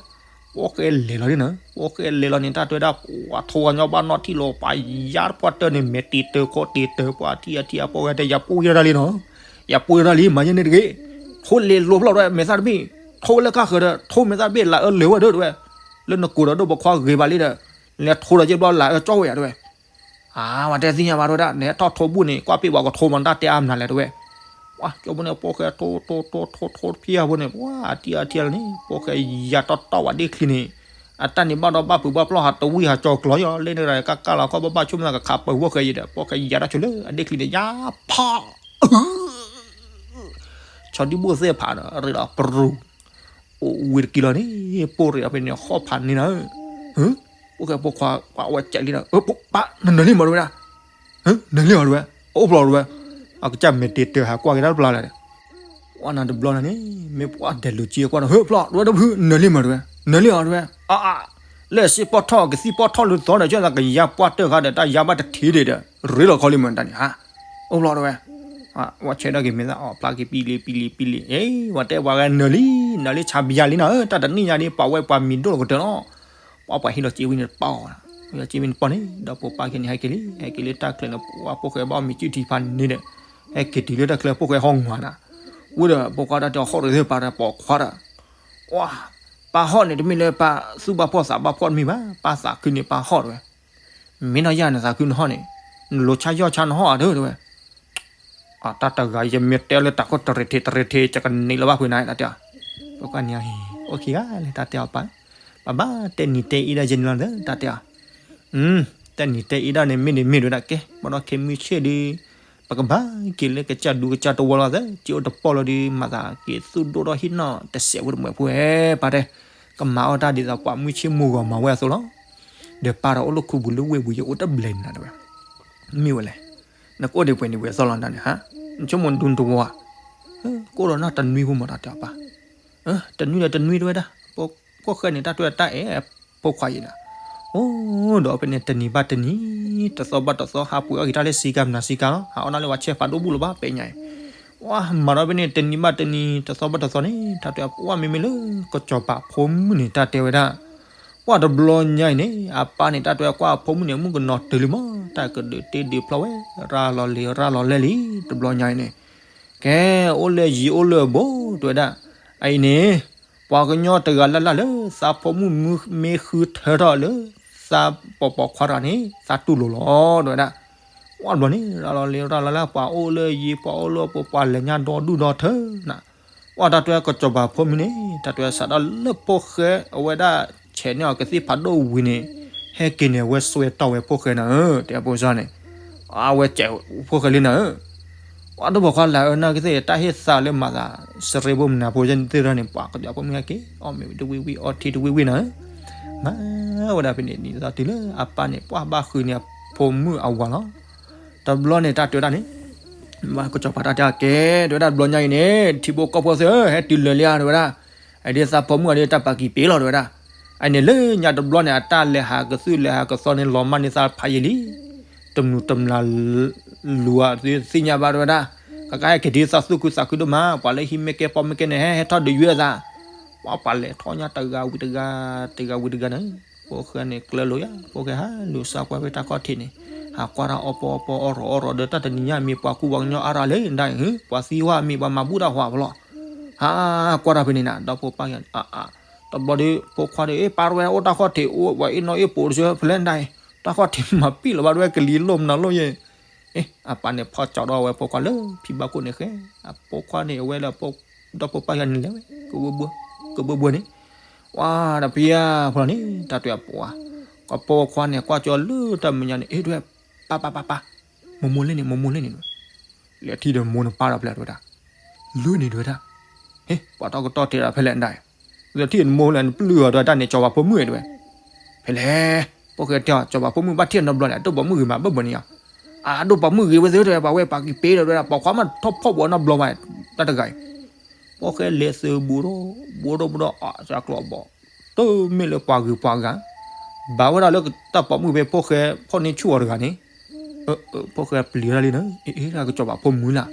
ဖိၣ်ဃဲလဲၤလီၤန့ၣ်နၤ, ဖိၣ်ဃဲလဲၤလီၤန့ၣ် တၢ်တဲဝဲဒၣ် ပှၤထိဝဲညီဘၣ်နီၣ်ထံၣ်လီၤ ပှၤယါတပှၢ်တၢၢ်န့ၣ် မဲာ်တ့ၤတၢၤခီတ့ၤတၢၤ ပှၤထံၣ်အထံၣ်အဖိၣ်ဃဲတဲ ယၤပှ့ၤဒၣ်တၢ်လံနီၤ, ယၤပှ့ၤဒၣ်တၢ်လံ မၤယဲန့ၣ်တဂ့ၤ, ထိလဲၤလိာ်ဖျီၣ်တဝဲ မဲာ်သၣ်တဘ့ၣ်, ထိဝဲလၢကါဃၢၤဒီး ထိမဲာ်သၣ်တဘ့ၣ် လၢအၢလဲၤဝဲဒၣ်တဝဲ, လၢနကိၤဒီးဒိၣ်ပိာ်ခွါဂ့ၤဘၣ်လံဒီး လဲၤထိဒီးက့ဘျီလၢအၢကၠီဝဲယၤတဝဲ အါ ပှၤတဲသ့ၣ်ညါဘၣ်တဝဲဒၣ် နဟဲထီၣ်ထိဘူၣ်န့ၣ် ကွၢ်ပ့ၣ်ပှၤကထိမး နတၢ်တဲအါမနုၤလဲၣ်တဝဲ, ပှၤကၠိဖိန့ၣ် ဖိၣ်ဃဲထိထိထိထိထိတဖံးအါဖိန့ၣ် ပှၤအထံၣ်အထံၣ်လီၤန့ၣ် ဖိၣ်ဃဲယၤတီၢ်တီၢ်ဝဲဒ့ၣ်ချံန့ၣ်, အတၢ်န့ၣ်ဘၣ်ဒီးဘၣ်ဖုးဘၣ်ပျီၢ်ဟးတဝံၣ်ဟးကၠီၤကျီၤယီၤ လၢန့ၣ်ကကၢ်လီၤခီၣ်ဘၣ်ဘၣ်ဆိကမိၣ်ကခးပၢၤဖိၣ်ဃဲယဲဒီး ဖိၣ်ဃဲယၤတၢ်ဆိလၢအဒ့ၣ်ချံန့ၣ် ယၤဖး ဆီဒံၣ်ဘိၣ်သ့ၣ်ဖးဒီး ရ့ဒီးပရူၤ, အိၣ်ဝံၤတကံလီၤန့ၣ် ပိၢ်ရ့ဒီးဖဲန့ၣ် ဟီၣ်ဖးန့ၢ်နၤ, ဖိၣ်ဃဲဖိခွါ ပှၤဝဲကဲးလံဒီး ပၢ် နနၢၤလံမးတဝဲဒၣ်, နၢၤလံအီၤတဝဲ, အိၣ်ဖျီၣ်တဝဲ, အကစၢ်မဲာ်တ့ၤတၢၤဟးကွၢ်က့ၤတၢ်တပျၢ်လဲၣ်ဒီး ပှၤနၤတဘျီနၤန့ၣ် မ့ၢ်ပှၤဒဲးလိာ်က့ၤကွၢ်ဒီး ဟၢဖျီၣ်တဝဲဒၣ်ဖု နၢၤလံမးတဝဲ, နၢၤလံအီၤတဝဲ, အါအါ, လၢစ့ပီၣ်ထီၣ်ကသံၣ်ပီၣ်ထီၣ်လၢသီဒီး ကၢ်သးကယါပှၢ်တၢၢ်ခါဒီး တၢ်ယါဘၣ်တထံးဒံးဒီး ရ့လီၤခီလံမးတၢ်န့ၣ်ဧါ, အိၣ်ဖျီၣ်တဝဲ ဝဲဆဲးဒၣ်က့ၤမဲာ်သၣ်အီၣ်ဖျါက့ၤပံလံပံလံပံလံ, အ့ ဝဲတဲပှၤဂၤနၢၤလံ, နၢၤလံဆါဘျါလံနၤဧၢ, တၢ်တနံၣ်ညါဒ် ပှၤဝဲပှၤမံၤဒိၣ်လီၤကတၢၢ်လီၤ. ပှၤပှၤဟံးလီၤစ့ဝံၤန့ၣ်တပီၢ်, ဟံးလီၤစ့ဝံၤန့ၣ်တပီၢ်န့ၣ်, ဒီးပိာ်ပၢ်က့ၤန့ၣ် ဟဲက့ၤလံတၢ်ချၢန့ၣ် ပှၤဖိၣ်ဃဲဘၣ်အီၣ်မ့ၤစုၣ်ထံဖးန့ၣ်ဒီး, ဟဲက့ၤတုၤလၢတၢ်ချၢဖိၣ်ဃဲဟီၣ်ငွၤနၤ, ဝံၤဒီးပိာ်ခွါတၢ်တဲအီၤဃီၣ်ရ့သ့ၣ်ပာ်ဒီးပိာ်ခွါဒီး, ပှၤ ပၢ်ဟီၣ်န့ၣ် တမ့ၢ်လၢပၢ်သူၣ်ဘၣ်ဖှီၣ်သးဘၣ်ဖှီၣ်တမ့ၢ်ဘၣ်, ပၢ်သးခုန့ၣ်ပၢ်ဟီၣ်တဲဝဲ, မ့ၢ်နီၢ်ယၤန့ၣ်သးခုနဟီၣ်န့ၣ်, နလိၤဆါယီၢ်ဆါနဟီၣ်ဧါတဲဝဲ, အတၢ်တဂၤယမ့ၢ်တဲလၢတၢ်ခိၣ်တရံးထံးတရံးထံး ယကန့ၢ်လၢၤဘၣ်ဖုနၤ တၢ်တဲအီၤ, ပကွၢ်န့ၣ်, အိၣ်ခံဂၤလၢတၢ်တဲအီၤပၢ်, ပဘၣ်တဲနံၤတဲအ့ဒီးယဲန့ၣ်လီၤ တၢ်တဲအီၤ, တဲနံၤတဲအ့ဒီးန့ၣ် မ့ၢ်ဒ်မ့ၢ်တဲဝဲဒၣ်ကဲ, ဘၣ်ဒီးခဲမုၢ်ဆ့ၣ်ဒီး ပကဘၣ်က့ၤလၢကစၢ်ဒူကစၢ်တဝီလီၤသၢ, က့အိၣ်တပီၢ်လီၤဒီး မၤသးက့ၤသူၣ်ဒိၣ်ထီၣ်ဟံၣ်နီၣ်တစဲးဖိတမှဲးဖိဧဲ, ပၢ်တဲ, ကမၤအီၣ်တၢ်ဒ်သိးပှၤမုၢ်ဆ့ၣ်မုၢ်ဂီၤမၤဝဲအသိးလီၤ, ဒီးပၢ်ဒီးအိၣ်လၢခူပူၤလၢဝ့ၢ်ပူၤ ယအိၣ်တဘျဲးနၤတဲဝဲ, မ့ၢ်ဝဲလဲၣ်, နကအိၣ်ဒံးပှဲၤနံၤပှဲၤသီလီၤနၤန့ၣ်ဟါ, နဆိကမိၣ်ဒူတဝီဧါ, ကအိၣ်ဒီးနီၢ်တနွံဖိမး တၢ်တဲအီၤပၢ်, တနွံဒီးတနွံတဲဝဲဒၣ်, ဖိၣ်ဃဲန့ၣ် တၢ်တဲတၢ်အဲၣ်ဖိခွါအံၤနၤ, အိၣ်ဒီးဖဲန့ၣ် တနံၤဘၣ်တနံၤ, တသီဘၣ်တသီ ဟးပှ့ၤအီၣ်က့ၤတၢ်လၢစံကၤမနၤစံကၤလီၤ, ဟးအီၣ်နၢ်လၢပှၤဆဲးဖးဒိၣ်ဘူၣ်လီၤဘၣ် ပဲညါအံၤ, ဝဲမၤဒီးဖဲန့ၣ် တနံၤဘၣ်တနံၤ တသီဘၣ်တသီန့ၣ် တၢ်တဲအီၤပၢ် မ့မ့ၢ်လၢကစီၤပၤဖိမုၣ်န့ၣ် တၢ်တဲဝဲဒၣ်, ပှၢ်တဘျီညါအံၤန့ၣ် အပၢ်န့ၣ် တၢ်တဲဝဲကွၢ်အဖိမုၣ်န့ၣ် မုၣ်ကနီၤတုၤလံမး တၢ်ကဒုးတ့ဒုးဖျီဝဲ, ရၤလီၤလံၤရၤလီၤလဲၢ်လံ, တဘျီညါအံၤန့ၣ်, ကဲ, အိၣ်လၢယံၤအိၣ်လၢအဘူး တဲဝဲဒၣ်, အအံၤန့ၣ် ပှၤကညီတဂၤလၢ်လၢ်လၢ သးဖိမုၣ်မ့ၢ်ဃုထၢထီၣ်လၢ သးပီၤပီၤခွါတဂၤန့ၣ် သးတူၢ်လိာ်လီၤ တဲဝဲဒၣ်, ပှၢ်တဘျီန့ၣ် ရၤလီၤလံၤရၤလီၤလဲၢ် ပှၤအိၣ်လၢယံၤ ပှၤအိၣ်လၢအဘူး ပှၤလဲၤညါဒီဒူၣ်ဒီထၢနၤ, ပှၢ်တၢ်တဲဝဲကစီၤပၤဖိမုၣ်န့ၣ် တၢ်တဲဝဲစးထီၣ်လၢဖိၣ်ဃဲအဝဲဒၣ်ဆဲးန့ၢ်အီၤကသံၣ်ဖးဒိၣ်ဝံၤန့ၣ်, ဟဲက့ၤန့ၣ် အဝဲစွဲတီၢ်ဝဲဖိၣ်ဃဲနၤဧၢ, တဲဖိစီန့ၣ်, အဝဲစဲးဖိၣ်ဃဲလံနၤဧၢ ပှၢ်တဘျီခွါလၢအနၢ်ကသ့ၣ် တၢ်ဟ့ၣ်သးလၢမၤသး စရ့ဘိမနၤဖိယဲန့ၣ်သ့ၣ်ထီၣ်န့ၣ် ပှၤကစီၤပၤဖိမုၣ်ဟဲက့ၤ အီၣ်မ့ၤတဝံၣ်ဝံၣ်အီထံတဝံၣ်ဝံၣ်နၤဧၢ, မၤဝဲဒၣ်ဖဲန့ၣ် နံၤသီတုၤလၢအပၢ်န့ၣ် ပှၢ်ဘၣ်ဃုန့ၢ်အဖိမုၣ်အဝၤလီၤ, တဘျီန့ၣ် တၢ်တဲဝဲဒၣ်န့ၣ်, ကစီၤပၤတၢ်တဲအီၤကဲ တဲဝဲဒၣ်တဘျီညါအံၤန့ၣ် ထံဖိကီၢ်ဖိသ့ၣ်ဧၢ ဟဲတုၤလၢာ်လံဧါ တဲဝဲဒၣ်, အဒ်သးဖိမုၣ်အဒ်တၢ်ပာ်ကံၤပ့ၤလီၤ တဲဝဲဒၣ်, အန့ၣ်လၢညါတဘျီန့ၣ် အတၢ်လဲၤဟးကသုၣ်လဲၤဟးကသီန့ၣ် လီၤမၢ်န့ၢ်သးဖးယံာ်လံ တမုာ်တမျၢ်လူၤအသ့ၣ်ညါဘၣ် တဲဝဲဒၣ်, ကကဟဲက့ၤဒ်သးသူၣ်ခုသးခုဒိၣ်မး ပှၤလၢဟံၣ်မ့ၢ်ကဲဖီမ့ၢ်ကဲန့ၣ် ဟဲဟဲထီၣ်ဒုးယွဲအသး, ပှၤပှၤလဲၤထီၣ်ညါတဂၤဝံၤတဂၤ, တဂၤဝံၤတဂၤန့ၣ်, ဖိၣ်ဃဲန့ၣ်ကျၢလိာ်ယါ ဖိၣ်ဃဲဟးလူၤ စးကွၢ်ဖဲတၢ်ခီၣ်ထံးန့ၣ်, ဟးကွၢ်တၢ်အီပီအီပီအီရီၤအီရီၤဒီး တၢ်တနံၤညါမ့ၢ်ပှၤကူပှၤကညီအါရၤလၢဒၣ်အံၤ ပှၤသံဝဲမ့ၢ်ပှၤမၤဘူၣ်တၢ်ဟွါဖဲလီၤ, ဟးကွၢ်တၢ်ဖဲန့ၣ်နၤ ဒီဖိပၢ်ယၤန့ၣ်, တဘျီဒီး ဖိခွါဒီး အ့ ပၢ်တဝဲအိၣ်တၢ်ခီၣ်ထံး အိၣ်ဝဲအ့ၣ်နီၢ်အ့ၣ်ပိာ်တဆၢဖဲလဲၣ်ဒၣ်အံၤ, တၢ်ခီၣ်ထံးမၤပံၣ်လီၤဘၣ်တဝဲ ကလံၤလိၣ်မနုၤလိၣ်ယဲ, အ့ အပၢ်န့ၣ် ဖီၣ်ကၠီဒီးအဝဲဖိခွါလၢဖံဘၣ်ခိၣ်န့ၣ်ဃဲ, အဖိခွါန့ၣ် အဝဲလၢ ဒီဖိပၢ်ယၤန့ၣ်လဲၤဝဲ, ကဘၢဘှၢန့ၣ်, ဝါဒီးဖဲယါဖဲလီၤန့ၣ် တၢ်တဲအပှၤ, ကဖိခွါန့ၣ် ကွၢ်ကၠီလၢတၢ်မဲာ်ညါန့ၣ် အ့ တဝဲ, ပၢ်ပၢ်ပၢ်ပၢ်, မိၢ်မိၢ်လဲၣ်န့ၣ် မိၢ်မိၢ်လဲၣ်န့ၣ်, လဲၤထံၣ်ဒီးမိၢ်နပၢ်ဒီးဖဲလဲၣ်တဝဲဒၣ်, လၢန့ၣ်တဝဲဒၣ်, ဟ့ ပှၤထီၣ်ကတီၢ်ထဲဒၣ်ဖဲလဲၣ်ဒၣ်, လဲၤထံၣ်နမိၢ်လဲၣ် နပျုၢ်အီၤတဝဲဒၣ်န့ၣ် ကၠီၤပၤဖိမုၣ်တဝဲ, ဖဲလဲၣ်, ဖိၣ်ဃဲတဲအီၤ ကၠီၤပၤဖိမုၣ်ဘၣ်ထံၣ်နီတဘျီလဲၣ် အဒိၣ်ပိာ်မုၣ်ဂ့ၤမးဘၢၣ်ဘၢၣ်န့ၣ်ယါ, အဒိၣ်ပိာ်မုၣ်ဂ့ၤဝဲသ့ၣ်တဝဲ ပှၤဝဲပာ်ကံၤပ့ၤဒီးတဝဲဒၣ် ပိာ်ခွါမးထီၣ်ဖီၣ်ဘှီးနီတဘျီဘၣ်, တၢ်တဂၤအံၤ, ဖိၣ်ဃဲလဲၤသုးဘူးဒီး, ဘူးဒီးဘူးဒီး အစးကျိးဘီၣ်, တမ့ၢ်လၢပှၤဂ့ၤပှၤဂၤ, ဘၣ်ဝဲဒၣ်လၢတၢ်ပိာ်မုၣ်ဖဲဖိၣ်ဃဲ ဖီၣ်န့ၢ်ဆူၣ်အီၤတဂၤန့ၣ်, ဖိၣ်ဃဲပျံၤတၢ်လံနၤ, အ့ အ့ ကၠီၤပၤဖိမုၣ်လၢ်,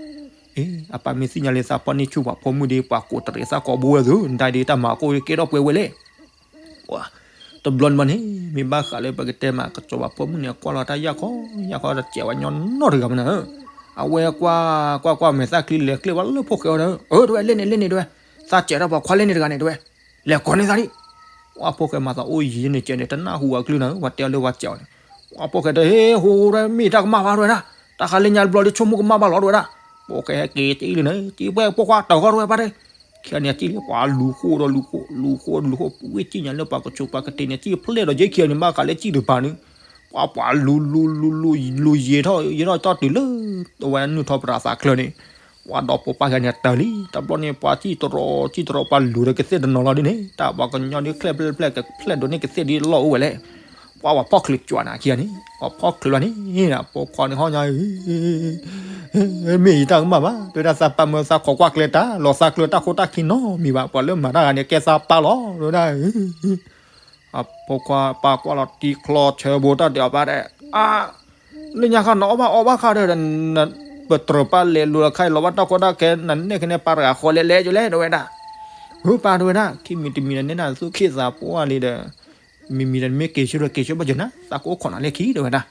အ့ အပၢ်မ့ၢ်သ့ၣ်ညါလၢသးဖီၣ်န့ၢ်ဆူၣ်ပှၤဖိမုၣ်ဒီး ပှၤကိးတရံးသးကိးဘိဝဲသု, နဒၣ်ဒီးတၢ်မၤကိၢ်ကဲထီၣ်ပှဲၤဝဲလဲၣ် တဘျီန့ၣ်မးန့ၣ် မ့ၢ်ဘၣ်ဃးလၢပကတဲမး ကစီၤပၤဖိမုၣ်န့ၣ် ကွၢ်လီၤတၢ်ယၢ်ခီ, ယၢ်ခီတစဲးဝဲညီနီတဂၤမနၤဧၢ, အဝဲကွၢ်ကွၢ်ကွၢ် မဲာ်သၣ်ချံလဲၤကျဲဝဲလၢဖိၣ်ဃဲအီၤဒီး အၢ တဝဲ လဲၣ်န့ၣ် လဲၣ်န့ၣ် တဝဲ, သးစဲးထီၣ်ပှၤခွါလဲၣ်န့ၣ်တဂၤန့ၣ် တဝဲ, လဲၤကိးန့ၢ်သးဒံး, ပှၤဖိၣ်ဃဲမၤသးအိၣ်ယံၤန့ၣ် ကဲန့ၣ် တနၢ်ဟူအကလုၢ်နၤဧၢ, ပှၤတဲအီၤလၢပှၤစဲးအီၤန့ၣ်, ပှၤဖိၣ်ဃဲတဟ့ၣ်ဟူဝဲ မ့ၢ်တၢ်ကမၣ်ဘၣ် တဝဲဒၣ်, တၢ်ဃးလၢညါတဘျီဒီး ဆိကမိၣ်ကမၣ်ဘၣ်လီၤ တဝဲဒၣ်, ဖိၣ်ဃဲဟဲက့ၤကံၣ်လံနၤ, ကံၣ်ပှဲၤဖိခွါတၢ်ဃီ တဝဲ ပၢ်တဲ ခံဂၤန့ၣ် ကံၣ်လံ ပှၤလူၤဃိဒီးလူၤဃိ လူၤဃိလူၤဃိ ဝ့ၢ်ကံၣ်ညါလၢပှၤကဆိးပှၤကတ့ၤန့ၣ် ကံၣ်ဖျဲၣ်ဒီးယဲခံဂၤန့ၣ် ဘၣ်ဃးလၢကံၣ်တပၤန့ၣ်, ပှၤပှၤလူၤလူၤလူၤလူၤ ယံၤထီၣ်ယံၤထီၣ် ကၠီတုၤလၢ အဝဲနုာ်ထီၣ်ပတၢ်သးချၢန့ၣ်, ပှၤဒီးပိာ်ပၢ်ခံဂၤန့ၣ်တၢၤလံ, တဘျီန့ၣ် ပှၤကံၣ်တရီကံၣ်တရီ ပှၤလူၤဒီးကသ့ၣ်တနီၤလီၤဒ်န့ၣ်, တၢ်ပှၤကညီဒ် ချဲၣ်ဖျဲၣ်ဖျဲၣ် ကဖျဲၣ်ဒိးန့ၢ်ကသ့ၣ်ဒ်လီၢ်အိၣ်ဝဲလဲၣ် ပှၤပှၤဖီၣ်ချုးကွၢ်နၤခံဂၤန့ၣ်, ပှၤဖီၣ်ချုးလီၤန့ၣ်, ဖိခွါန့ၣ်ဟီၣ်ညါ, မ့ၢ်ယတၢ်ကမၣ်ဘၣ် တဝဲဒၣ်, သးပာ်မၢသးခိးကွၢ်ကျဲတၢ်လီၤ သးကျၢတၢ်ခိတၢ်ခံနီတမံၤဘၣ်, ပှၤလၢမၤတၢ်ဂၤန့ၣ် ကဲသးပၢ်လီၤ တဝဲဒၣ် ဖိခွါပၢ်ကွၢ်လီၤတံၤချီဆၢဘိ တၢ်တဲအီၤ ပၢ်တဲ, အါ, လၢညါခါနအီၣ်ဘၣ်အီဘၣ်ခါဒီး ပတြၢၤပၢ်လဲၤလူၤလီၤခါအံၤ လီၤဘၣ်တၢ်ကီတၢ်ခဲ နနဲၣ်ကနဲပၢ်တဂၤဃီလဲၣ်လဲၣ် ကလဲၣ် တဝဲဒၣ်, ဧၢ ပၢ် တဝဲဒၣ်, ခံမံၤတမံၤန့ၣ် နဲဒၣ်သူၣ်က့ၣ်သးပှၢ်လံဒီး မံၤမံၤဒီး နမ့ၢ်က့ၤဆၢထၢၣ်က့ၤဆၢဘၣ်ကၠီၤနၤ သးကအိၣ်ခိးနၤလၢခံ တဝဲဒၣ်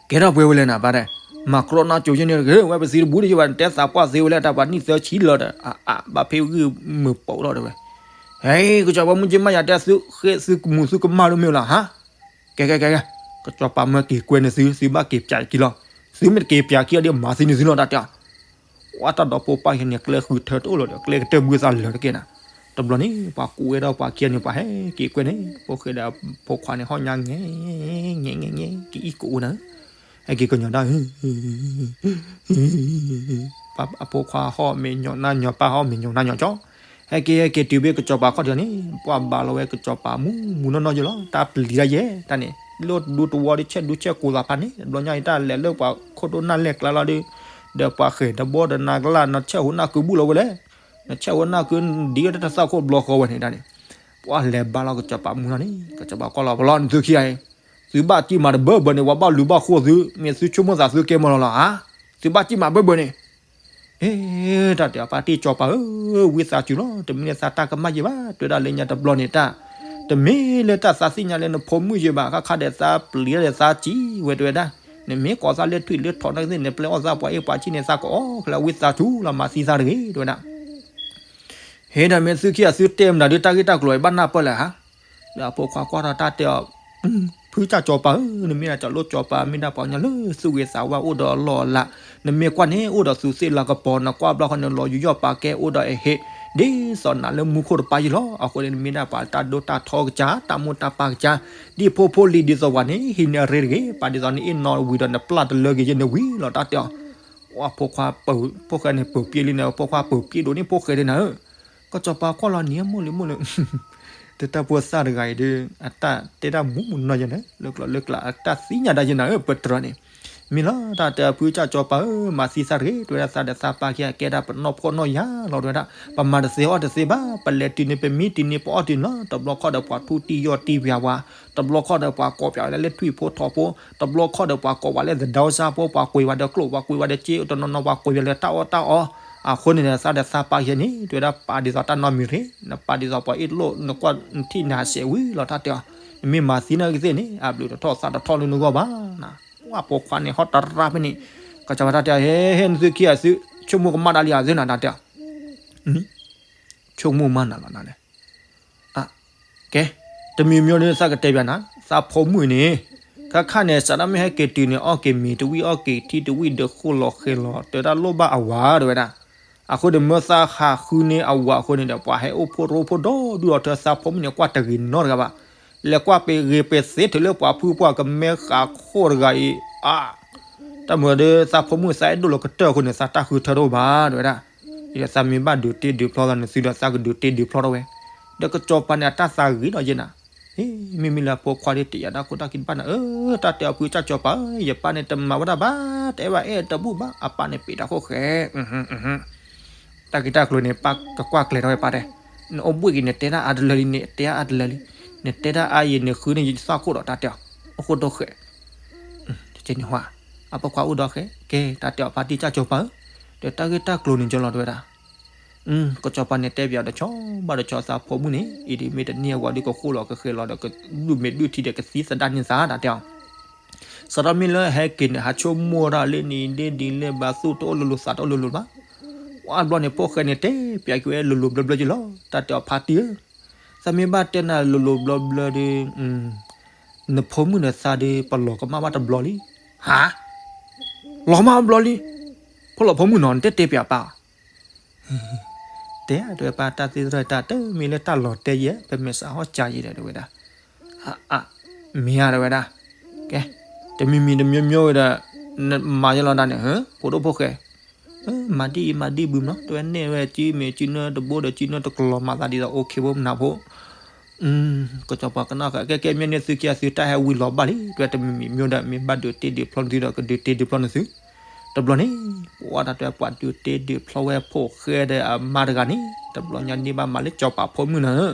ကဲထီၣ်ပှဲၤဝဲလဲၣ်နၤ ပၢ်တဲ, မၤကြီနါစိၤယဲန့ၣ်တဂ့ၤ ဝဲပသံတဘူးတယိဘၣ် နတဲသးပှၢ်သ့ဝဲလၢတၢ်ပှၤနံၣ်သၢဆံလၢာ်ဒီး အါအါ ဘၣ်ဖဲဂုၢ်မုာ်ပိာ်ထီၣ်တဝဲ, ဟဲ ကစီၤပၤမုၢ်က့မးယၤတဲသုဃ့သုကမူသုကမၣ်ဒိၣ်မ့ၢ်လီၤဟါ, ကဲကဲကဲကဲ, ကစီၤပၤမၢက့ၤကွဲန့ၣ်သု သုဘၣ်က့ၤပၠးက့ၤလီၤ, သုမ့ၢ်တက့ၤပၠးက့ၤအီၤဒီး မၤသံန့ၣ်သုလီၤတၢ်တဲအီၤ. ဝဲတၢ်ဒီဖိပၢ်ယဲန့ၣ် ကျဲဃုထၢတအိၣ်လီၤဒီး ကျဲကတၢၢ်ဘုသးလၢာ်တက့ၢ်နၤ. တဘျီန့ၣ် ပှၤကူးဝဲဒီးပှၤခံဂၤန့ၣ် ပှၤဟဲက့ၤကွဲန့ၣ် ဖိၣ်ဃဲဒီးဖိခွါန့ၣ် ဟီၣ်ညါငဲၤ ငဲၤ ငဲၤ ငဲၤ ကအံၣ်ကအိၣ်နၤ, ဟဲက့ၤကညီၤဒၣ် အဖိခွါဟီၣ်မ့ၢ်ညီနၢ်ညီ ပၢ်ဟီၣ်မ့ၢ်ညီနၢ်ညီကၠီ, ဟဲက့ၤ ဟဲက့ၤတုၤဘၣ်ကစီၤပၤခီၣ်ထံးန့ၣ် ပှၤဘါလီၤဝဲကစီၤပၤမူမူနီၢ်နီၢ်ယဲလီၤ. တၢ်ပျံၤတၢ်ယဲၢ်တၢ်န့ၣ် လၢဒူတဝီဒီး ဆဲးဒူဆဲးကိးသးဖးန့ၣ် တဘျီညါအံၤ တၢ်လဲၤလၢပှၤခိၣ်ဒိၣ်နၢ်လဲၢ်ကျါလီၤဒီး ဒီးပှၤဃဲၤတဘီဒီးနၤကလၢ် နဆဲးဟိနၢ်ကုဘူးလီၤဝဲလဲၣ်, နဆဲးဟိနၢ်ကုဒ်တၢ်သၣ်ခိၣ်ဘျီဃီဝဲန့ၣ်တၢ်န့ၣ် ပှၤလဲၤဘါလီၤကစီၤပၤမူနီၢ်န့ၣ် ကစီၤပၤကွၢ်လီၤ ပလီၢ်နသုခံဂၤအံၤ သုဘၣ်စံၣ်မၤတဘၢဘၢန့ၣ် ပှၤဘၣ်လူၤဘၣ်ဃိသု မ့ၢ်သုဆိကမိၣ်သးသုကဲမီၤလီၤလီၤဧါ, သုဘၣ်စံၣ်မၤဘၢဘၢန့ၣ် အ့ တၢ်တဲအီၤ ပၢ်တံၢ်စီၤပၤဧၢ, ဝံသးစူၤလီၤ တမ့ၢ်လၢသးတၢ်ကမၣ်ယဲၢ်ဘၣ်, တဲဝဲဒၣ်လၢညါတဘျီန့ၣ်တၢ် တမ့ၢ်လၢတၢ်သးသ့ၣ်ညါလၢနဖိမုၣ်ယဲၢ်ဘၣ်, ခါခါဒီးသးပျံၤဒီးသးစံၣ်ဝဲတဲဝဲဒၣ်, နမ့ၢ်ကိးသးလၢထွံၣ်လၢထိးနာ်က့သ့ၣ် နပျဲအီၣ်သးပှၤအ့ၣ်ပှၤဆံၣ်န့ၣ် သးကအီၣ်ဖဲလၢဝံသးစူၤလီၤ မၤသံသးတဂ့ၤ တဲဝဲဒၣ် ဟ့ၣ်ဒီးမ့ၢ်သုခံဂၤသုတဲမနုၤဒီး တၢ်ဂ့ၢ်တၢ်ကျိၤအံၤဘၣ်နၢ်ပၢၢ်လၢၤဧါ, ဒီးအဖိခွါကွၢ်ထီၣ်တၢ်တဲအီၤ, ဖုကစၢ်စီၤပၤဧၢ, နမ့ၢ်ဒၣ်စီၤလိၣ်စီၤပၤ မ့ၢ်ဒၣ်ပှၤကညီလၢသူၣ်ဂ့ၤသးဝါအိၣ်ဒီးအလီၢ်အလၤ, နမ့ၢ်ကွၢ်န့ၣ် အိၣ်ဒီးသူးသ့ၣ်လၤကပီၤ နကွၢ်ဘျီဃီန့ၣ် လီၤယူးယီၣ်ပာ်ကဲအိၣ်ဒီးအဟ့ၣ်, ဒ်သိးနၤလၢမူခိၣ်တပၤယံၤလီၤ. အဃိန့ၣ် နမ့ၢ်ဒၣ်ပှၤတၢ်ဒိတၢ်ထီကစၢ် တၢ်မိၢ်တၢ်ပၢ်ကစၢ်, ဒ်ဖိဖိလံၤဒ်သိးပှၤန့ၣ် ဟံးန့ၢ်အရ့တဂ့ၤ, ပာ်ဒ်သိးနအ့ၣ်နီၣ်ဝံၤဒီးနပျၢ်တလၢက့ၤယဲၢ်နဝံၤလီၤ တၢ်တဲအီၤ ဝဲဖိခွါပၢၤ ဖိၣ်ဃဲန့ၣ် ပၢၤပျ့လံန့ၣ် ဖိခွါပၢၤပျ့ဒိၣ်န့ၣ် ဖိၣ်ဃဲဒၣ်နၤဧၢ, ကစီၤပၤကွၢ်လီၤနံၤမိၢ်လံမိၢ်လံ, တၢ်တၢ်ဖိသၣ်တဂၤအံၤဒီး အတၢ်တဲတၢ်မူးမူးနီၢ်ယဲၢ်န့ၣ် လၢကျိၤလၢကျဲ အတၢ်သ့ၣ်ညါဒၣ်ယဲၢ်နၤဧၢ ပတြၢၤန့ၣ်, မ့ၢ်လီၤ တၢ်တဲဖုကစၢ်စီၤပၤဧၢ, မၤသံသးတဂ့ၤ တဲဝဲဒၣ် သးဒီးသးပၢ်ခံဂၤကဲဒၣ်ပနီၢ်ဖှီၣ်နီၢ်ယာ်လီၤ တဲဝဲဒၣ်, ပမၤတသ့အီၣ်တသ့ဘၣ်, ပလဲၤတုၤန့ၣ် ပမံတုၤန့ၣ် ပအီၣ်တုၤလီၤ, တဘျီခီၣ်ဒီးပှၤထူတံၢ်ယီၢ်တံၢ်ပှၤဝါ, တဘျီခီၣ်ဒီးပှၤကိးပၠးဝဲဒၣ်လၢထွံၣ်ဖိထိးဖိ, တဘျီခီၣ်ဒီးပှၤကိးပှၤလၢသဒါစါဖိ, ပှၤကွံာ်ဝဲဒီးကျိၣ် ပှၤကွံာ်ဝဲဒီးစ့ တနီၤနီၤ ပှၤကွံာ်ဝဲလၢတၢ်အီၣ်တၢ်အီ, အဃိန့ၣ်ဒီး သးဒီးသးပၢ်ယဲၢ်န့ၣ် တဲဝဲဒၣ် ပာ်ဒ်သိးတၢ်နီတမံၤတဂ့ၤ, နပာ်ဒ်သိးပှၤအ့ၣ်လိၣ် နကွၢ်နထံၣ်နၤစဲးဝံၤလီၤ တၢ်တဲအီၤ, နမ့ၢ်မၤသံနာ်က့သ့ၣ်န့ၣ် အဘျုးတထီၣ်သးတထီၣ်လၢနဂီၢ်ဘၣ်နၤ, ဝဲဖိခွါန့ၣ် ဟီၣ်တရၢ်ဖဲန့ၣ်, ကစီၤပၤတၢ်တဲအီၤ ဟဲ ဟဲ နသုခံဂၤသု ဆိကမိၣ်ကမၣ်ဒၣ်လံဧါ သုနၤ တၢ်တဲအီၤ ဆိကမိၣ်မးနၤလီၤ နၤန့ၣ်, ကဲ, တမံၤမံၤဒီး သးကတဲပၠးနၤ, သးဖိမုၣ်န့ၣ်, ခါခါန့ၣ် စးထီၣ်မ့ၢ်ဟဲက့ၤတုၤန့ၣ် အီၣ်က့ၤမ့ၤတဝံၣ် အီၣ်က့ၤထံတဝံၣ်ဒီး ဃိၣ်လီၤဃဲၤလီၤ တဲဒၣ်လိၣ်ဘၣ်အဝၤ တဲဝဲဒၣ်, အဃိန့ၣ် မၢသးဟးဃုန့ၢ်အဝၤအဃိန့ၣ်ဒီး ပှၤဟဲအိၣ်ဖိရိဖိဒီဒူၣ်ဒီထၢ သးဖိမုၣ်န့ၣ် ကွၢ်တဂ့ၤနီတဂၤဘၣ်, လဲၤကွၢ်ပ့ၤဂ့ၤပ့ၤသ့ထုးလၢ ပှၤဖုပှၢ်ကမဲဃးခိၣ်တဂၤအံၤ, အါ တၢ်မုၢ်ဒီး သးဖိမုၣ်သးအဲၣ်ဒိၣ်လီၤကတၢၢ်အဃိန့ၣ် သးတၢ်ဃုထၢတအိၣ်ဘၣ် တဲဝဲဒၣ်, အံၤဒီးသးမ့ၢ်ဘၣ်ဒုးတ့ဒုးဖျီသးန့ၣ် သုဒီးသးကဒုးတ့ဒုးဖျီထီၣ်ဝဲ, ဒီးကစီၤပၤန့ၣ် အတၢ်သးဂ့ၤဒီးယဲၢ်နၤ, မ့မ့ၢ်လၢအဖိခွါဒီးတယာ်တၢ်ခိၣ်တၢ်ခံတဘၣ်နၤဧၢ, တၢ်တဲအီၤဖုကစၢ်စီၤပၤဧၢ, ယပၢ်န့ၣ်တမၤဝဲဒၣ်ဘၣ်, တအဲၣ်ဘၣ်အဲၣ်တဘူၣ်ဘၣ်, အပၢ်န့ၣ် ပ့ၤတၢ်ခိၣ်ဃဲ တၢ်ဂ့ၢ်တၢ်ကျိၤန့ၣ် ပၢ်ကကွၢ်ကျဲၤထီၣ်ဝဲပၢ်တဲ, နအိၣ်ဘှံးက့ၤ နတဲဒၣ်အါတလၢလံ, နတဲဒၣ်အါတလၢလံ, နတဲဒၣ်အါယံၤ နဃုန့ၢ်ယသးခိၣ်ဒီး တၢ်တဲအီၤ, အိၣ်ဃိဒိၣ်ဃဲ, တကဲန့ၣ်ဟါ, အဖိခွါအိၣ်ဒီးဃဲ, ကဲ တၢ်တဲအီၤ ဖါတံၢ်ကၢ်စီၤပၤဧၢ, ဒီးတၢ်ဂ့ၢ်တၢ်ကျိၤန့ၣ် ကၠီလီၤတဲဝဲဒၣ်, ကစီၤပၤန့ၣ်တဲပၠးဒီး ဆီဘၣ်ဒီးဆီသးဖိမုၣ်န့ၣ်, အံၤဒ်မ့ၢ်တန့ၢ်အဝၤဒီး ကဃိၣ်လီၤကဃဲၤလီၤဒီး ကဒုးမ့ၢ်ဒုးထံဒီး ကသံသဒၣ်န့ၢ်သး တၢ်တဲအီၤ စးထီၣ်မ့ၢ်လၢဟဲက့ၤန့ၣ် ဟးဆိကမိၣ်ဒၣ်လၢနံၤဒ့ဒ်လဲၣ်ဘၣ် သူၣ်တအိၣ်လိၤလိၤသးတအိၣ်လိၤလိၤဘၣ်. ဝဲဘျီန့ၣ် ဖိၣ်ဃဲန့ၣ်တဲပၠးက့ၤဝဲလိၤလိၤဘျၢဘျၢက့ၤလီၤ. တၢ်တဲအီၤဖါတံၢ်ဧၢ, သးမ့ၢ်ဘၣ်တဲနၤလိၤလိၤဘျၢဘျၢဒီး နဖိမုၣ်နသးဒီး ပလီၤကမၣ်ဘၣ်တဘျီလံ. ဟါ, လီၤမၢ်ဘျီလံ, ဖိလီၤဖိမုၣ်နီၤ နတဲတဲပၠးပၢ် တဲတဲပၢ် တၢ်သ့ၣ်တဖၣ် တၢ်တမ့ၢ်လၢတၢ်လီၤတဲယဲၢ် ပမ့ၢ်စးဟီၣ်ကၢ်ယဲၢ်ဒီး တဲဝဲဒၣ်, အါအါ, မ့ၢ်ဧါ တဲဝဲဒၣ်, ကဲ, တမံၤမံၤတမံၤမံၤဝဲဒီး မၤယဲလီၤဒၣ်န့ၣ် ဖိဒိၣ်ဖိၣ်ဃဲ, မၤဒ်အံၤမၤဒ်ဘုးမနီၤ တဲဝဲ နဲၣ်ဝဲစုမ့ၢ်စုနၢတဘိဒီးစုနၢတကလီၤ မၤသးဒ်သိး okay ဖိမနၤဖိ ကစီၤပၤကနၣ်ဃာ် ကဲကဲ မ့ၢ်န့ၣ်သုခံဂၤသုတၢ်ဟဲဝံၤလီၤဘၣ်လံ တဲဝဲ တမံၤမံၤမံၤဒီး မ့ၢ်ဘၣ်ဒုးတ့ဒုးဖျီနသုဒီး ကဒုးတ့ဒုးဖျီနသု, တဘျီန့ၣ် ပှၤတၢ်တဲ ပှၤဒုးတ့ဒုးဖျီဝဲဖိၣ်ဃဲဒီးအမါတဂၤန့ၣ် တဘျီညါန့ၢ်ဘၣ်မၤလၢစီၤပၤဖိမုၣ်နၤဧၢ,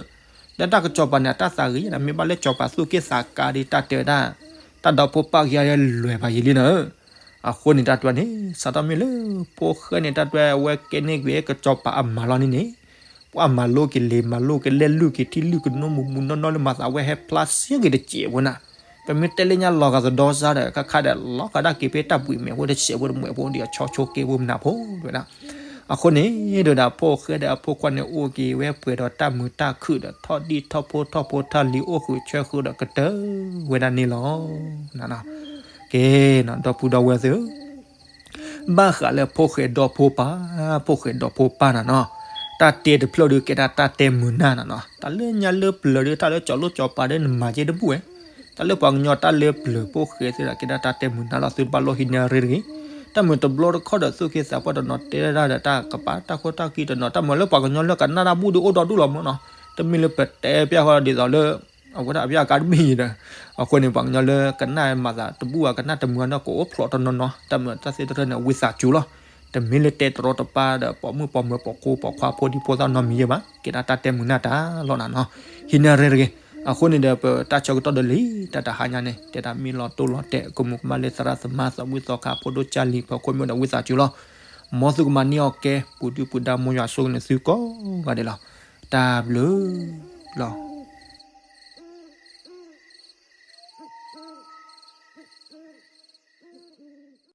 ဒီးတၢ်ကစီၤပၤန့ၣ် အတၢ်သးဂ့ၤယဲၢ်နၤ မ့ၢ်ဘၣ်လၢစီၤပၤသူၣ်က့ၣ်သးကါဒီး တၢ်တဲဝဲဒၣ် တၢ်ဒီဖိပၢ်ကယဲၢ်လွဲၢ်ဘၣ်ယံာ်လံနၤဧၢ, အဃိန့ၣ်တၢ်တဲန့ၣ် စးထီၣ်မ့ၢ်လၢ ဖိၣ်ဃဲန့ၣ် တၢ်တဲဝဲကဲန့ၢ်ကွံာ်ကစီၤပၤအမါလီၤန့ၣ်န့ၣ် ပှၤမၤလိက့ၤလံာ် မၤလိက့ၤလဲၢ် လုၢ်က့ၤထံ လုၢ်က့ၤနိမူမူနီၢ်နီၢ်လၢမၤသးဝဲဟဲဖျါစ့ၢ်က့ၤတစဲးဖိနၤ, ပမ့ၢ်တဲလၢညါလီၤဂာ်သဒီစါဒီး ခါခါဒီးလီၤဂာ်ဒၣ်က့ၤဖဲတၢ်ဘှံးမဲာ်ဖိတစဲးဖိတမှဲးဖိဒီး အဆီဆိက့ဖိမနၤဖိ တဲဝဲဒၣ်, အဃိန့ၣ် ဒီးဒၣ်ဖိၣ်ဃဲဒီးအဖိခွါန့ၣ် အိၣ်က့ၤဝဲပှဲၤဒီးတၢ်မုာ်တၢ်ခုၣ်ဒီး ထီၣ်ဒံၣ်ထီၣ်ဖိ ထီၣ်ဖိထီၣ်လံၤ အိၣ်ဃုာ်ဆၢဃုာ်ဒီးကတၢၢ်ဝဲဒၣ်န့ၣ်လီၤ. ကဲနီၤ ဒီပုၢ်ဒီဝဲၢ်သ့ၣ်ဧၢ, ဘၣ်ဃးလၢဖိၣ်ဃဲဒီဖိပၢ်, ဖိၣ်ဃဲဒီဖိပၢ်နၤနီၤ, တၢ်တဲတဖျၢၣ်ဒုးကဲဒၣ်တၢ်တဲမုာ်နၢ်နၤနီၤ. တၢ်လၢညါလၢပျၢၤဒုး တၢ်လၢကၠီၤလိၣ်ကၠီၤပၤဒုး နမၤက့တဘူၣ်ဝဲ. တၢ်လၢပှၤကညီတၢ်လၢပျၢၤ ဖိၣ်ဃဲသ့ၣ်ဒီး ကဲဒၣ်တၢ်တဲမုာ်နၢ်လီၤ. သုတဘၣ်လိၣ်ဟံးန့ၢ်ရ့တဂ့ၤ. တၢ်မုာ်တဘျီတခီၣ်ဒီး သူၣ်က့သးပှၢ်တနီၤတဲဒၣ်ဒီး တၢ်ကပာ်တၢ်ခိၣ်တၢ်ခံတနီၤ, တၢ်မုာ်လၢပှၤကညီလၢကနၣ်တၢ်ဘူၣ်ဒုး အိၣ်ဒီဒူၣ်လီၤမးနီၤ. တမ့ၢ်လၢပတဲပျၢ်ဃီဒ်သိးလၢ အဝဲဒၣ်အပျၢ်အကါတမ့ၢ်အံၤဒီး, အဃိန့ၣ် ပှၤကညီလၢကနၣ်မၤသးတဘူၣ် အကနၣ်တမုာ်အနီၢ် ကအိၣ်ဖျိးတနီၤနီၤ. တၢ်မုာ်တၢ်သ့ၣ်တဖၣ်န့ၣ် ဝံသးစူၤလီၤ. တမ့ၢ်လၢတဲတရီတပါဒီး ပိာ်မုၣ်ပိာ်မၢၤ ပိာ်ခွါဖိဒံဖိသၣ်နီတမံၤယဲဘၣ်. ကဲဒၣ်တၢ်တဲမုာ်နၢ်တၢ်လီၤနၤနီၤ. ဟံးန့ၢ်ရ့တဂ့ၤ. အဃိန့ၣ်ဒီး ပတၢ်ဆၢကတီၢ်ဒီးလံ တၢ်တဟါညါန့ၣ် တဲဒၣ်မ့ၢ်လီၤတိၢ်လီၤတဲာ် ကမူးကမၣ်လၢသရၣ်သမါ သးဝံၣ်သီခါ ဖိဒိၣ်ကၢ်လံၤ ဖီခိၣ်မ့ၢ်ဒီး ဝံသးစူၤလီၤ. မ်သုကမၤန့ၢ်အီၤကဲ ပူၤဒုၣ်ပူၤဒါ မ်ယွၤဆိၣ်ဂ့ၤန့ၢ်သုကိးဂၤဒဲးလီၤ. တၢ်ဘျုးလီၤ.